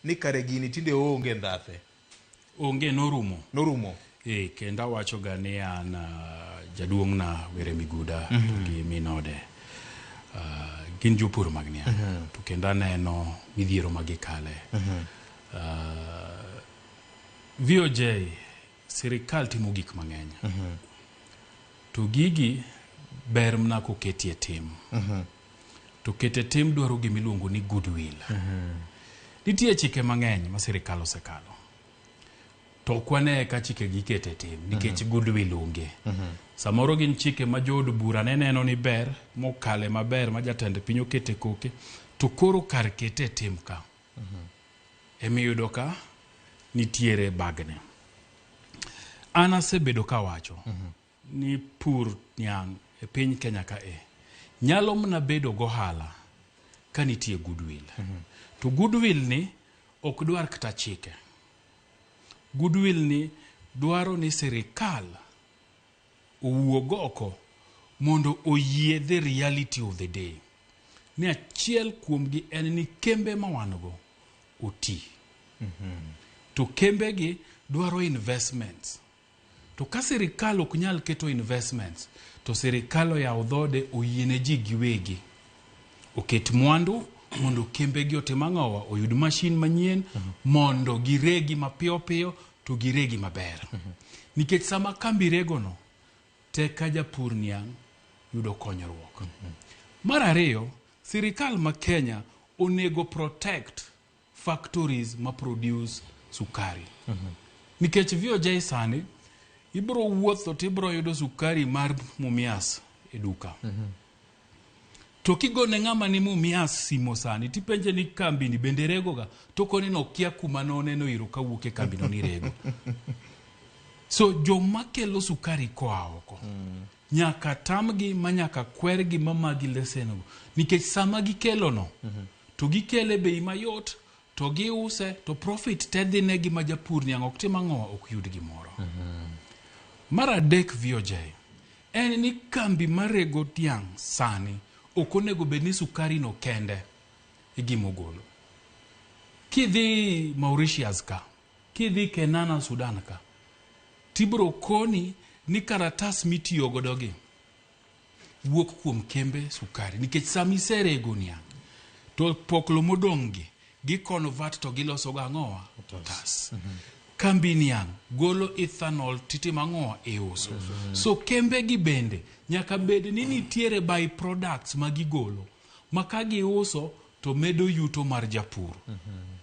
ni kare gini tinde oonge ndhathe. Onge norumo. Norumo. Kendo awacho ga ni an jaduong'na Were Miguda to gi minode gin jopur mag niang' to kendo aneno midhiero ma gikale. VOJ sirikal timo gik mang'eny to gigi ber mana koketie tim to kete tim dwaro gimiluongo ni goodwill. Nitie chike mang'eny ma sirikal osekalo to ok wane ka chike gi ikete tim nikech goodwill onge. Samoro gin chike ma jood bura ne neno ni ber mokale maber ma jatend piny okete koke to koro kar kete e tim ka emiyudo ka nitiere bagne. An asebedo kawacho ni pur niang' e piny Kenya ka e nyalo mana bedo gohala ka nitie goodwill. To goodwill ni ok dwar kata chike. Goodwill ni dwaro ni sirikal owuog oko mondo oyie the reality of the day. Ni achiel kuomgi en ni kembe ma wan go oti. To kembegi dwaro investments. To ka sirikal ok nyal keto investments, to sirikal oyawo dhode oyiene ji giwegi oket mwandu mondo kembegi otim ang'owa oyud mashin manyien mondo giregi mapiyo piyo to giregi maber. Nikech sama kambi regono, tek ka japur niang' yudo konyruok. Mar ariyo, sirikal ma Kenya onego protect factories ma produce sukari. Nikech VOJ sani, ibro wuotho to ibro yudo sukari mar Mumias e duka. To kigone ng'ama ni Mumias simo sani, tipenje ni kambini bende regoga, to koni nokia kuma noneno iro kawuok e kambino ni rego. So joma kelo sukari koa oko, nyaka tamgi ma nyaka kwergi ma magi lesen go. Nikech sama gikelo no, to gikele bei mayot, to giuse, to profit te dhi negi ma japur niang' ok tim ang'o, ok yud gimoro. Mar adek VOJ, en ni kambi marego tiang' sani ok onego bed ni sukari no kende e gima ogolo. Kidhi Mauritius ka, kidhi Kenana Sudan ka, tibro koni ni karatas mitiyo godo gi wuok kuom kembe sukari nikech sama iserego niang' to poklo modong' gi gi convert to giloso go ang'owa otas. Kambi niang' golo ethanol titimo ang'owa iuso. So kembe gi bende nyaka bed ni nitiere by products ma gigolo ma ka giuso to medo yuto mar japur.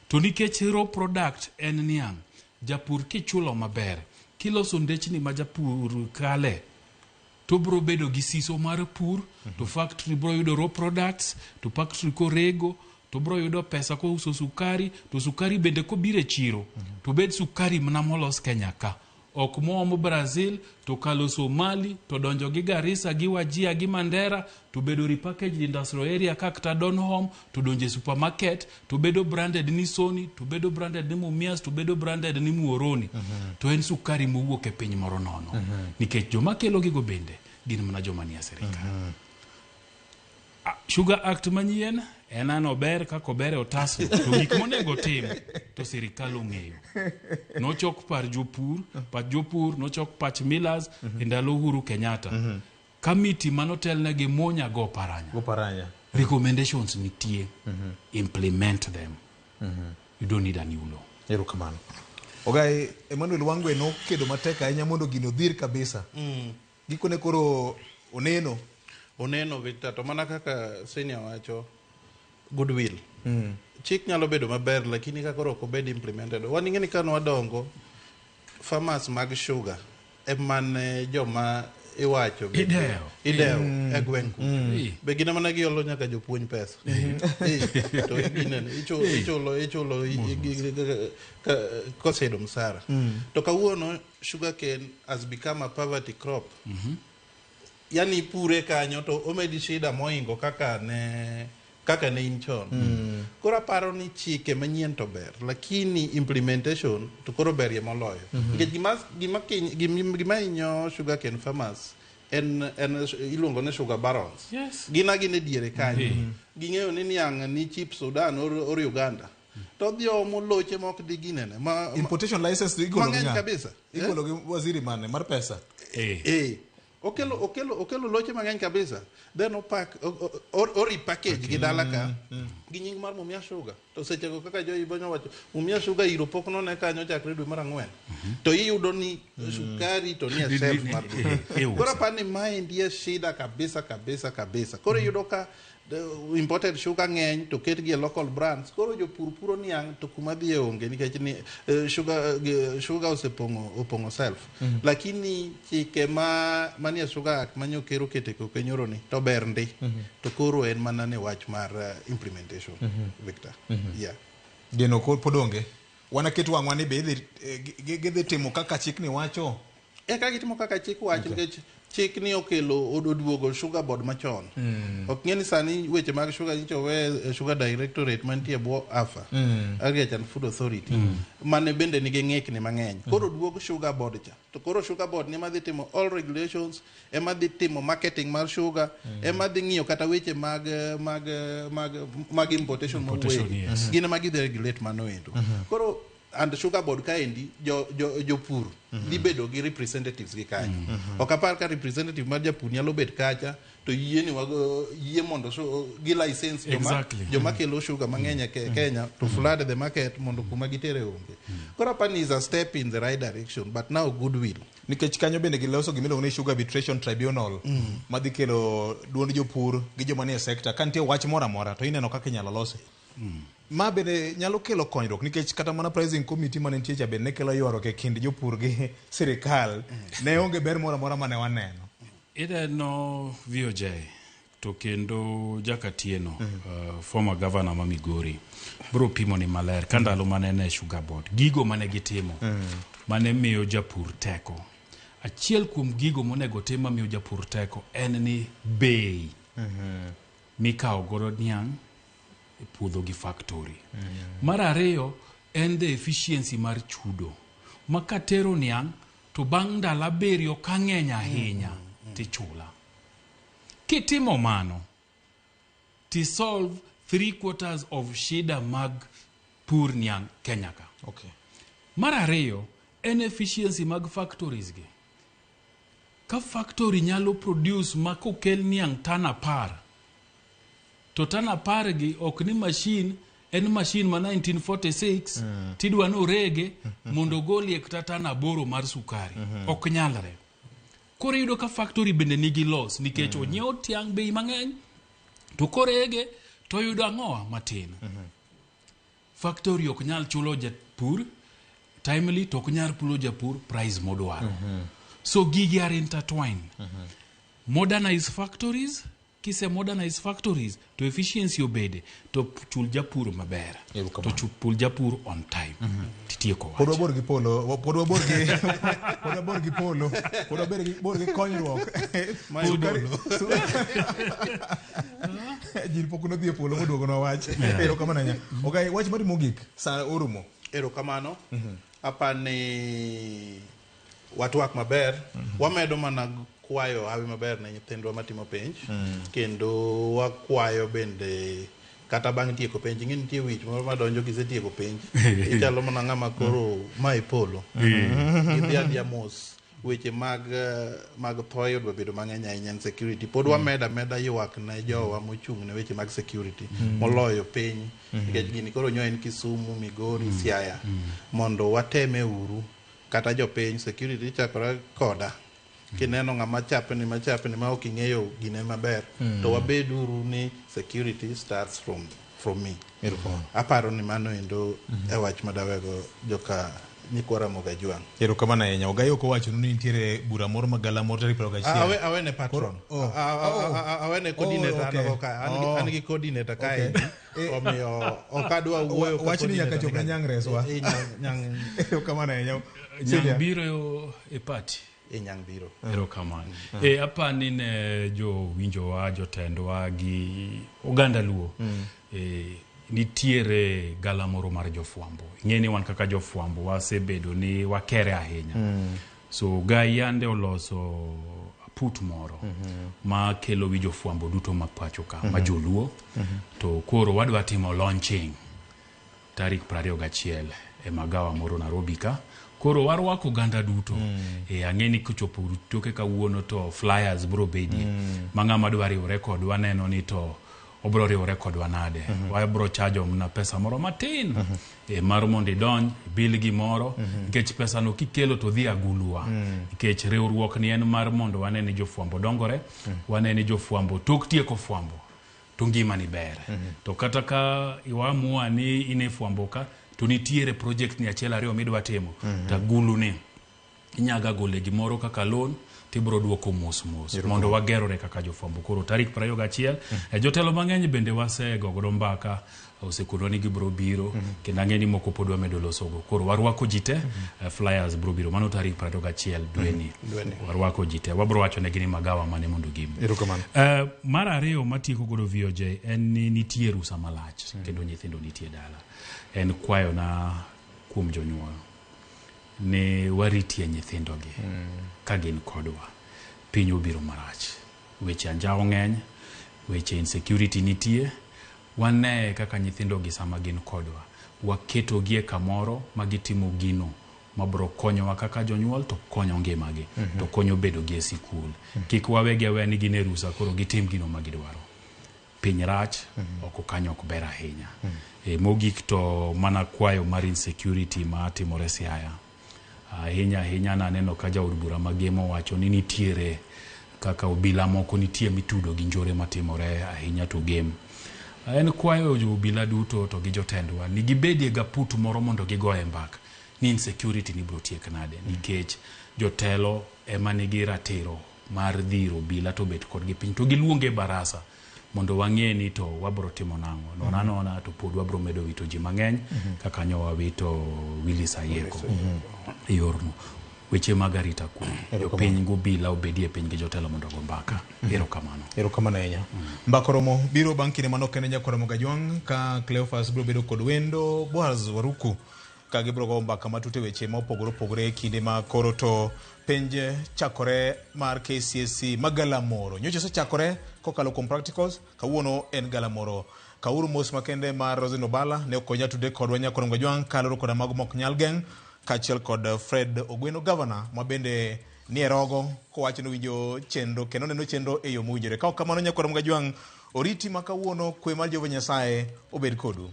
To nikech raw product en niang', japur kichulo maber, kiloso ndechni ma japur kale, to bro bedo gi siso mar pur, to factory bro yudo raw products, to factory korego, to bro yudo pesa kouso sukari, to sukari bende kobiro e chiro, to bed sukari mana molos Kenya ka. Ok moomo Brazil, to kalo Somali, to donjo gi Garissa, gi Wajir, gi Mandera, to bedo repackaged industrial area kaka Donholm, to donjo e supermarket, to bedo branded ni Sony, to bedo branded ni Mumias, to bedo branded ni Muhoroni. To en sukari mowuok e piny moro nono. Nikech joma kelo gigo bende gin mana joma nie sirikal. Sugar Act manyien en an ober kaka ober e otas to gik monego tim to sirikal ong'eyo. Nochok par jopur, pach jopur, nochok pach millers e ndalo Uhuru Kenyatta. Kamiti manotelne gi Munya go Paranya. Go Paranya. Recommendations nitie. Implement them. You don't need a new law. Erokamano. Ogai Emmanuel Wangwe nokedo matek ahinya mondo gino odhir kabisa. Gikone koro oneno. Oneno Victor, to mana kaka senior wacho, goodwill. Chik nyalo bedo maber, lakini ka koro ok obed implemented. Wan ing'e ni ka nwadongo, farmers mag sugar emane joma iwacho Idewo. idewo e gweng' ku. Be gin ema ne giolo nyaka jopuonj pesa. To ginene, ichulo ichulo koseyudo msara. To kawuono sugarcane has become a poverty crop. Yani ipure kanyo to omedi shida moingo kaka ne in chon. Koro aparo ni chike manyien to ber, lakini implementation to koro berie moloyo. Nikech gima hinyo sugarcane farmers en iluongo ni sugar barons. Gin agin e diere kanyo. Ging'eyo ni niang' ni cheap Sudan or Uganda. To odhi omo loche mok di ginene. Importation license to igolo gi mang'eny ng'a? Kabisa. Igolo gi waziri mane mar pesa? Eh. Okelo loche mang'eny kabisa. Then opak o repackage gi dala ka gi nying mar Mumia Sugar. To sechego kaka jo Ibo nowacho, Mumia Sugar iro pok none kanyo chakre dwe mar ang'wen. To iyudo ni sukari to nie shelf mar duka. Iuso. Koro aparo ni maendi e shida kabisa kabisa kabisa. Koro iyudo ka the imported sugar ng'eny to ketgi e local brands. Koro jopur puro niang' to kuma dhiye onge nikech ni sugar osepong'o opong'o shelf. Lakini chike ma manie Sugar Act manyo ker okete koke nyoro ni to ber ndi. To koro en mana ne wach mar implementation, Victor. Yeah. Geno pod onge. Wanaket wang'wa ni be gidhi timo kaka chikni wacho. Eka gitimo kaka chik wacho nikech chik ni okelo oduogo sugar board machon. Ok ng'e ni sani weche mag sugar nyicho we e sugar directorate mantie e bwo AFA, Agriculture and Food Authority, mane bende nigi ng'ikni mang'eny. Koro duog sugar board cha. To koro sugar board ni ema dhi timo all regulations, ema dhi timo marketing mar sugar, ema dhi ng'iyo kata weche mag importation Importation, mowuoye. yes. Gin ema gidhi regulate mano endo. Koro and sugar board kaendi jo jopur dhi bedo gi representatives gi kanyo. Ok apar ka representative mar japur nyalo bet kacha To yie ni wago yie mondo gi license joma, joma kelo sugar mang'eny e Kenya to flood the market mondo kuma gitere onge. Koro apani is a step in the right direction, but now goodwill. Nikech kanyo bende giloso gimiluongo ni Sugar Arbitration Tribunal madhi kelo duond jopur gi joma nie sector. Ka nitie wach moro amora to ineno kaka inyalo lose. Ma bende nyalo kelo konyruok, nikech kata mana pricing committee mane nitie cha bende ne kelo ywaruok e kind jopur gi sirikal. Ne onge ber moro amora mane waneno. Ineno VOJ to kendo Jakatieno, former governor ma Migori, bro pimo ni maler ka ndalo mane en e Sugar Board, gigo mane gitimo mane miyo japur teko. Achiel kuom gigo monego tim mamiyo japur teko en ni bei mikawo godo niang' e puodho gi factory. Mar ariyo en the efficiency mar chudo. Ma katero niang' to bang' ndalo 7 ka ng'eny ahinya tichula. Kitimo mano, ti solve 3/4 of shida mag pur niang' Kenya ka. Mar ariyo en efficiency mag factories gi. Ka factory nyalo produce ma kokel niang' tan 10, to tan 10 gi ok ni machine, en machine ma 1946 tidwa ni orege mondo ogolie kata tan 8 mar sukari. Ok nyalre. Koro iyudo ka factory bende nigi loss nikech onyiewo tiang' bei mang'eny to korege to oyudo ang'owa matin. Factory ok nyal chulo japur timely to ok nyal chulo japur price modwaro. So gigi are intertwined. Modernize factories, kise modernize factories to efficiency obede to chul japur maber. To chul japur on time. Titieko wach. Pod wabor gi polo, pod wabor gi pod wabor gi polo, pod wabor gi bor gi konyruok. Ji pok nodhi e polo moduogonwa wach. Erokamano ahinya. Okay, wach mar mogik sa orumo. Erokamano. Apani watwak maber. Wamedo mana kwayo hawi maber ne nyithindwa matimo penj. Kendo wakwayo bende kata bang' tieko penj, ing'e nitie wich moro madonjo kisetieko penj, ichalo mana ng'ama koro ma e polo. Idhi adhiya mos. Weche mag thoe odwa bedo mang'eny ahinya en security. Pod wamedo ameda ywak ne jowa mochung' ne weche mag security moloyo piny. Nikech gini koro nyo en Kisumu, Migori, Siaya. Mondo wateme uru kata jopiny, security chakore koda. Kineno ng'ama chapni ma ok ing'eyo gine maber, to wabed uru ni security starts from me. Aparo ni mano endo e wach madawego joka nyikwa Ramogi Ajwang'. Erokamano ahinya. Ogai ok owachonu ni nitiere bura moro magala moro tarik 21. Awene patron. Awene coordinator an ka. An gi coordinator kae. Omiyo ok adwa wuoyo ka Wachni nyaka chop ne Nyang' Reswa. Erokamano ahinya. Nyang' biro e party. Nyang' biro. Erokamano. Apani ne jowinjowa, jotendwa gi oganda Luo. Nitiere gala moro mar jofwambo. Ing'e ni wan kaka jofwambo wasebedo ni wakere ahinya. So Gai yande oloso aput moro ma kelo wi jofwambo duto ma pacho ka, ma joluo. To koro wadwa timo launching tarik 21 e magawa moro Nairobi ka. Koro warwako oganda duto. Ang'e ni kochopo toke kawuono to flyers bro bedie. Ma ng'ama dwa riwore kodwa neno ni to obro riwore kodwa nade. Wabro chajo mana pesa moro matin. Mar mondo idonj, ibil gimoro. Nikech pesa no kikelo to dhi agulwa. Nikech riwruok ni en mar mondo wane ni jofwambo dongore. Wane ni jofwambo tok tieko fwambo to ngima ni ber. To kata ka iwamua ni in e fwambo ka, to nitiere project ni achiel ariyo midwa timo. To agulu ni inyaga gole gimoro kaka loan tibro duoko mos mos mondo wagerore kaka jofwambo. Koro tarik 21 jotelo mang'eny bende wasego godo mbaka, osekonwa ni gibro biro, kendo ang'e ni moko pod wamedo losogo. Koro warwako ji te, flyers bro biro mano tarik 21 dweni. Warwako ji te, wabro wacho negi ni magawa mane mondo gim. Mar ariyo matieko godo VOJ en ni nitie rusa malach kendo nyithindo nitie dala. En kwayo na kuom jonyuol ni waritie nyithindogi ka gin kodwa. Piny obiro marach, weche anjawo ng'eny, weche insecurity nitie. Wane kaka nyithindogi sama gin kodwa, waketogi e kamoro ma gitimo gino Mabro konyowa kaka jonyuol to konyo ngimagi to konyo bedo gi e sikul. Kik wawegi aweya ni gin e rusa koro gitim gino ma gidwaro. Piny rach, oko kanyo ok ber ahinya. Mogik to mana kwayo mar insecurity ma timore Siaya. Ahinya ahinya naneno ka jaod bura ma Gemo wacho ni nitiere kaka obila moko nitie mitudo gi njore matimore ahinya to Gem. En kwayo jo obila duto to gi jotendwa ni gibedie gaput moro mondo gigoye mbaka ni insecurity ni bro tiek nade nikech jotelo ema nigi ratiro mar dhiro obila to bet kodgi piny to giluonge barasa mondo wang'e ni to wabro timo nang'o nona nona to pod wabro medo wito ji mang'eny kaka nyo wawito Willis Ayeko e yorno. Weche mag arita kwe jopiny gobila obedie piny gi jotelo mondo ogo mbaka. Erokamano. Erokamano ahinya. Mbaka oromo biro bang' kinde manok kende nyaka Ramogi Ajwang' ka Cleophas biro bedo kod wendo Boaz Waruku ka gibiro go mbaka matut e weche ma opogore opogore e kinde ma koro to penj chakore mar KCSE ma galamoro. Nyocha osechakore kokalo kuom practicals, kawuono en galamoro. Kauru mos makende mar Roselyn Obala ne okonya tudre kodwa nyaka Ramogi Ajwang' kaluwore koda mago mok nyal geng' kaachiel kod Fred Ogweno gavana ma bende nie rogo kowacho ni owinjo chenro kendo neno chenro e yo mowinjore. Ka ok kamano nyaka Ramogi Ajwang' oriti ma kawuono kwe mar Jehova Nyasaye obed kodu.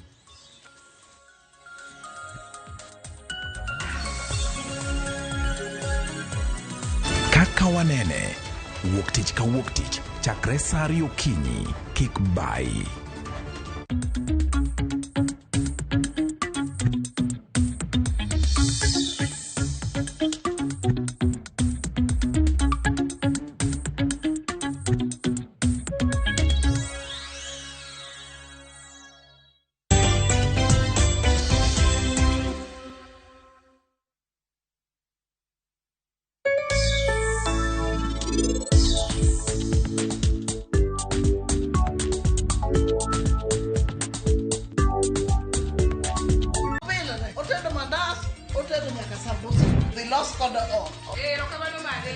Kaka wanene, wuok tich ka wuok tich chakre saa ariyo okinyi, kik bayi. Otedo mandas, otedo nyaka sambusa. Dhi los kodo ot. Erokamano mare.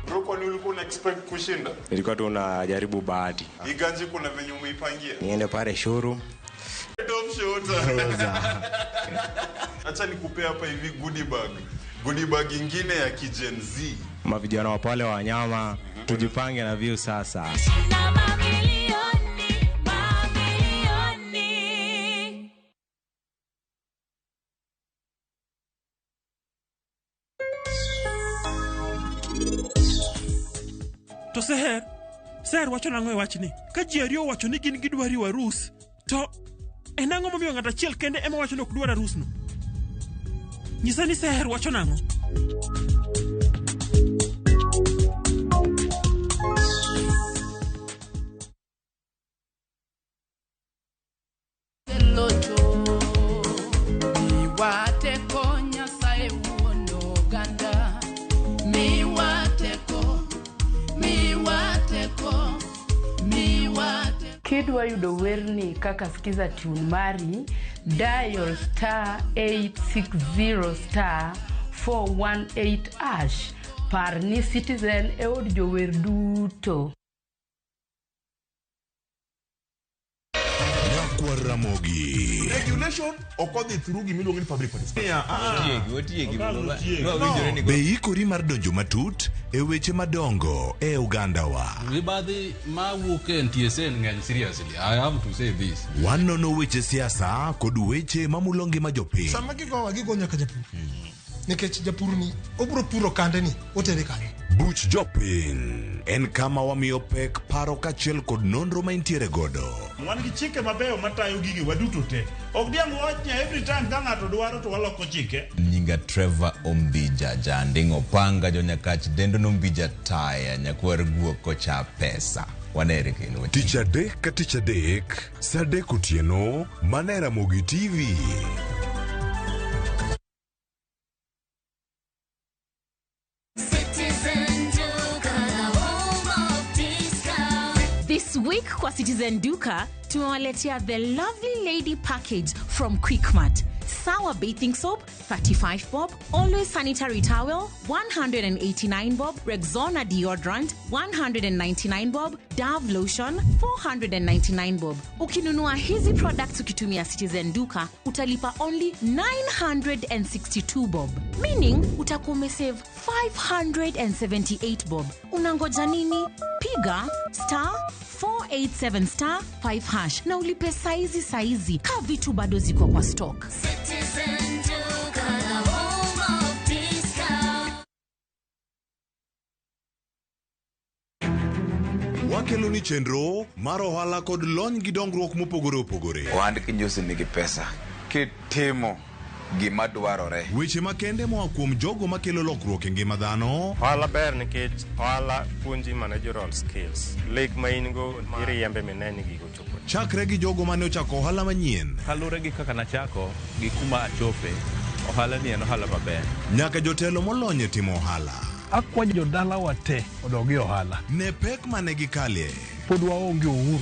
Bro, kwani ulikuwa una expect kushinda? Nilikuwa tu najaribu bahati. Hii ganji kuna venye umeipangia? Niende pale showroom. Top shooter. Acha nikupea hapa hivi goodie bag. Goodie bag ingine ya ki-Gen Z. Mavijana wa pale wa wanyama, tujipange na view sasa. Na mamilioni, mamilioni. To Seher, Seher wacho nang'o e wachni? Ka ji ariyo owacho ni gin gidwa riwo arus, to en ang'o momiyo ng'ato achiel kende ema wacho ni ok dwar arusno? Nyisa ni Seher wacho nang'o? Miwa teko Nyasaye wuon oganda. Miwa teko, miwa teko, miwa teko. Kidwa yudo werni kaka skiza tune mari, dial star 860 star 418 hash. Par ni Citizen e od jower duto. Nyakwar Ramogi. Regulation ok odhi through gimiluongo ni public participation. Otiegi, otiegi. No. Be ikori mar donjo matut e weche madongo e ogandawa? Mibadhi mawuok e NTSA ng'eny seriously. I have to say this. Wanono weche siasa kod weche mamulo ngima jopiny. Sama gigowa gigo nyaka japur nikech japur ni obiro puro kande ni otere kanye. Buch jopiny en kama wamiyo pek paro kaachiel kod nonro ma intiere godo. Wan gi chike mabeyo matayo gigi waduto te. Ok diang' wach ni every time ka ng'ato dwaro to waloko chike. Nyinga Trevor Ombija Janding Opanga jonyakach dendo nombija taya nyakwar guok kocha pesa. Wanere kendo. Tich adek ka tich adek, saa adek otieno, mana e Ramogi TV. Citizen Duka, the home of discount. This week kwa Citizen Duka tumewaletea the lovely lady package from Quickmart. Sawa bathing soap 35 bob, Always sanitary towel 189 bob, Rexona deodorant 199 bob, Dove lotion 499 bob. Ukinunua hizi products ukitumia Citizen Duka utalipa only 962 bob, meaning utakuwa umesave 578 bob. Unangoja nini? Piga star 487 star 5 hash na ulipe saizi saizi, ka vitu bado ziko kwa stock. Citizen Duka, the home of discount. Wakelo ni chenro mar ohala kod lony gi dongruok mopogore opogore. Ohand kinyosi nigi pesa kitimo gima dwarore. Weche makende moa kuom jogo makelo lokruok e ngima dhano. Ohala ber nikech ohala puonji managerial skills. Lek ma in go iriembe mine ni gigo chopo. Chakre gi jogo mane ochako ohala manyien. Kaluwore gi kaka nachako gi kuma achope, ohala ni en ohala maber. Nyaka jotelo molony e timo ohala. Akwayo jodalawa te odog e ohala. Ne pek mane gikalie. Pod waonge uhuru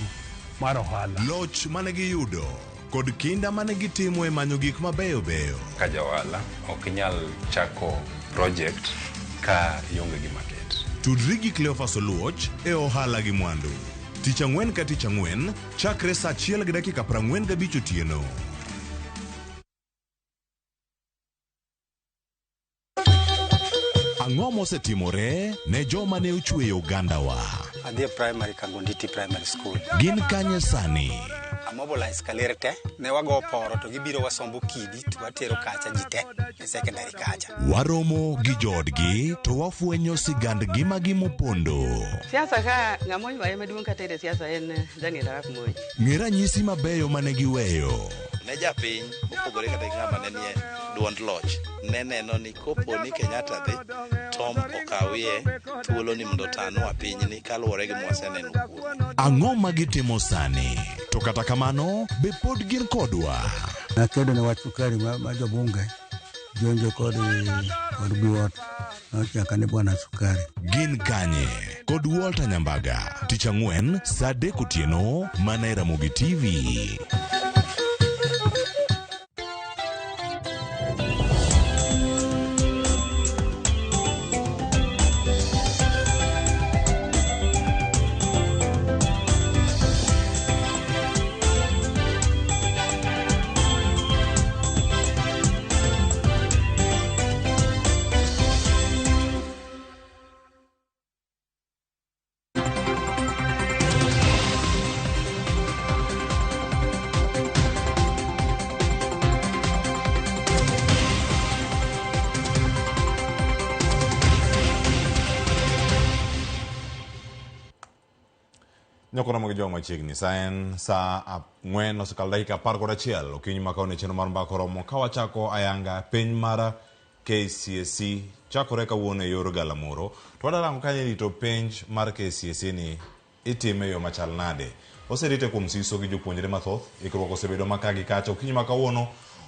mar ohala. Loch mane giyudo kod kinda mane gitimo e manyo gik mabeyo beyo. Ka ja ohala ok inyal chako project ka ionge gi market. Tudri gi Cleophas Oluoch e ohala gi mwandu. Tich ang'wen ka tich ang'wen chakre saa 1:45 otieno. Ang'o mosetimore ne joma ne ochweyo ogandawa? Adhi e primary Kangonditi Primary School. Gin kanye sani? Amobilize kaler te, ne wago poro to gibiro wasombo kidi to watero kacha ji te e secondary kacha. Waromo gi joodgi to wafwenyo sigand ngimagi mopondo. Siasa ka ng'ama oywaye maduong' kata e siasa en Daniel Arap Moi. Ng'e ranyisi mabeyo mane giweyo. Ne japiny mopogore kata gi ng'ama ne nie duond loch ne neno ni kopo ni Kenyatta dhi Tom okawie thuolo ni mondo otanwa pinyni kaluwore gi mwaseneno kuome. Ang'o ma gitimo sani? To kata kamano, be pod gin kodwa? Nakedo ne wach sukari ma jobunge jonjo kod Biwott nochaka ni bwana sukari. Gin kanye? Kod Walter Nyambaga, tich ang'wen saa 3 otieno mana e Ramogi TV. Nyokoromo gi jogo machiegni sa en saa 4 osekalo dakika 11 okinyi ma kawuono e chenro mar mbaka oromo ka wachako ayanga piny mar KCSE chakore kawuono e yor galamoro to wadarango kanyo rito penj mar KCSE ni itime e yo machal nade. Oserite kuom siso gi jopuonjre mathoth, ikruok osebedo maka gi kacha. Okinyi ma kawuono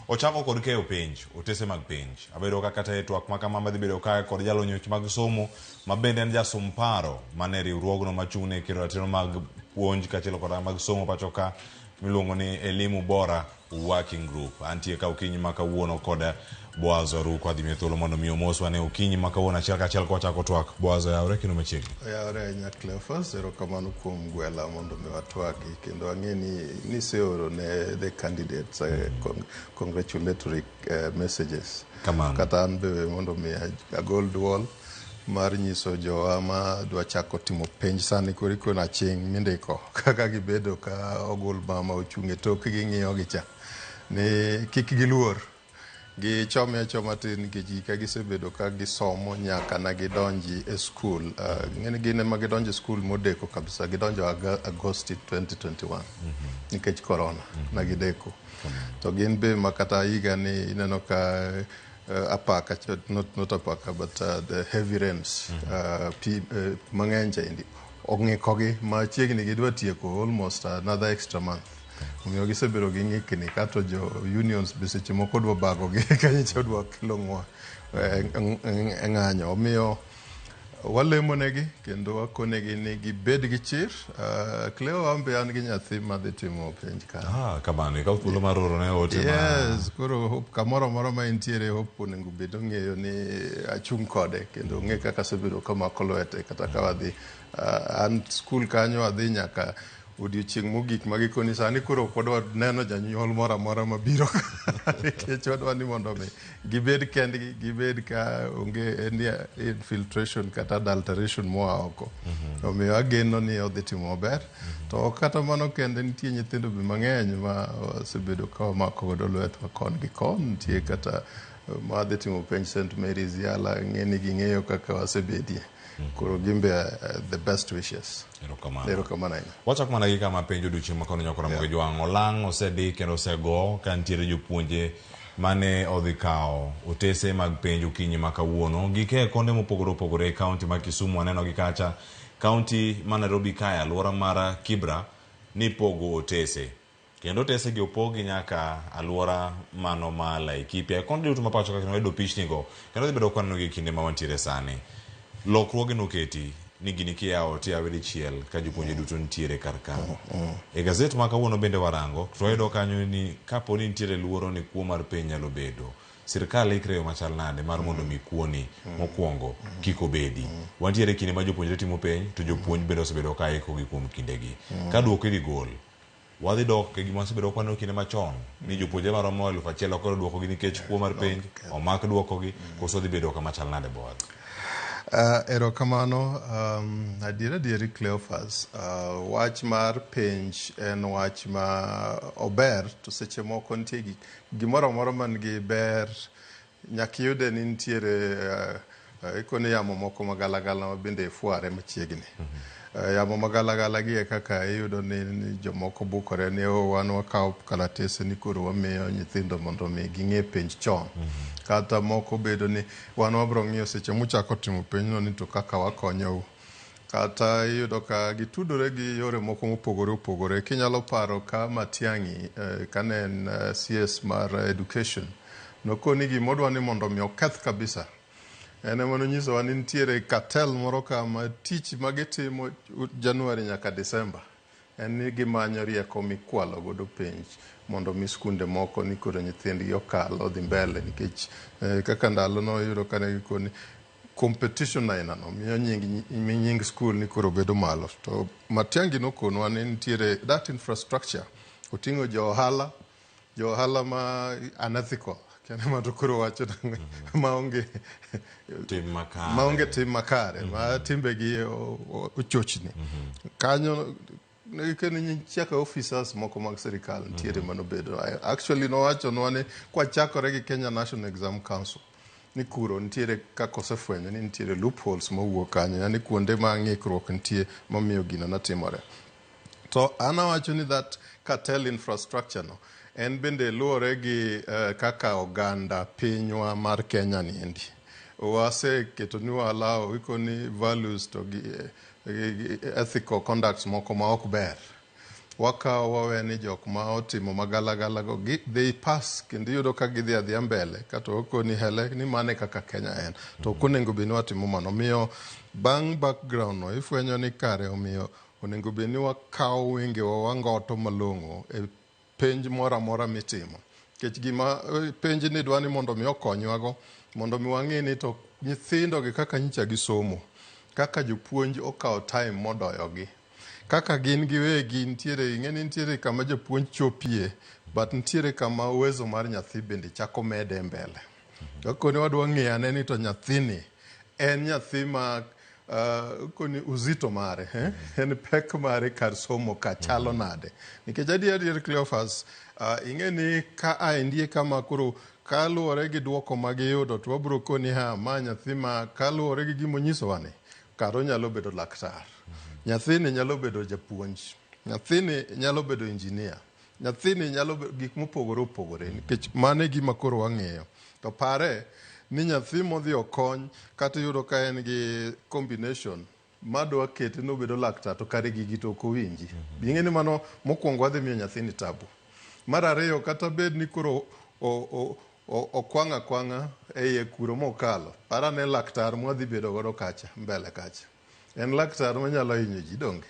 ochako kod keyo penj, otese mag penj. Abedo ka kata e twak ma kama madhi bedo kae kod jalony weche mag somo ma bende en jasom paro mane riwruogno machung' ne kedo ratiro mag puonj kaachiel kod mag somo pacho ka miluongo ni Elimu Bora Working Group. Antie ka okinyi ma kawuono kod Boaz Oruko adhi miye thuolo mondo mi omoswa ne okinyi ma kawuono achiel kachiel kwachako twak. Boaz oyawre kendo machiegni. Oyawre ahinya Cleophas, erokamano kuom gwela mondo mi watwagi kendo ang'e ni niseoro ne the candidates congratulatory messages. Kamano. Kata an be mondo mi agol duol mar nyiso jowa ma dwa chako timo penj sani koro ikono aching' mindiko kaka gibedo ka ogul mama ochung' e tokgi ng'iyo gi cha ni kik giluor. Gichome achoma tin nikech gika gisebedo ka gisomo nyaka na gidonji e skul. Ng'eni gin ema gidonjo e skul modeko kabisa, gidonjo Agosti 2021 nikech corona na gideko. To gin be ma kata higa ni ineno ka apaka, not apaka but the heavy rains mang'eny chaendi ong'ikogi machiegni gidwa tieko almost another extra month. Omiyo gisebedo gi ng'ikni kato jo unions be seche moko dwa bagogi kanyocha dwa kelo ng'anyo. Omiyo Walemonegi kendo wakonegi ni gibed gi chir. Cleo, an be an gi nyathi madhi timo penj ka. Ah, kamano ikaw thuolo mar oro ne ote ma Yes, koro Hope kamoro amora ma entiere, Hope onego bed ong'eyo ni achung' kode kendo ong'e kaka asebedo kamako lwete kata ka wadhi an skul kanyo adhi nyaka odiochieng' mogik ma gikoni sani koro ok wadwa neno janyuol moro amora mabiro nikech wadwa ni mondo mi gibed kendgi, gibed ka onge any infiltration kata adulteration moa oko. Omiyo ageno ni odhi timo maber. To ok kata mano kende, nitie nyithindo be mang'eny ma osebedo ka wamako godo lwetwa kon gi kon. Nitie kata madhi timo penj St Mary's Yala, ng'e ni ging'eyo kaka wasebedie. Koro gin be the best wishes. Erokamano. Erokamano ahinya. Wachako mana gi kama penjo odiochieng' ma kawuono nyakora Ramogi Jwang'. Olang' osedi kendo osego ka nitiere jopuonje mane odhi kawo otese mag penj okinyi ma kawuono. Gike konde mopogore opogore e kaunti ma Kisumu waneno gi kacha. Kaunti ma Nairobi kae alwora mar Kibra nipogo otese. Kendo otese gi opogi nyaka alwora mano ma Laikipia. E konde duto ma pacho ka kendo wayudo pichni go kendo dhi bedo kwaneno gi e kinde ma wantiere sani. Lokruoge noketi ni gini kiyawo tiyawe dichiel ka jopuonje duto nitiere kar ka. E gazet ma kawuono bende warango to wayudo kanyo ni kapo ni nitiere luoro ni kuo mar penj nyalo bedo, sirkal ikre e yo machal nade mar mondo mi kuoni mokwongo kik obedi. Wantiere e kinde ma jopuonjre timo penj to jopuonj bende osebedo ka ikogi kuom kindegi. Ka duoko idhi gol, wadhi dok e gima wasebedo ka waneno kinde machon ni jopuonjre maromo 1000 ok oyudo duokogi nikech kuo mar penj, omak duokogi, koso dhi bedo kama chal nade Boaz? Erokamano. Adier adieri Cleophas, wach mar penj en wach ma ober to seche moko nitie gik gimoro amora man gi ber nyaka iyude ni nitiere ikoni yamo moko magalagala ma bende fware machiegni. Yamo magalagala gi e kaka iyudo ni jomoko bukore ni oh, wan wakawo kalatese ni koro wamiyo nyithindo mondo mi ging'e penj chon. Kata moko bedo ni wan wabro ng'iyo seche muchako timo penjno ni to kaka wakonyou. Kata iyudo ka gitudore gi yore moko mopogore opogore. Kinyalo paro ka Matiang'i kane en CS mar education, nokoni gimodwa ni mondo mi oketh kabisa. En ema nonyisowa ni nitiere cartel moro ka ma tich ma gitimo January nyaka December en ni gimanyo rieko mikwalo godo penj mondo mi skunde moko ni koro nyithindgi okal odhi mbele nikech kaka ndalo no iyudo kane gikoni competition aina no miyo nying skul ni koro bedo malo. To Matiang'i nokonwa ni nitiere that infrastructure oting'o jo ohala ma unethical kendo ma to koro wacho maonge Tim makare. Maonge tim makare ma timbegi ochochni kanyo chaka officers moko mag sirikal nitiere manobedo. Actually nowachonwa ni kwachakore gi Kenya National Exam Council ni kuro nitiere kaka osefwenyo ni nitiere loopholes mowuok kanyo, yani kuonde ma ng'ikruok nitie mamiyo gino notimore. To an awacho ni that cartel infrastructure no en bende luwore gi kaka oganda pinywa mar Kenya niendi waseketo ni walawo ikoni values to gi ethical conducts moko ma ok ber. Wakawo wawe ni jok ma otimo magalagala go they pass kendo iyudo ka gidhi adhiya mbele kata okoni hele ni mane kaka Kenya en to ok onego bed ni watimo mano. Omiyo bang' background no ifwenyo ni kare omiyo onego bed ni wakawo wengewa wangoto malong'o e penj moro amora mitimo. Nikech gima penj ni dwa ni mondo mi okonywago mondo mi wang'e ni to nyithindo gi kaka nyicha gisomo, kaka jopuonj okawo time modoyogi, kaka gin giwegi nitiere ing'e ni nitiere kama japuonj chopie but nitiere kama uwezo mar nyathi bende chako mede mbele. Koni wadwa ng'iyo ane ni to nyathini en nyathi ma koni uzito mare en pek mare kar somo ka chalo nade. Nikech adier adier Cleophas, ing'e ni ka aendie kama koro kaluwore gi duoko magiyudo to wabro koni ha ma nyathi ma kaluwore gi gimonyisowa ni kar onyalo bedo laktar, nyathini nyalo bedo japuonj, nyathini nyalo bedo engineer, nyathini nyalo bedo gik mopogore opogore nikech mano e gima koro wang'eyo. To pare ni nyathi modhi okony kata iyudo ka en gi combination madwa kete nobedo laktar to kare gigi to ok owinji. Ing'e ni mano mokwongo wadhi miyo nyathini tabu. Mar ariyo kata bed ni koro Okwang' akwang'a e iye kuro mokalo. Par ane laktar mwadhi bedo godo kacha, mbele kacha. En laktar manyalo hinyo ji donge?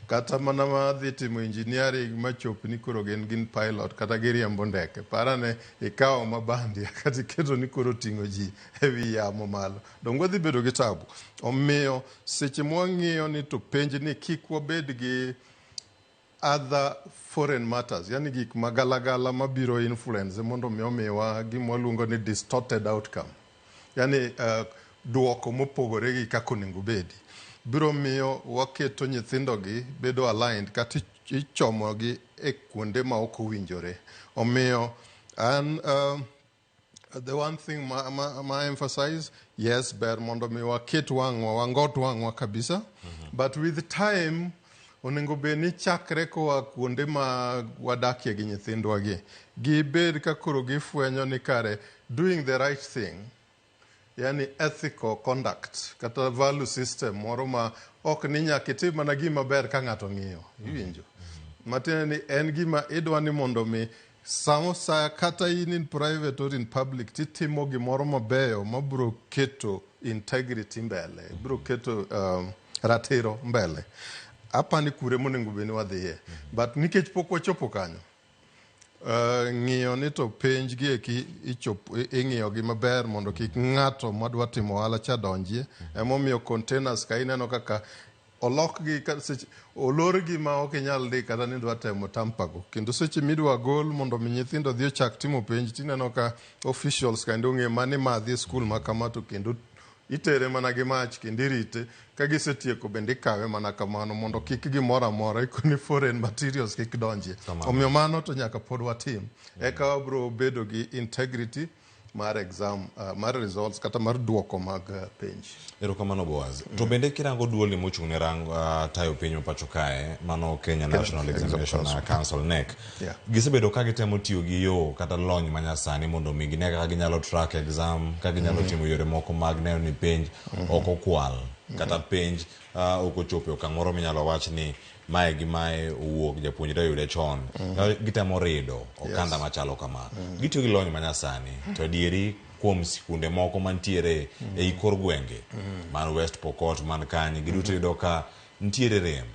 Kata mana madhi timo engineering machop ni koro gin gin pilot kata giriembo ndeke. Par ane ikawo mabandia kata iketo ni koro ting'o ji e wi yamo malo. Donge wadhi bedo gi tabu? Omiyo seche mwang'iyo ni to penj ni kik wabed gi other foreign matters, yani gik magalagala mabiro influence mondo mi omiwa gima waluongo ni distorted outcome. Yani duoko mopogore gi kaka onego obedi. Biro miyo waketo nyithindogi bedo aligned kata ichomogi e kuonde ma ok owinjore. Omiyo an the one thing ma emphasize, yes, ber mondo mi waket wang'wa, wangot wang'wa kabisa, but with time onego bed ni chakre koa kuonde ma wadakie gi nyithindwa gi, gibed ka koro gifwenyo ni kare doing the right thing, yani ethical conduct kata value system moro ma ok ni nyaka itim mana gima ber ka ng'ato ng'iyo, iwinjo? Matiende ni en gima idwa ni mondo mi samo sa kata in in private or in public titimo gimoro mabeyo mabiro keto integrity mbele, biro keto ratiro mbele. Apani kure monego bed ni wadhiye. But nikech pok wachopo kanyo, ng'iyo ni to penj gi eki ing'iyo gi maber mondo kik ng'ato madwa timo ohala cha donjie. Emomiyo containers ka ineno kaka olokgi ka seche olorgi ma ok inyal dhi kata ni idwa temo tampago. Kendo seche midwa gol mondo mi nyithindo odhi ochak timo penj tineno ka officials kendo ong'e mani ma dhi e skul ma kama to kendo itere mana gi mach kendo irite ka gisetieko bende ikawe mana kamano mondo kik gimoro amora ikoni foreign materials kik donjie. Omiyo mano to nyaka pod watim. Eka wabiro bedo gi integrity mar exam, mar results kata mar duoko mag penj. Erokamano Boaz. To bende kirango duol mochung' ne tayo piny ma pacho kae, mano Kenya National Examination Council KNEC. Gisebedo ka gitemo tiyo gi yo kata lony manyasani mondo mi gine kaka ginyalo track exam, kaka ginyalo timo yore moko mag neno ni penj ok okwal, kata penj ok ochopo e okang' moro minyalo wach ni mae gi mae owuok japuonjre oyude chon. Gitemo rido okanda machalo kama. Gitiyo gi lony manyasani. To adieri kuom sikunde moko mantiere ei kor gwenge, man West Pokot, man Kanye, giduto iyudo ka nitiere rem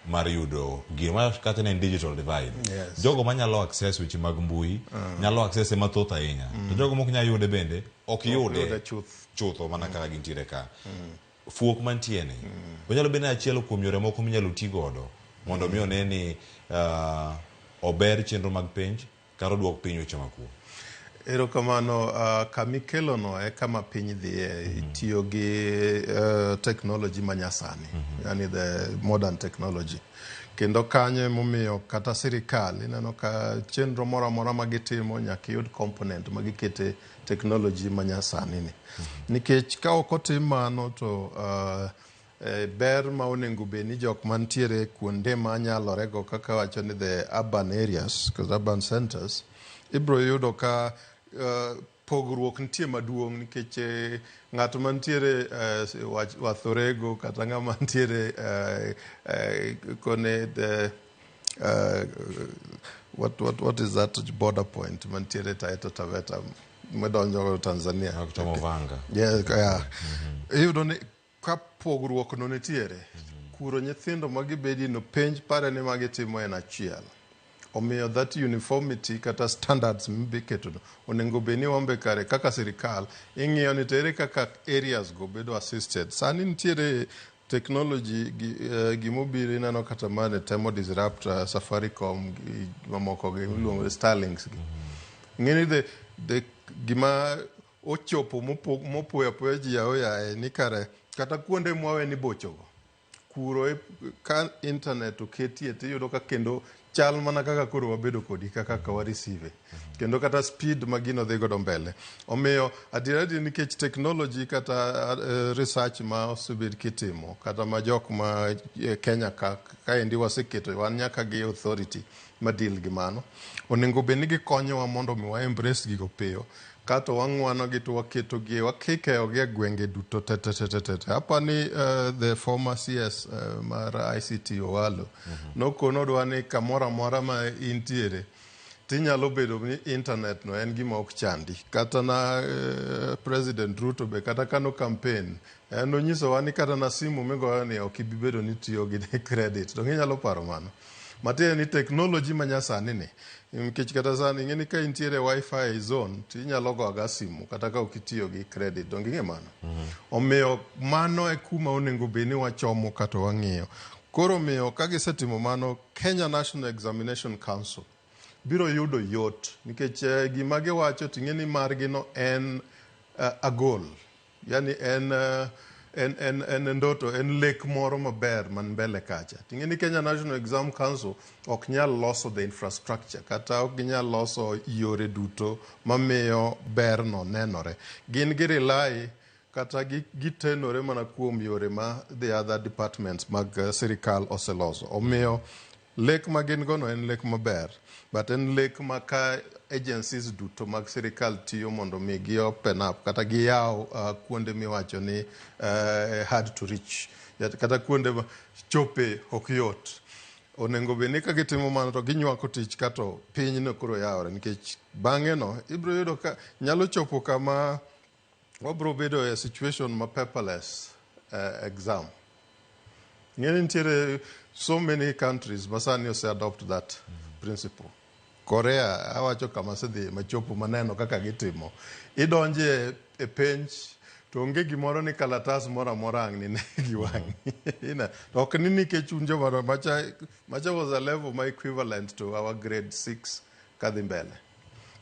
mar yudo gima kata ne en digital divide. Jogo manyalo access weche mag mbui, nyalo access mathoth ahinya. To jogo mok nyal yude bende, ok yude chutho mana kaka gintiere ka. Fuok mantie ni, onyalo bedo ni achiel kuom yore moko minyalo ti godo mondo mi one ni ober chenro mag penj kata oduok piny weche mag kuo. Erokamano, kamikelono e kama piny dhiye, itiyo gi technology manyasani, yani the modern technology. Kendo kanyo emomiyo kata sirikal ineno ka chenro moro amora ma gitimo nyaka iyud component ma gikete technology manyasani ni. Nikech ka ok otim mano to ber ma onego bed ni jok mantiere kuonde manyalore go kaka wacho ni the urban areas, kata urban centers, ibiro yudo ka pogruok nitie maduong' nikech ng'at mantiere Wathorego kata ng'ama ntiere kone the what is that border point mantiere Taita Taveta madonjo Tanzania? Vanga. Yeah. Iyudo ni ka pogruok no nitiere, kuro nyithindo magibedi no penj pare ni magitimo en achiel. Omiyo that uniformity kata standards mibiketo no onego bed ni wambe kare kaka sirikal ing'iyo ni to ere kaka areas go bedo assisted. Sani nitiere technology gimobiro ineno kata mane temo disrupt Safaricom gi mamoko gi iluongo ni Starlinks gi. Ng'eni the gima ochopo mopoyo apoya ji aoyaye ni kare kata kuonde mwawe ni bochogo kuro ka internet oketie tiyudo ka kendo chal mana kaka koro wabedo kodi kaka wa receive kendo kata speed ma gino dhi godo mbele. Omiyo adiera adier nikech technology kata research ma osebed kitimo kata ma jok ma Kenya ka kaendi waseketo wan nyaka gi authority ma deal gi mano onego bed ni gikonyowa mondo mi wa embrace gigo piyo kato wang'wano gi to waketo gi wakikeyo gi e gwenge duto te te te te te. Apani the former CS mar ICT Owalo nokono odwa ni kamoro amora ma intiere Tinyalo bedo ni internet no en gima ok chandi. Kata na President Ruto be kata kano campaign, en onyisowa ni kata na simu migoyo ni ok ibi bedo ni tiyo gi credit. Donge inyalo paro mano? Matiende ni technology ma nyasani ni, nikech kata sani ing'e ni ka intiere wifi zone to inyalo go aga simu kata ka ok itiyo gi credit. Donge ing'e mano? Omiyo mano e kuma onego bed ni wachomo kata wang'iyo. Koro omiyo ka gisetimo mano, Kenya National Examination Council biro yudo yot nikech gima giwacho to ing'e ni margi no en a goal. Yani en ndoto, en lek moro maber man mbele kacha. Ting'e ni Kenya National Exam Council ok nyal loso the infrastructure kata ok ginyal loso yore duto mamiyo berno nenore. Gin gi rely kata gitenore mana kuom yore ma the other departments mag sirikal oseloso. Omiyo lek ma gin go no en lek maber, but en lek ma ka agencies duto mag sirikal tiyo mondo mi gi open up kata giyaw kuonde miwacho ni hard to reach kata kuonde ma chope ok yot. Onego bed ni ka gitimo mano to ginywako tich kato pinyno koro yawore nikech bang'e no ibiro yudo ka nyalo chopo kama wabiro bedo e situation ma paperless exam. Ing'e ni nitiere so many countries ma sani ose adopt that principle. Korea awacho kama asedhi machopo maneno kaka gitimo. Idonje e penj to onge gimoro ni kalatas moro amora ang' nine gi wang'i. To ok ni nikech un joma macha was a level ma equivalent to our grade 6 kadhi mbele.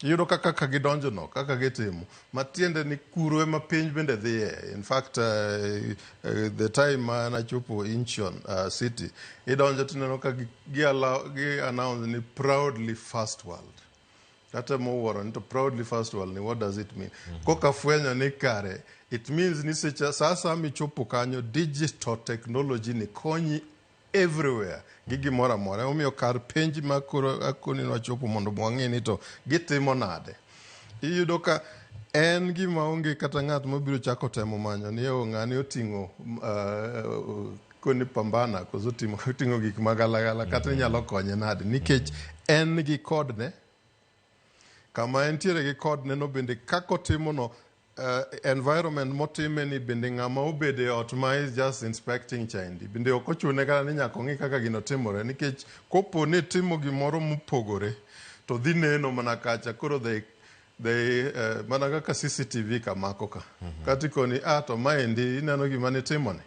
Iyudo ka kaka gidonjo no, kaka gitimo, matiende ni kuro ema piny bende dhiye. In fact, the time ma nachopo Incheon city, idonjo tineno ka gi announce ni proudly first world. Atemo wuoro ni to proudly first world ni what does it mean? Koka fwenyo ni kare, it means ni seche sa asaya michopo kanyo, digital technology ni konyi everywhere gi gimoro amora. Emomiyo kar penj ma koro akoni nwachopo mondo wang'e ni to gitimo nade. Iyudo ka en gima onge kata ng'at mabiro chako temo manyo ni o ng'ani oting'o koni pambana koso oting'o gik magalagala kata inyalo konye nade nikech en gi kodne kama entiere gi kodne no bende kaka otimo no environment motime ni bende ng'ama obedo e ot ma is just inspecting chaindi bende ok ochune kata ni nyaka ong'i kaka gino timore nikech kopo ni timo gimoro mopogore to dhi neno mana kacha koro they mana kaka CCTV kamako ka kata ikoni to maendi ineno gima nitimoni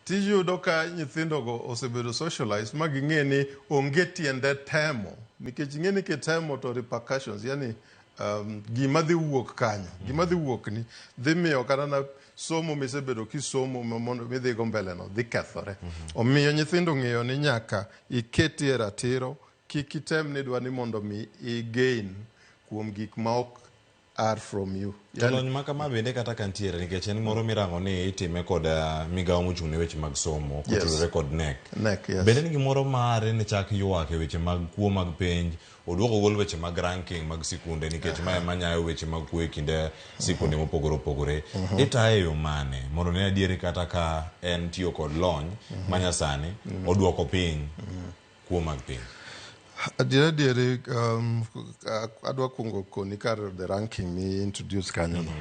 tiyudo ka nyithindogo osebedo socialized ma ging'e ni onge tiende temo nikech ing'e ni kitemo to repercussions yani gima dhi wuok kanyo gima dhi wuok ni dhi miyo kata na somo misebedo kisomo mondo midhigo mbele no dhi kethore. Omiyo nyithindo ng'eyo ni nyaka iketie ratiro kik item ni idwa ni mondo mi i gain kuom gik ma ok are from you. To lony ma kama bende kata ka ntiere nikech en moro mirango ni itime kod migawo mochung' ne weche mag somo kotudore kod KNEC. KNEC, yes. Bende en gimoro mare ne chak ywak e weche mag kuo mag penj, oduoko gol weche mag ranking mag sikunde nikech mae ema nyayo weche mag kuo e kind sikunde mopogore opogore. Itaye e yo mane mondo ne adieri kata ka en tiyo kod lony manyasani oduoko piny kuo mag penj? Adier adieri adwa kuongo koni kar the ranking mi introduce kanyo no.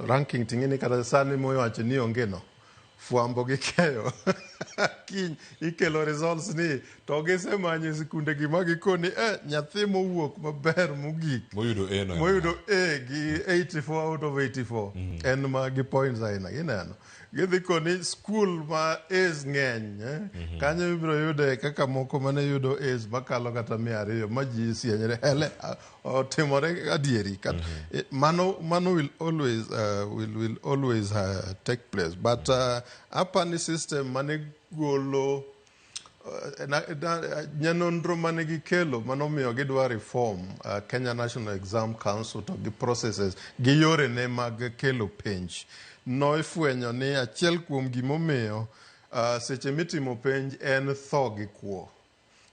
Ranking ting'e ni kata sani mowacho ni onge no. Fwambo gi keyo. Kiny ikelo results ni to gisemanyo sikunde gi ma gikoni nyathi mowuok maber mogik. Moyudo A no. Moyudo A gi 84 out of 84. En ma gi points aina gineno. Gidhi koni school ma A's ng'eny kanyo ibiro yude kaka moko mane yudo A's makalo kata 200 ma ji sienyre hele otimore adieri mano will always will always take place but apani system mane golo nyanonro mane gikelo manomiyo gidwa reform Kenya National Exam Council to gi processes gi yore ne mag kelo penj noifwenyo ni achiel kuom gimomiyo seche mitimo penj en tho gi kuo.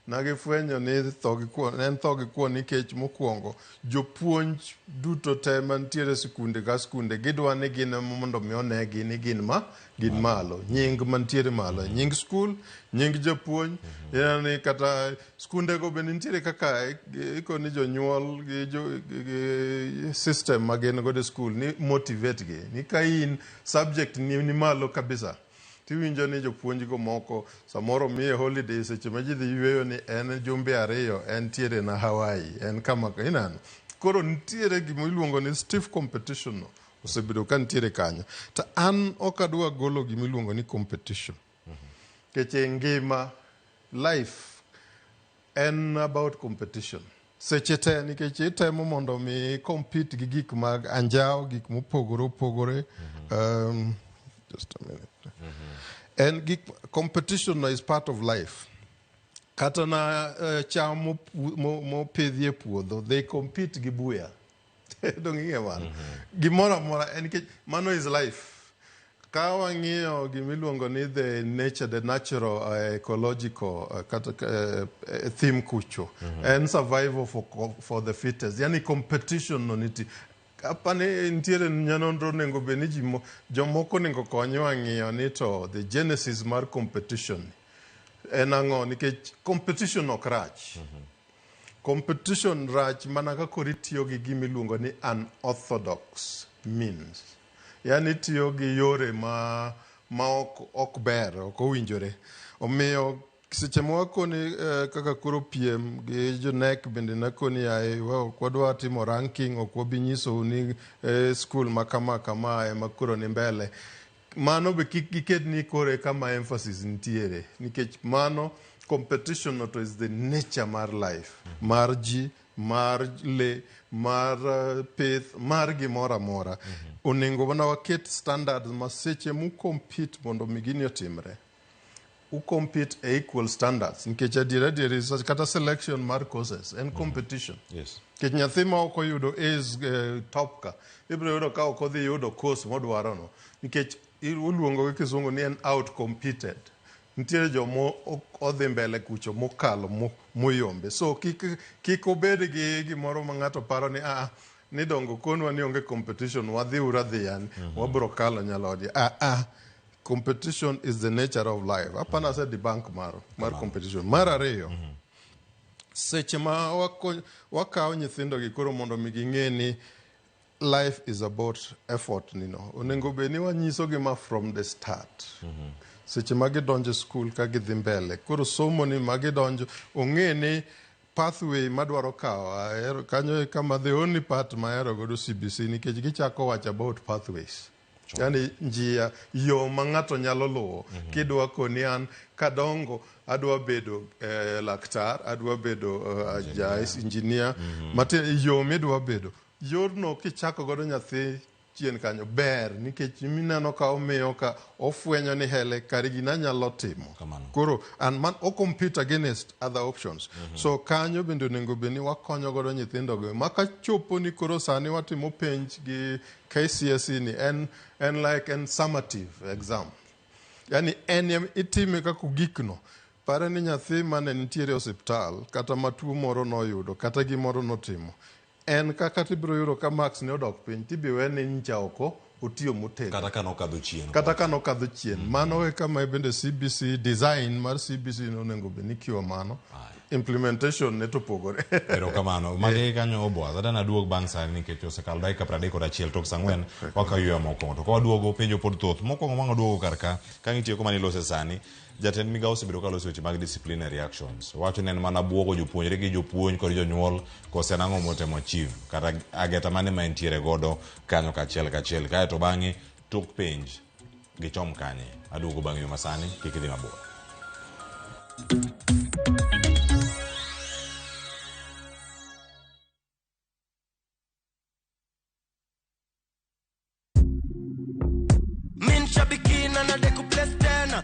Nagifwenyo ni tho gi kuon en tho gi kuon nikech mokwongo jopuonj duto te mantiere e sikunde ka sikunde gidwa ni gin ema mondo mi onegi ni gin ma gin malo. Nying mantiere malo, nying skul, nying japuonj, ineno ni kata skunde go bende nitiere kaka ikoni jonyuol gi, jo, gi system ma gin godo e skul ni motivate gi ni ka in subject ni, ni malo kabisa tiwinjo ni jopuonj go moko samoro miye holiday seche ma ji dhi yueyo ni en jumbe ariyo entiere na Hawaii en kama ineno koro nitiere gima iluongo ni stiff competition no osebedo ka nitiere kanyo to an ok adwa golo gima iluongo ni competition nikech e ngima life en about competition seche te nikech itemo mondo mi compete gi gik mag anjawo gik mopogore opogore just a minute en gik competition no is part of life kata na cham mopidhi e puodho they compete gi buya dong ing'e mano gimoro amora en nikech mano is life ka wang'iyo gimiluongo ni the nature the natural ecological kata theme kucho en survival for the fittest yani competition no nitie apani nitiere nyanonro onego bed ni ji jomoko onego konywa ng'iyo ni to the genesis mar competition en ang'o nikech competition ok rach competition rach mana ka koro itiyo gi gima iluongo ni unorthodox means yani itiyo gi yore ma ok ber ok owinjore omiyo seche ma wakoni kaka koro piem gi jonek bende nakoni yaye ok wadwa timo ranking ok wabi nyisou ni skul ma kama kama ema koro ni mbele mano be kik giket ni koro e kama emphasis nitiere nikech mano competition no to is the nature mar life mar ji mar le mar pith mar gimoro amora onego mana waket standards ma seche mu compete mondo mi gini otimre u compete e equal standards nikech adier adier kata selection mar courses en competition Yes. nikech nyathi ma ok oyudo A's top ka ibiro yudo ka ok odhi yudo course modwaro no nikech uluongo gi kisungu ni en out competed nitiere joma odhi mbele kucho mokalo moyombe so kik obed gi gimoro ma ng'ato paro ni ni dongo konwa ni onge competition wadhi uru adhiya wabiro kalo nyalodi competition is the nature of life apana ase debunk mar competition mar ariyo seche ma wakawo nyithindo gi koro mondo mi ging'e ni life is about effort nino onego bed ni wanyisogi ma from the start seche ma gidonjo e skul ka gidhi mbele koro somo ni ma gidonjo ong'e ni pathway madwaro kawo ahero kanyo e kama the only part mahero godo CBC nikech gichako wacho about pathways yani njia yo ma ng'ato nyalo luwo kidwa koni an kadongo adwa bedo laktar adwa bedo ja engineer matiende yo midwa bedo yorno kichako godo nyathi chien kanyo ber nikech mineno ka omiyo ka ofwenyo ni hele kare gina anyalo timo koro and man o compete against other options so kanyo bende onego bed ni wakonyo godo nyithindo go ma kachopo ni koro sani watimo penj gi KCSE ni en like en summative exam yani en itime kaka ogikno pare ni nyathi mane nitiere e osiptal kata matuo moro noyudo kata gimoro notimo en kaka tibiro yudo ka marks ne odok piny tibi wene ncha oko otiyo motegno kata ka nokadho chien kata ka nokadho chien mano e kama bende CBC design mar CBC nonego bed ni kiwa mano implementation ne to pogore erokamano magi kanyo oboa adana duog bang' sani nikech osekalo dakika 31 tok saa 4 wakayweyo mokwongo to ka waduogo penjo pod thoth mokwongo wang' waduogo kar ka ka ng'itiyo koma nilose sani jatend migawo osebedo ka loso weche mag disciplinary actions wacho ni en mana buogo jopuonjre gi jopuonj kod jonyuol kose en ang'o motemo achieve kata ageta mane ma entiere godo kanyo kachiel kachiel kaeto bang'e tok penj gichom kanye aduogo bang' yo masani kik idhi mabor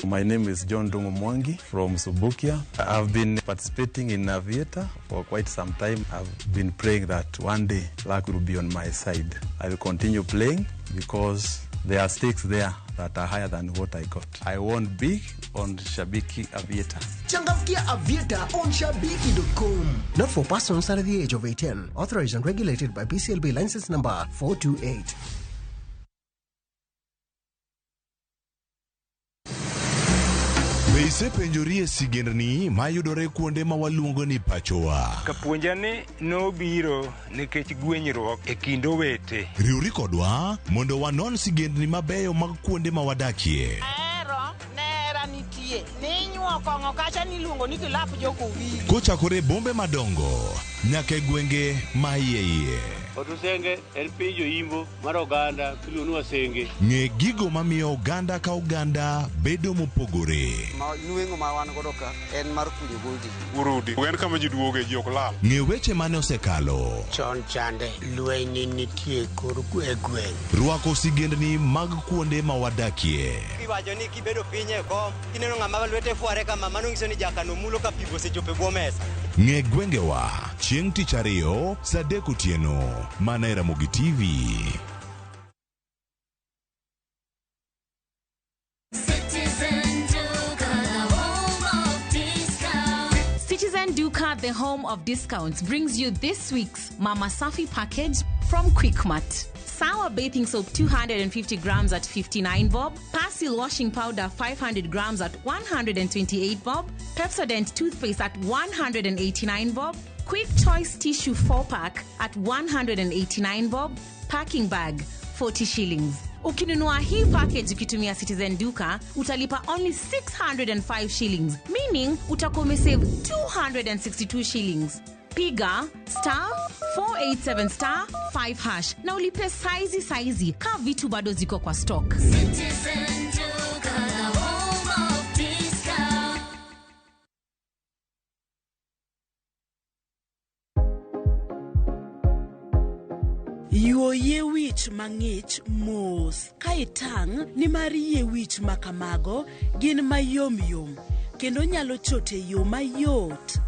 My name is John Dungu Mwangi from Subukia. I've been participating in Aviator for quite some time. I've been praying that one day luck will be on my side. I will continue playing because There are stakes there that are higher than what I got. I won big on Shabiki Aviator. Changamkia Aviator on Shabiki.com. Not for persons under the age of 18. Authorized and regulated by BCLB license number 428. Be isepenjori e sigendni mayudore kuonde ma waluongo ni pachowa? Kapuonja ni nobiro nikech gwenyruok e kind owete. Riwri kodwa mondo wanon sigendni mabeyo mag kuonde ma wadakie. Ahero nera nitie ninyuo kong'o kacha niluongo ni kilap jokowili. Kochakore e bombe madongo nyaka e gwenge ma iye iye. Otusenge en piny joimbo mar oganda miluongo ni Wasenge. Ng'e gigo mamiyo oganda ka oganda bedo mopogore. Ma nweng'o ma wan godo ka en mar kunyo goldi. Urudi. En kama ji duoge ji ok lal. Ng'e weche mane osekalo. Chon chande lweny ne nitie kor e gweng'. Rwako sigendni mag kuonde ma wadakie. Iwacho ni kibedo piny e kom kineno ng'ama lwete fware kama mano nyiso ni jakano mulo ka pi osechopo e bwo mesa. Ng'e gwengewa chieng' tich ariyo saa 3 otieno mana e Ramogi TV. Citizen Duka, the home of discount. Citizen Duka, the home of discounts, brings you this week's Mama Safi package from Quickmart. Sour bathing soap 250 grams at 59 bob, Persil washing powder 500 grams at 128 bob, Pepsodent toothpaste at 189 bob, Quick Choice tissue 4 pack at 189 bob, packing bag 40 shillings. Ukinunua hii package ukitumia Citizen Duka utalipa only 605 shillings, meaning utakuwa umesave 262 shillings. Piga star 487 star 5 hash na ulipe saizi saizi ka vitu bado ziko kwa stock. Citizen Duka, the home of discount. Yuo yie wich mang'ich mos ka itang' nimar yie wich ma kamago gin mayomyom kendo nyalo chot e yo mayot.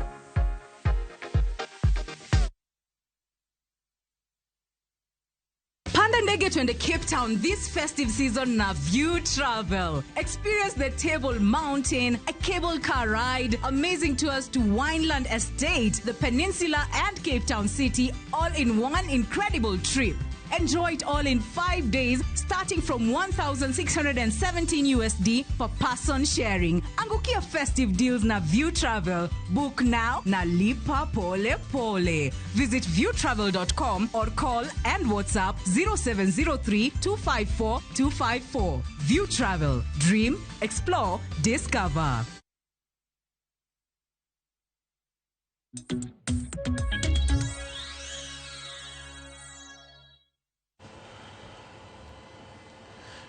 Panda ndege twende Cape Town this festive season na View Travel. Experience the Table Mountain, a cable car ride, amazing tours to Wineland Estate, the Peninsula and Cape Town City, all in one incredible trip. Enjoy it all in 5 days, starting from 1,617 USD per person sharing. Angukia festive deals na View Travel. Book now na lipa pole pole. Visit viewtravel.com or call and WhatsApp 0703 254 254. View Travel. Dream, explore, discover.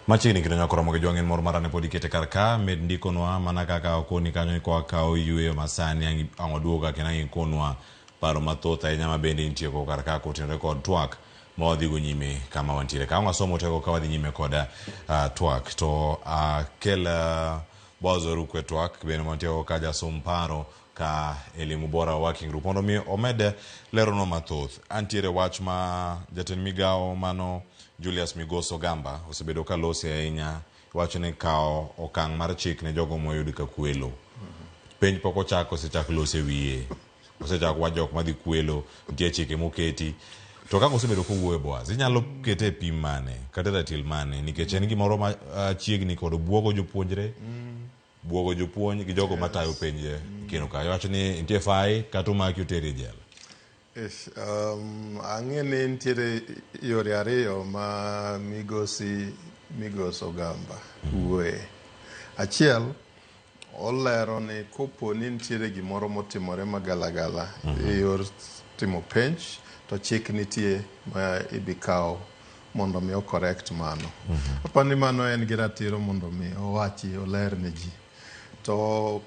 Machiegni kendo nyako romo gi jwang'en moro marane pod ikete kar ka med ndikonwa mana kaka okoni kanyo kwa kawo yueyo masani ang' waduogo kendo ang' ikonwa paro mathoth ahinya ma bende nitie ko kar ka kotenore kod twak ma wadhigo nyime kama wantiere ka ang' wasomo tego ka wadhi nyime kod twak to kel Boaz Oruku e twak bende mantie go ka jasom paro ka Elimu Bora Working Group mondo mi omed leronwa mathoth. Antiere wach ma jatend migawo mano Julius Migos Ogamba osebedo ka lose ahinya wacho ni kawo okang' mar chik ne jogo moyud ka kwelo. Penj pok ochak osechak lose wiye. Osechak wach jok madhi kwelo, nitie chike moketi. To kaka osebedo kowuoyo Boaz, inyalo kete e pim mane kata e ratil mane nikech en gimoro ma chiegni kod buogo jopuonjre buogo jopuonj gi jogo matayo penj kendo ka iwacho ni nitie fai kata omaki oteri e jela. Yes, ang'e ni nitiere yore ariyo ma migosi Migos Ogamba wuoye. Achiel, olero ni kopo ni nitiere gimoro motimore magalagala e yor timo penj, to chik nitie ma ibi kaw mondo mi o correct mano. Apani mano en gi ratiro mondo mi owachi oler ne ji. To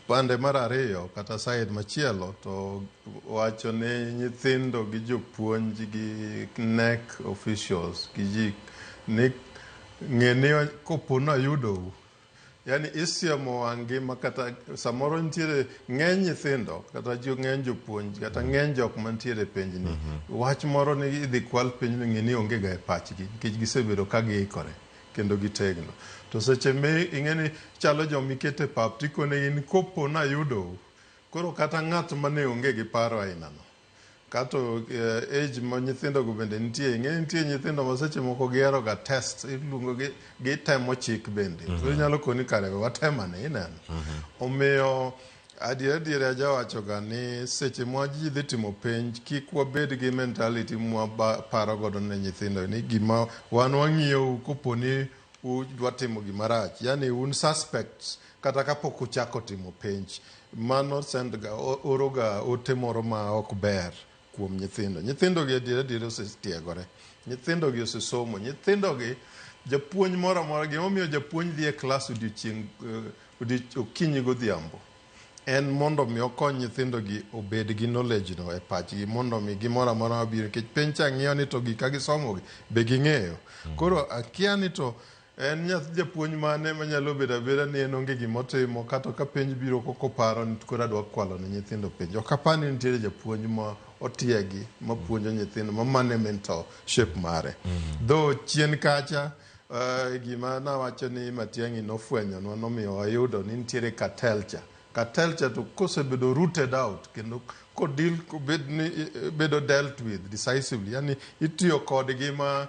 pande mar ariyo kata side machielo to wacho ni nyithindo gi jopuonj gi KNEC officials gi ji ni ng'e ni kopo ni ayudou Yani isiemo wang'gi ma kata samoro nitiere ng'eny nyithindo kata ng'eny jopuonj kata ng'eny jok mantiere e penjni. Wach moro ni idhi kwal penjno ng'e ni onge ga e pachgi nikech gisebedo ka giikore kendo gitegno. To seche mi ing'e ni chalo joma iketo e pap tikonegi ni kopo nayudou, koro kata ng'at mane onge gi paro ainano kato age ma nyithindo go bende nitie, ing'e nitie nyithindo ma seche moko gihero ga test, iluongo gi gitemo chik bende. Koro inyalo koni kare watemane ineno. Omiyo adier adier ajawacho ga ni seche ma ji dhi timo penj kik wabed gi mentality mwaparo godo ne nyithindo ni gima wan wang'iyou kopo ni udwa timo gima rach, yani un suspects kata kapok uchako timo penj. Mano send ga oro ga ote moro ma ok ber kuom nyithindo. Nyithindo gi adier adier osetiegore, nyithindo gi osesomo, nyithindo gi japuonj moro amora, gimomiyo japuonj dhi e klas odiochieng' okinyi godhiambo en mondo mi okony nyithindo gi obed gi knowledge no e pachgi mondo mi gimoro amora mabiro, nikech penj cha ng'iyo ni to gik ka gisomo gi be ging'eyo. Koro akia ni to en nyathi japuonj mane manyalo bedo abeda ni en onge gimotimo kata ka penj biro kokoparo ni koro adwa kwalo ne nyithindo penj. Ok apar ni nitiere japuonj ma otiegi mapuonjo nyithindo ma mane mentorship mare. Though chien kacha gima nawacho ni Matiang'i nofwenyonwa nomiyo wayudo ni nitiere cartel cha. Cartel cha to kosebedo rooted out kendo kodil kobed ni bedo dealt with decisively, yani itiyo kodgi ma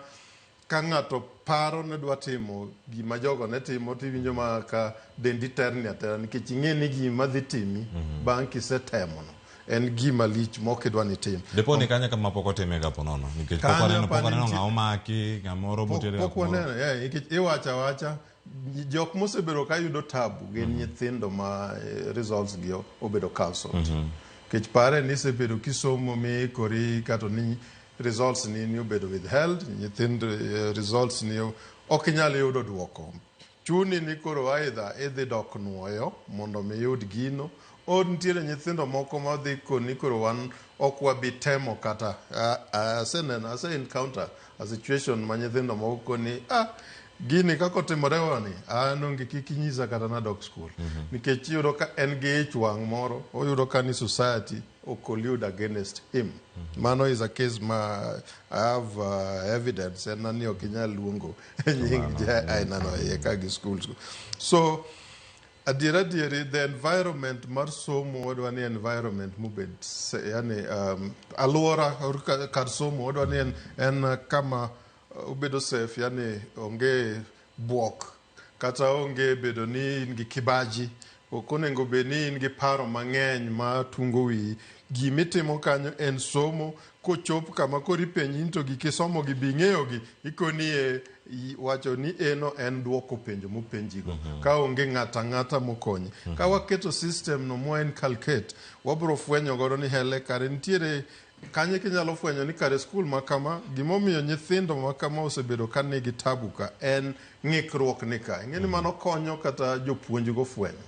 ka ng'ato paro ni dwa timo gima jogo ne timo tiwinjo ma ka dendi terni atera nikech ing'e ni gima dhi timi bang' kisetemono en gima lich mok idwa ni tim. Dipo ni kanya kama pok otime ga ponono nikech pok Kanyo waneno pok apani waneno nitie- ng'ama omaki ng'amoro motere Pok kumoro. waneno, yeah, nikech iwacho awacha jok mosebedo ka yudo tabu gin nyithindo ma results gi obedo cancelled. Nikech pare ni isebedo kisomo miikori kato ni results ni obedo withheld, nyithindo results ni ok inyal yudo duoko. Chuni ni koro either idhi dok nuoyo mondo mi iyud gino, or nitiere nyithindo moko madhi koni koro wan ok wabi temo kata aseneno ase encounter a situation ma nyithindo moko koni gini kaka otimore wani an onge kik inyisa kata nadok school. Nikech iyudo ka en gi ich wang' moro, oyudo ka ni society ocollude against him. Mano is a case ma I have evidence en ni ok inyal luongo nying ja ainano iye ka gi schools. So adier adieri the environment mar somo wadwa ni environment mobed yani alwora or kar somo wadwa ni en kama obedo safe, yani onge buok kata onge bedo ni in gi kibaji, ok onego bed ni in gi paro mang'eny ma tungo wiyi. Gimitimo kanyo en somo, kochop kama koro ipenji ni to gik isomo gi be ing'eyo gi, ikoni e wacho ni eno en duoko penjo mopenjigo ka onge ng'ato ang'ata mokonyi. Ka waketo system no mwa inculcate, wabiro fwenyo godo ni hele kare nitiere kanye kinyalo fwenyo ni kare skul ma kama gimomiyo nyithindo ma kama osebedo ka nigi tabu ka en ng'ikruok ni ka. Ing'e ni mano konyo kata jopuonj go fwenyo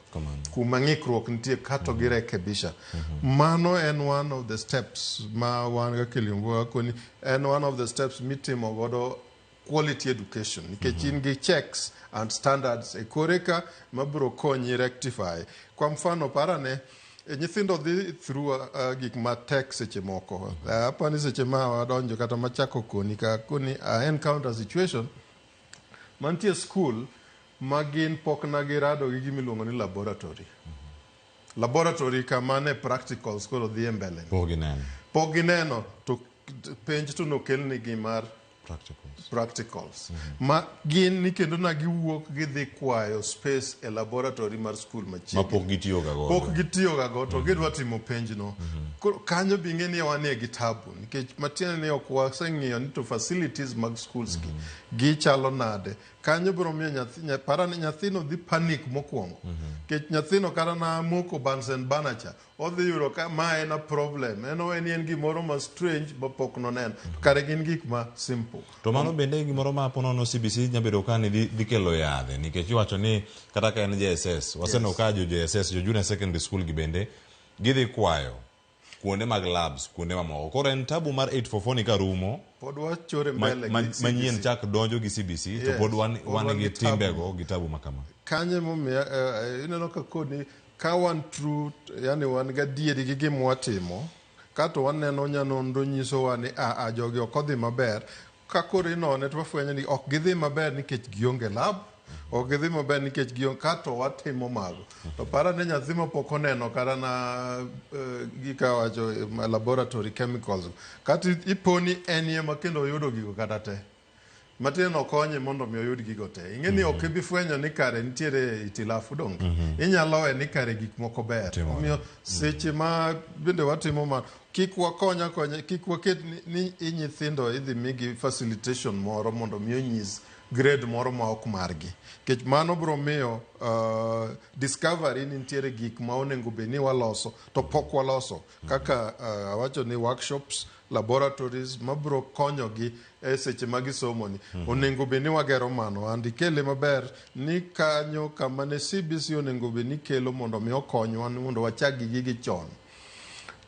kuma ng'ikruok nitie kato girekebisha. Mano en one of the steps ma wan kaka Eliombo koni en one of the steps mitimo godo quality education nikech in gi checks and standards e kore ka mabiro konyi rectify. Kwa mfano parane nyithindo dhi through gik matek seche moko. Apani seche ma wadonjo kata machako koni ka koni encounter situation mantie school ma gin pok na girado gi gimiluongo ni laboratory. Laboratory kama ne practicals koro dhi e mbele. Pok gineno. Pok gineno to penj to nokelnigi mar practicals. Practicals. Ma gin ni kendo na giwuok gidhi kwayo space e laboratory mar school machiegni. Ma pok gitiyo ga godo. Pok gitiyo ga go to gidwa timo penj no. Koro kanyo be ing'e ni wanie gi tabu nikech matiende ni ok waseng'iyo ni to facilities mag schools gi gichalo nade. Kanyo biro miyo nyathi para ni nyathino dhi panic mokwongo. Nikech nyathino kata na moko Bunsen burner cha odhi yudo ka ma en a problem. En owe ni en gimoro ma strange ma pok noneno. Kare gin gik ma simple. To mano bende gimoro ma ponono CBC nya bedo ka ni dhi kelo yadhe nikech iwacho ni kata ka en JSS waseneno ka jo JSS jo junior secondary school gi bende gidhi kwayo kuonde mag labs kuonde mamoko. Koro en tabu mar 844 ni karumo Pod wachore mbele gi CBC. Manyien chak donjo gi CBC to Yes, pod wan pod wan wan gi gi tabu. timbego gi tabu makama. Kanye momiyo ineno ka koni ka wan true, yani wan gadieri gi gima watimo, kato waneno nyanonro nyisowa ni a a jogi ok odhi maber. Ka koro inone to wafwenyo ni ok gidhi maber nikech gionge lab, ok gidhi maber nikech gionge, kato watimo mago. To para ni nyathi mapok oneno kata na gika wacho laboratory chemicals, kata iponi en ema kendo oyudo gigo kata te. Matin okonye mondo mi oyud gigo te. Ing'e ni ok ibi fwenyo ni kare nitiere itilafu donge. Inyalo we ni kare gik moko ber. Omiyo seche ma bende watimo ma kik wakonya konya, kik waket ni nyithindo idhi migi facilitation moro mondo mi onyis grade moro ma ok margi. Nikech mano biro miyo discovery ni nitiere gik ma onego bed ni waloso to pok waloso. Kaka awacho ni workshops, laboratories mabiro konyogi e seche ma gisomo ni. Onego bed ni wagero mano. And ikele maber ni kanyo kama ne CBC onego bed ni kelo mondo mi okonywa mondo wachak gi gigi chon.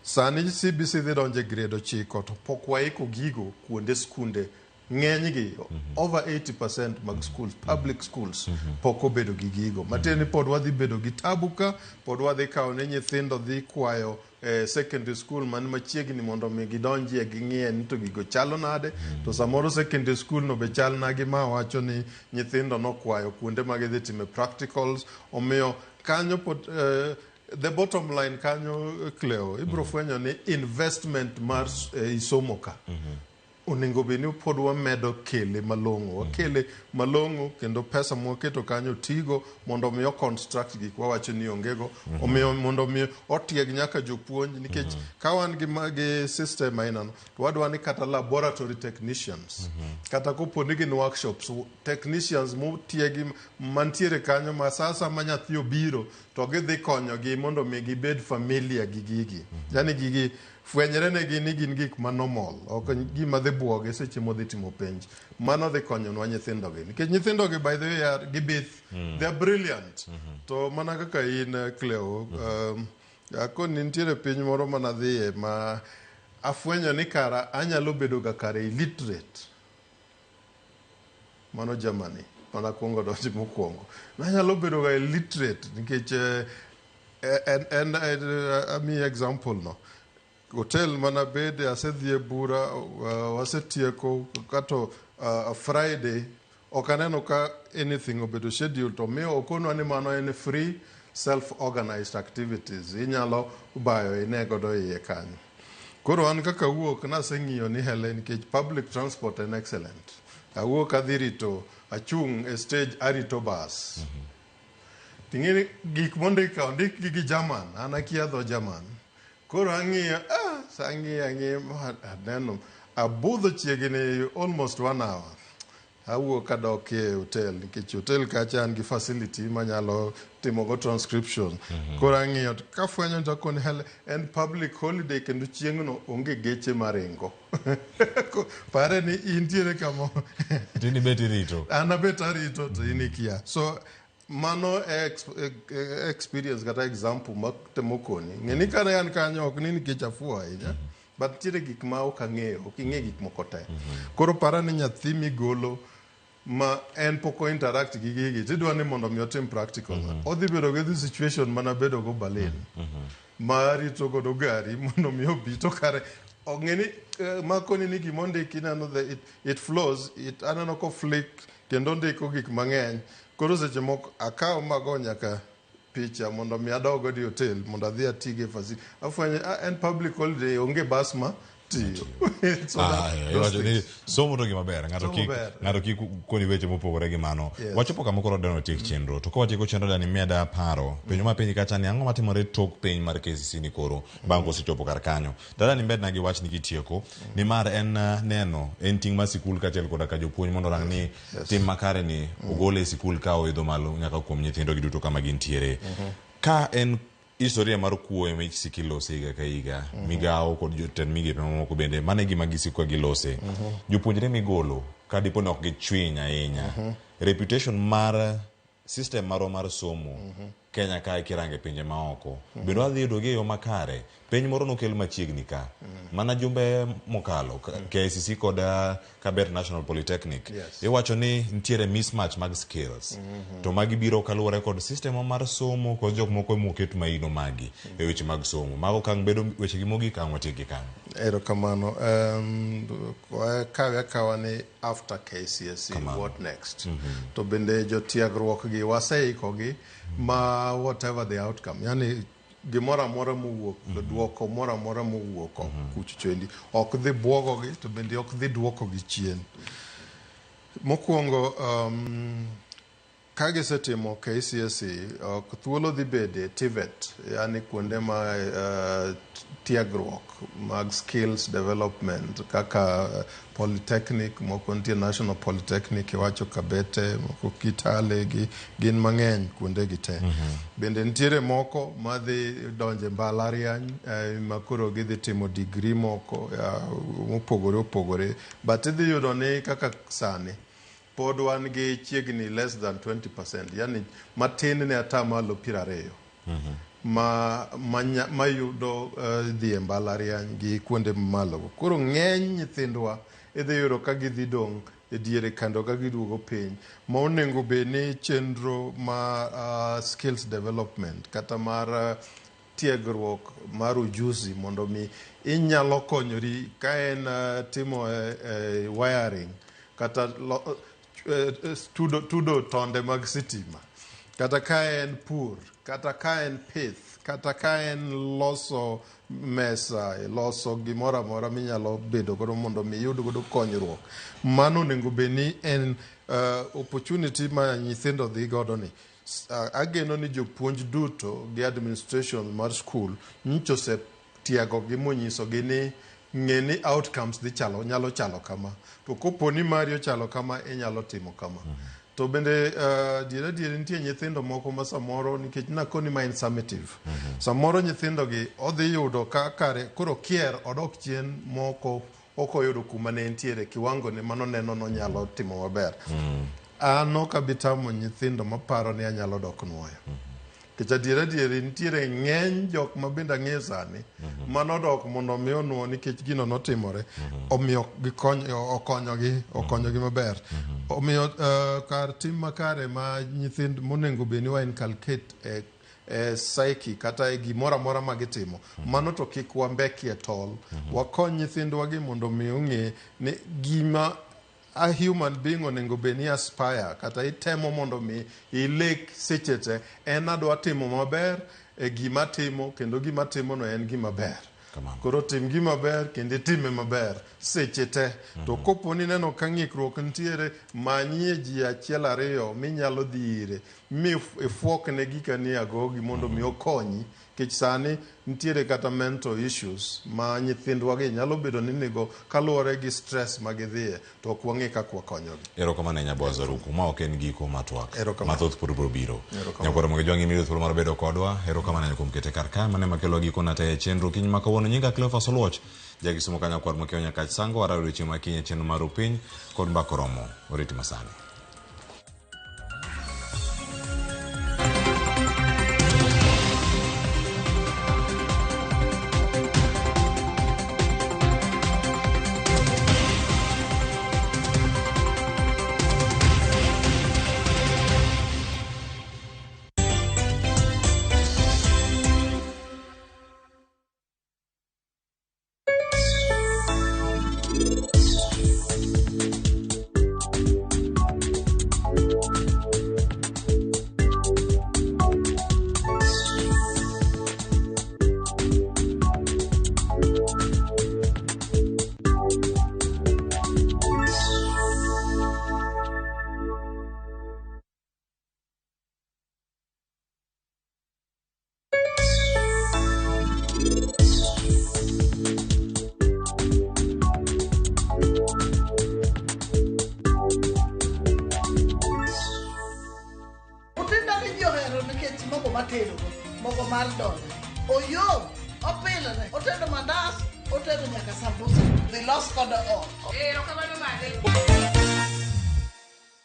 Sani CBC dhi donjo e grade 9 to pok waiko gigo kuonde skunde. Ng'enygi, over 80% mag schools, public schools, pok obedo gi gigo. Matiende ni pod wadhi bedo gi tabu ka, pod wadhi kawo ne nyithindo dhi kwayo secondary school man machiegni mondo mi gidonjie ging'iye ni to gigo chalo nade. To samoro secondary school no be chal na gi ma wacho ni nyithindo nokwayo kuonde ma gidhi time practicals. Omiyo kanyo pod the bottom line kanyo, Cleo, ibiro fwenyo ni investment mar isomo ka onego bed ni pod wamedo kele malong'o, wakele malong'o kendo pesa mwaketo kanyo tigo mondo mi o construct gik wawacho ni onge go. Omiyo mondo mi otieg nyaka jopuonj nikech ka wan gi, gi system ainano to wadwa ni kata laboratory technicians, kata kopo ni gin workshops technicians motiegi mantiere kanyo ma sa asaya ma nyathi obiro to gidhi konyogi mondo mi gibed familiar gi gigi. Yani gigi fwenyre negi ni gin gik ma normal, ok gima dhi buoge seche modhi timo penj. Mano dhi konyonwa nyithindogi nikech nyithindogi, by the way, are gibith. They are brilliant. To mana kaka in Cleo, akoni nitiere piny moro manadhiye ma afwenyo ni kara anyalo bedo ga kare illiterate. Mano Germany manakwongo donjo mokwongo, nanyalo bedo ga illiterate nikech en amiyi example no. Hotel manabede, asedhi e bura, wasetieko kato Friday ok aneno ka anything obedo schedule, to miyo okonwa ni mano en free self organized activities, inyalo bayo ine godo iye kanyo. Koro an kaka awuok naseng'iyo ni hele nikech public transport en excellent, awuok adhi rito, achung' e stage arito bus. Ting'e ni gik mondik ka ondik gi gi German, an akia dho German. Koro ang'iyo, sa ang'iyo ang'iyo ma aneno abudho chiegni almost one hour. Awuok adok e hotel nikech hotel kacha an gi facility manyalo timogo transcription. Koro ang'iyo to kafwenyo to akoni hele en public holiday kendo chieng'no onge geche maringo. Pare ni intiere kamo Tini bet irito. An abet arito to in ikia. So mano e experience kata example matemo koni. Ng'e ni kane an kanyo ok ni nikech afuwo ahinya, but nitiere gik ma ok ang'eyo, ok ing'e gik moko te. Koro para ni nyathi migolo ma en pok o interact gi gigi, tidwa ni mondo mi otim practical. Odhi bedo gi the situation mana bedo go Berlin. Ma rito godo gari mondo mi obi to kare ong'e ni makoni ni gimondiki ineno it flows it aneno ko flick kendo ondiko gik mang'eny. Koro seche moko akawo mago nyaka picha mondo mi adog godo e hotel mondo adhi atige facility. Afwenyo en public holiday, onge bus ma tiyo. So those Iwacho ni things. Somo to gima ber, ng'ato Somo kik ber. Ng'ato kik koni weche mopogore gi mano. Wachopo kama koro dwaro tiek chenro. To ka watieko chenro dani meda paro. Penjo ma penji kacha ni ang'o matimore tok penj mar KCSE ni koro bang' kosechopo kar kanyo. Dada ni medna gi wach ni kitieko nimar en neno en ting' mar sikul kaachiel koda ka jopuonj mondo orang ni tim makare ni ogole e sikul ka oidho malo nyaka kuom nyithindo gi duto kama gintiere. Ka en historia mar kuo ema isiko ilose higa ka higa, migawo kod jotend migepe mamoko bende mano e gima gisiko ka gilose. Jopuonjre migolo ka dipo ni ok gichwiny ahinya, reputation mar system marwa mar somo. Kenya kae kirange pinje maoko. Bende wadhi yudogi e yo makare. Penj moro nokel machiegni ka. Mana jumbe mokalo, KICC kod Kabet National Polytechnic. Iwacho ni nitiere mismatch mag skills. To magi biro kaluwore kod system mar somo kod jok moko moket maino magi e weche mag somo. Mago okang' bedo wechegi mogik ang' watiek gi kanyo. Erokamano. Kawe akawa ni after KCSE, what next? To bende jotiegruok gi waseikogi ma whatever the outcome, yani gimoro amora mowuok, duoko moro amora mowuok oko kuchocho endi ok dhi buogogi to bende ok dhi duokogi chien. Mokwongo, ka gisetimo KCSE, ok thuolo dhi bede TVET, yani kuonde ma tiegruok mag skills development kaka polytechnic moko nitie, National Polytechnic iwacho Kabete, moko Kitale, gi gin mang'eny kuonde gi te. Bende nitiere moko madhi donje mbalariany, ma koro gidhi timo degree moko mopogore opogore, but idhi yudo ni kaka sani pod wan gi chiegni less than 20%, yani matin ne 20% ma mayudo dhi e mbalariany gi kuonde mamalo go. Koro ng'eny nyithindwa idhi yudo ka gidhi dong' e diere kando ka giduogo piny, ma onego bed ni chenro ma skills development kata mar tiegruok mar ujuzi mondo mi inyalo konyori ka en timo wiring kata tudo tonde mag sitima, kata ka en pur, kata ka en pith, kata ka en loso mesa, loso gimoro amora minyalo bedo godo mondo mi iyud godo konyruok. Mano onego bed ni en opportunity ma nyithindo dhi godo ni. Ageno ni jopuonj duto gi administration mar school nyocha osetiegogi monyisogi ni ng'e ni outcomes dhi chalo nyalo chalo kama, to kopo ni mari ochalo kama, inyalo timo kama. To bende diere diere nitie nyithindo moko ma samoro, nikech nakoni ma en summative, samoro nyithindo gi odhi yudo ka kare koro kier odok chien moko, ok oyudo kuma ne entiere kiwango ne mano neno nonyalo timo maber. An ok abi tamo nyithindo maparo ni anyalo dok nuoyo, nikech adier adieri nitiere ng'eny jok ma bende ang'eyo sani manodok mondo mi onuo nikech gino notimore, omiyo okonyogi, okonyogi maber. Omiyo kar tim makare ma nyithind monego bed ni wa inculcate e psyche kata e gimoro amora ma gitimo mano, to kik wambekie tol, wakony nyithindwa gi mondo mi ong'e ni gima a human being onego bed ni aspire kata itemo mondo mi ilek seche te en adwa timo maber e gima timo, kendo gima timono en gima ber. Koro tim gima ber kendo itime maber seche te. To kopo ni neno ka ng'ikruok nitiere, manyie ji achiel ariyo minyalo dhi ire mi ifuokne gika ni agogi mondo mi okonyi, nikech sani nitiere kata mental issues ma nyithindwa gi nyalo bedo ni nigo kaluwore gi stress ma gidhiye, to ok wang'e kaka wakonyogi. Erokamano ahinya, Boaz Oruku. Ma ok en giko mar twak. Erokamano. Mathoth pod biro biro. Erokamano. Nyakwara Mogi Jwang'i miyudo thuolo mar bedo kodwa. Erokamano ahinya kuom kete kar kae. Mano ema kelo giko nate e chenro kiny ma kawuono. Nyinga Cleophas Oluoch. Jakisumo ka nyakwar Mokeo Nyakach Sango. Wararo odiochieng' ma kiny e chenro mar Upiny kod Mbaka Oromo. Oriti masani. Utinda ni ji ohero nikech mogo matedogo, mogo mar dola. Oyom, opilore, otedo mandas, otedo nyaka sambusa. Dhi los kodo ot. Erokamano madhe.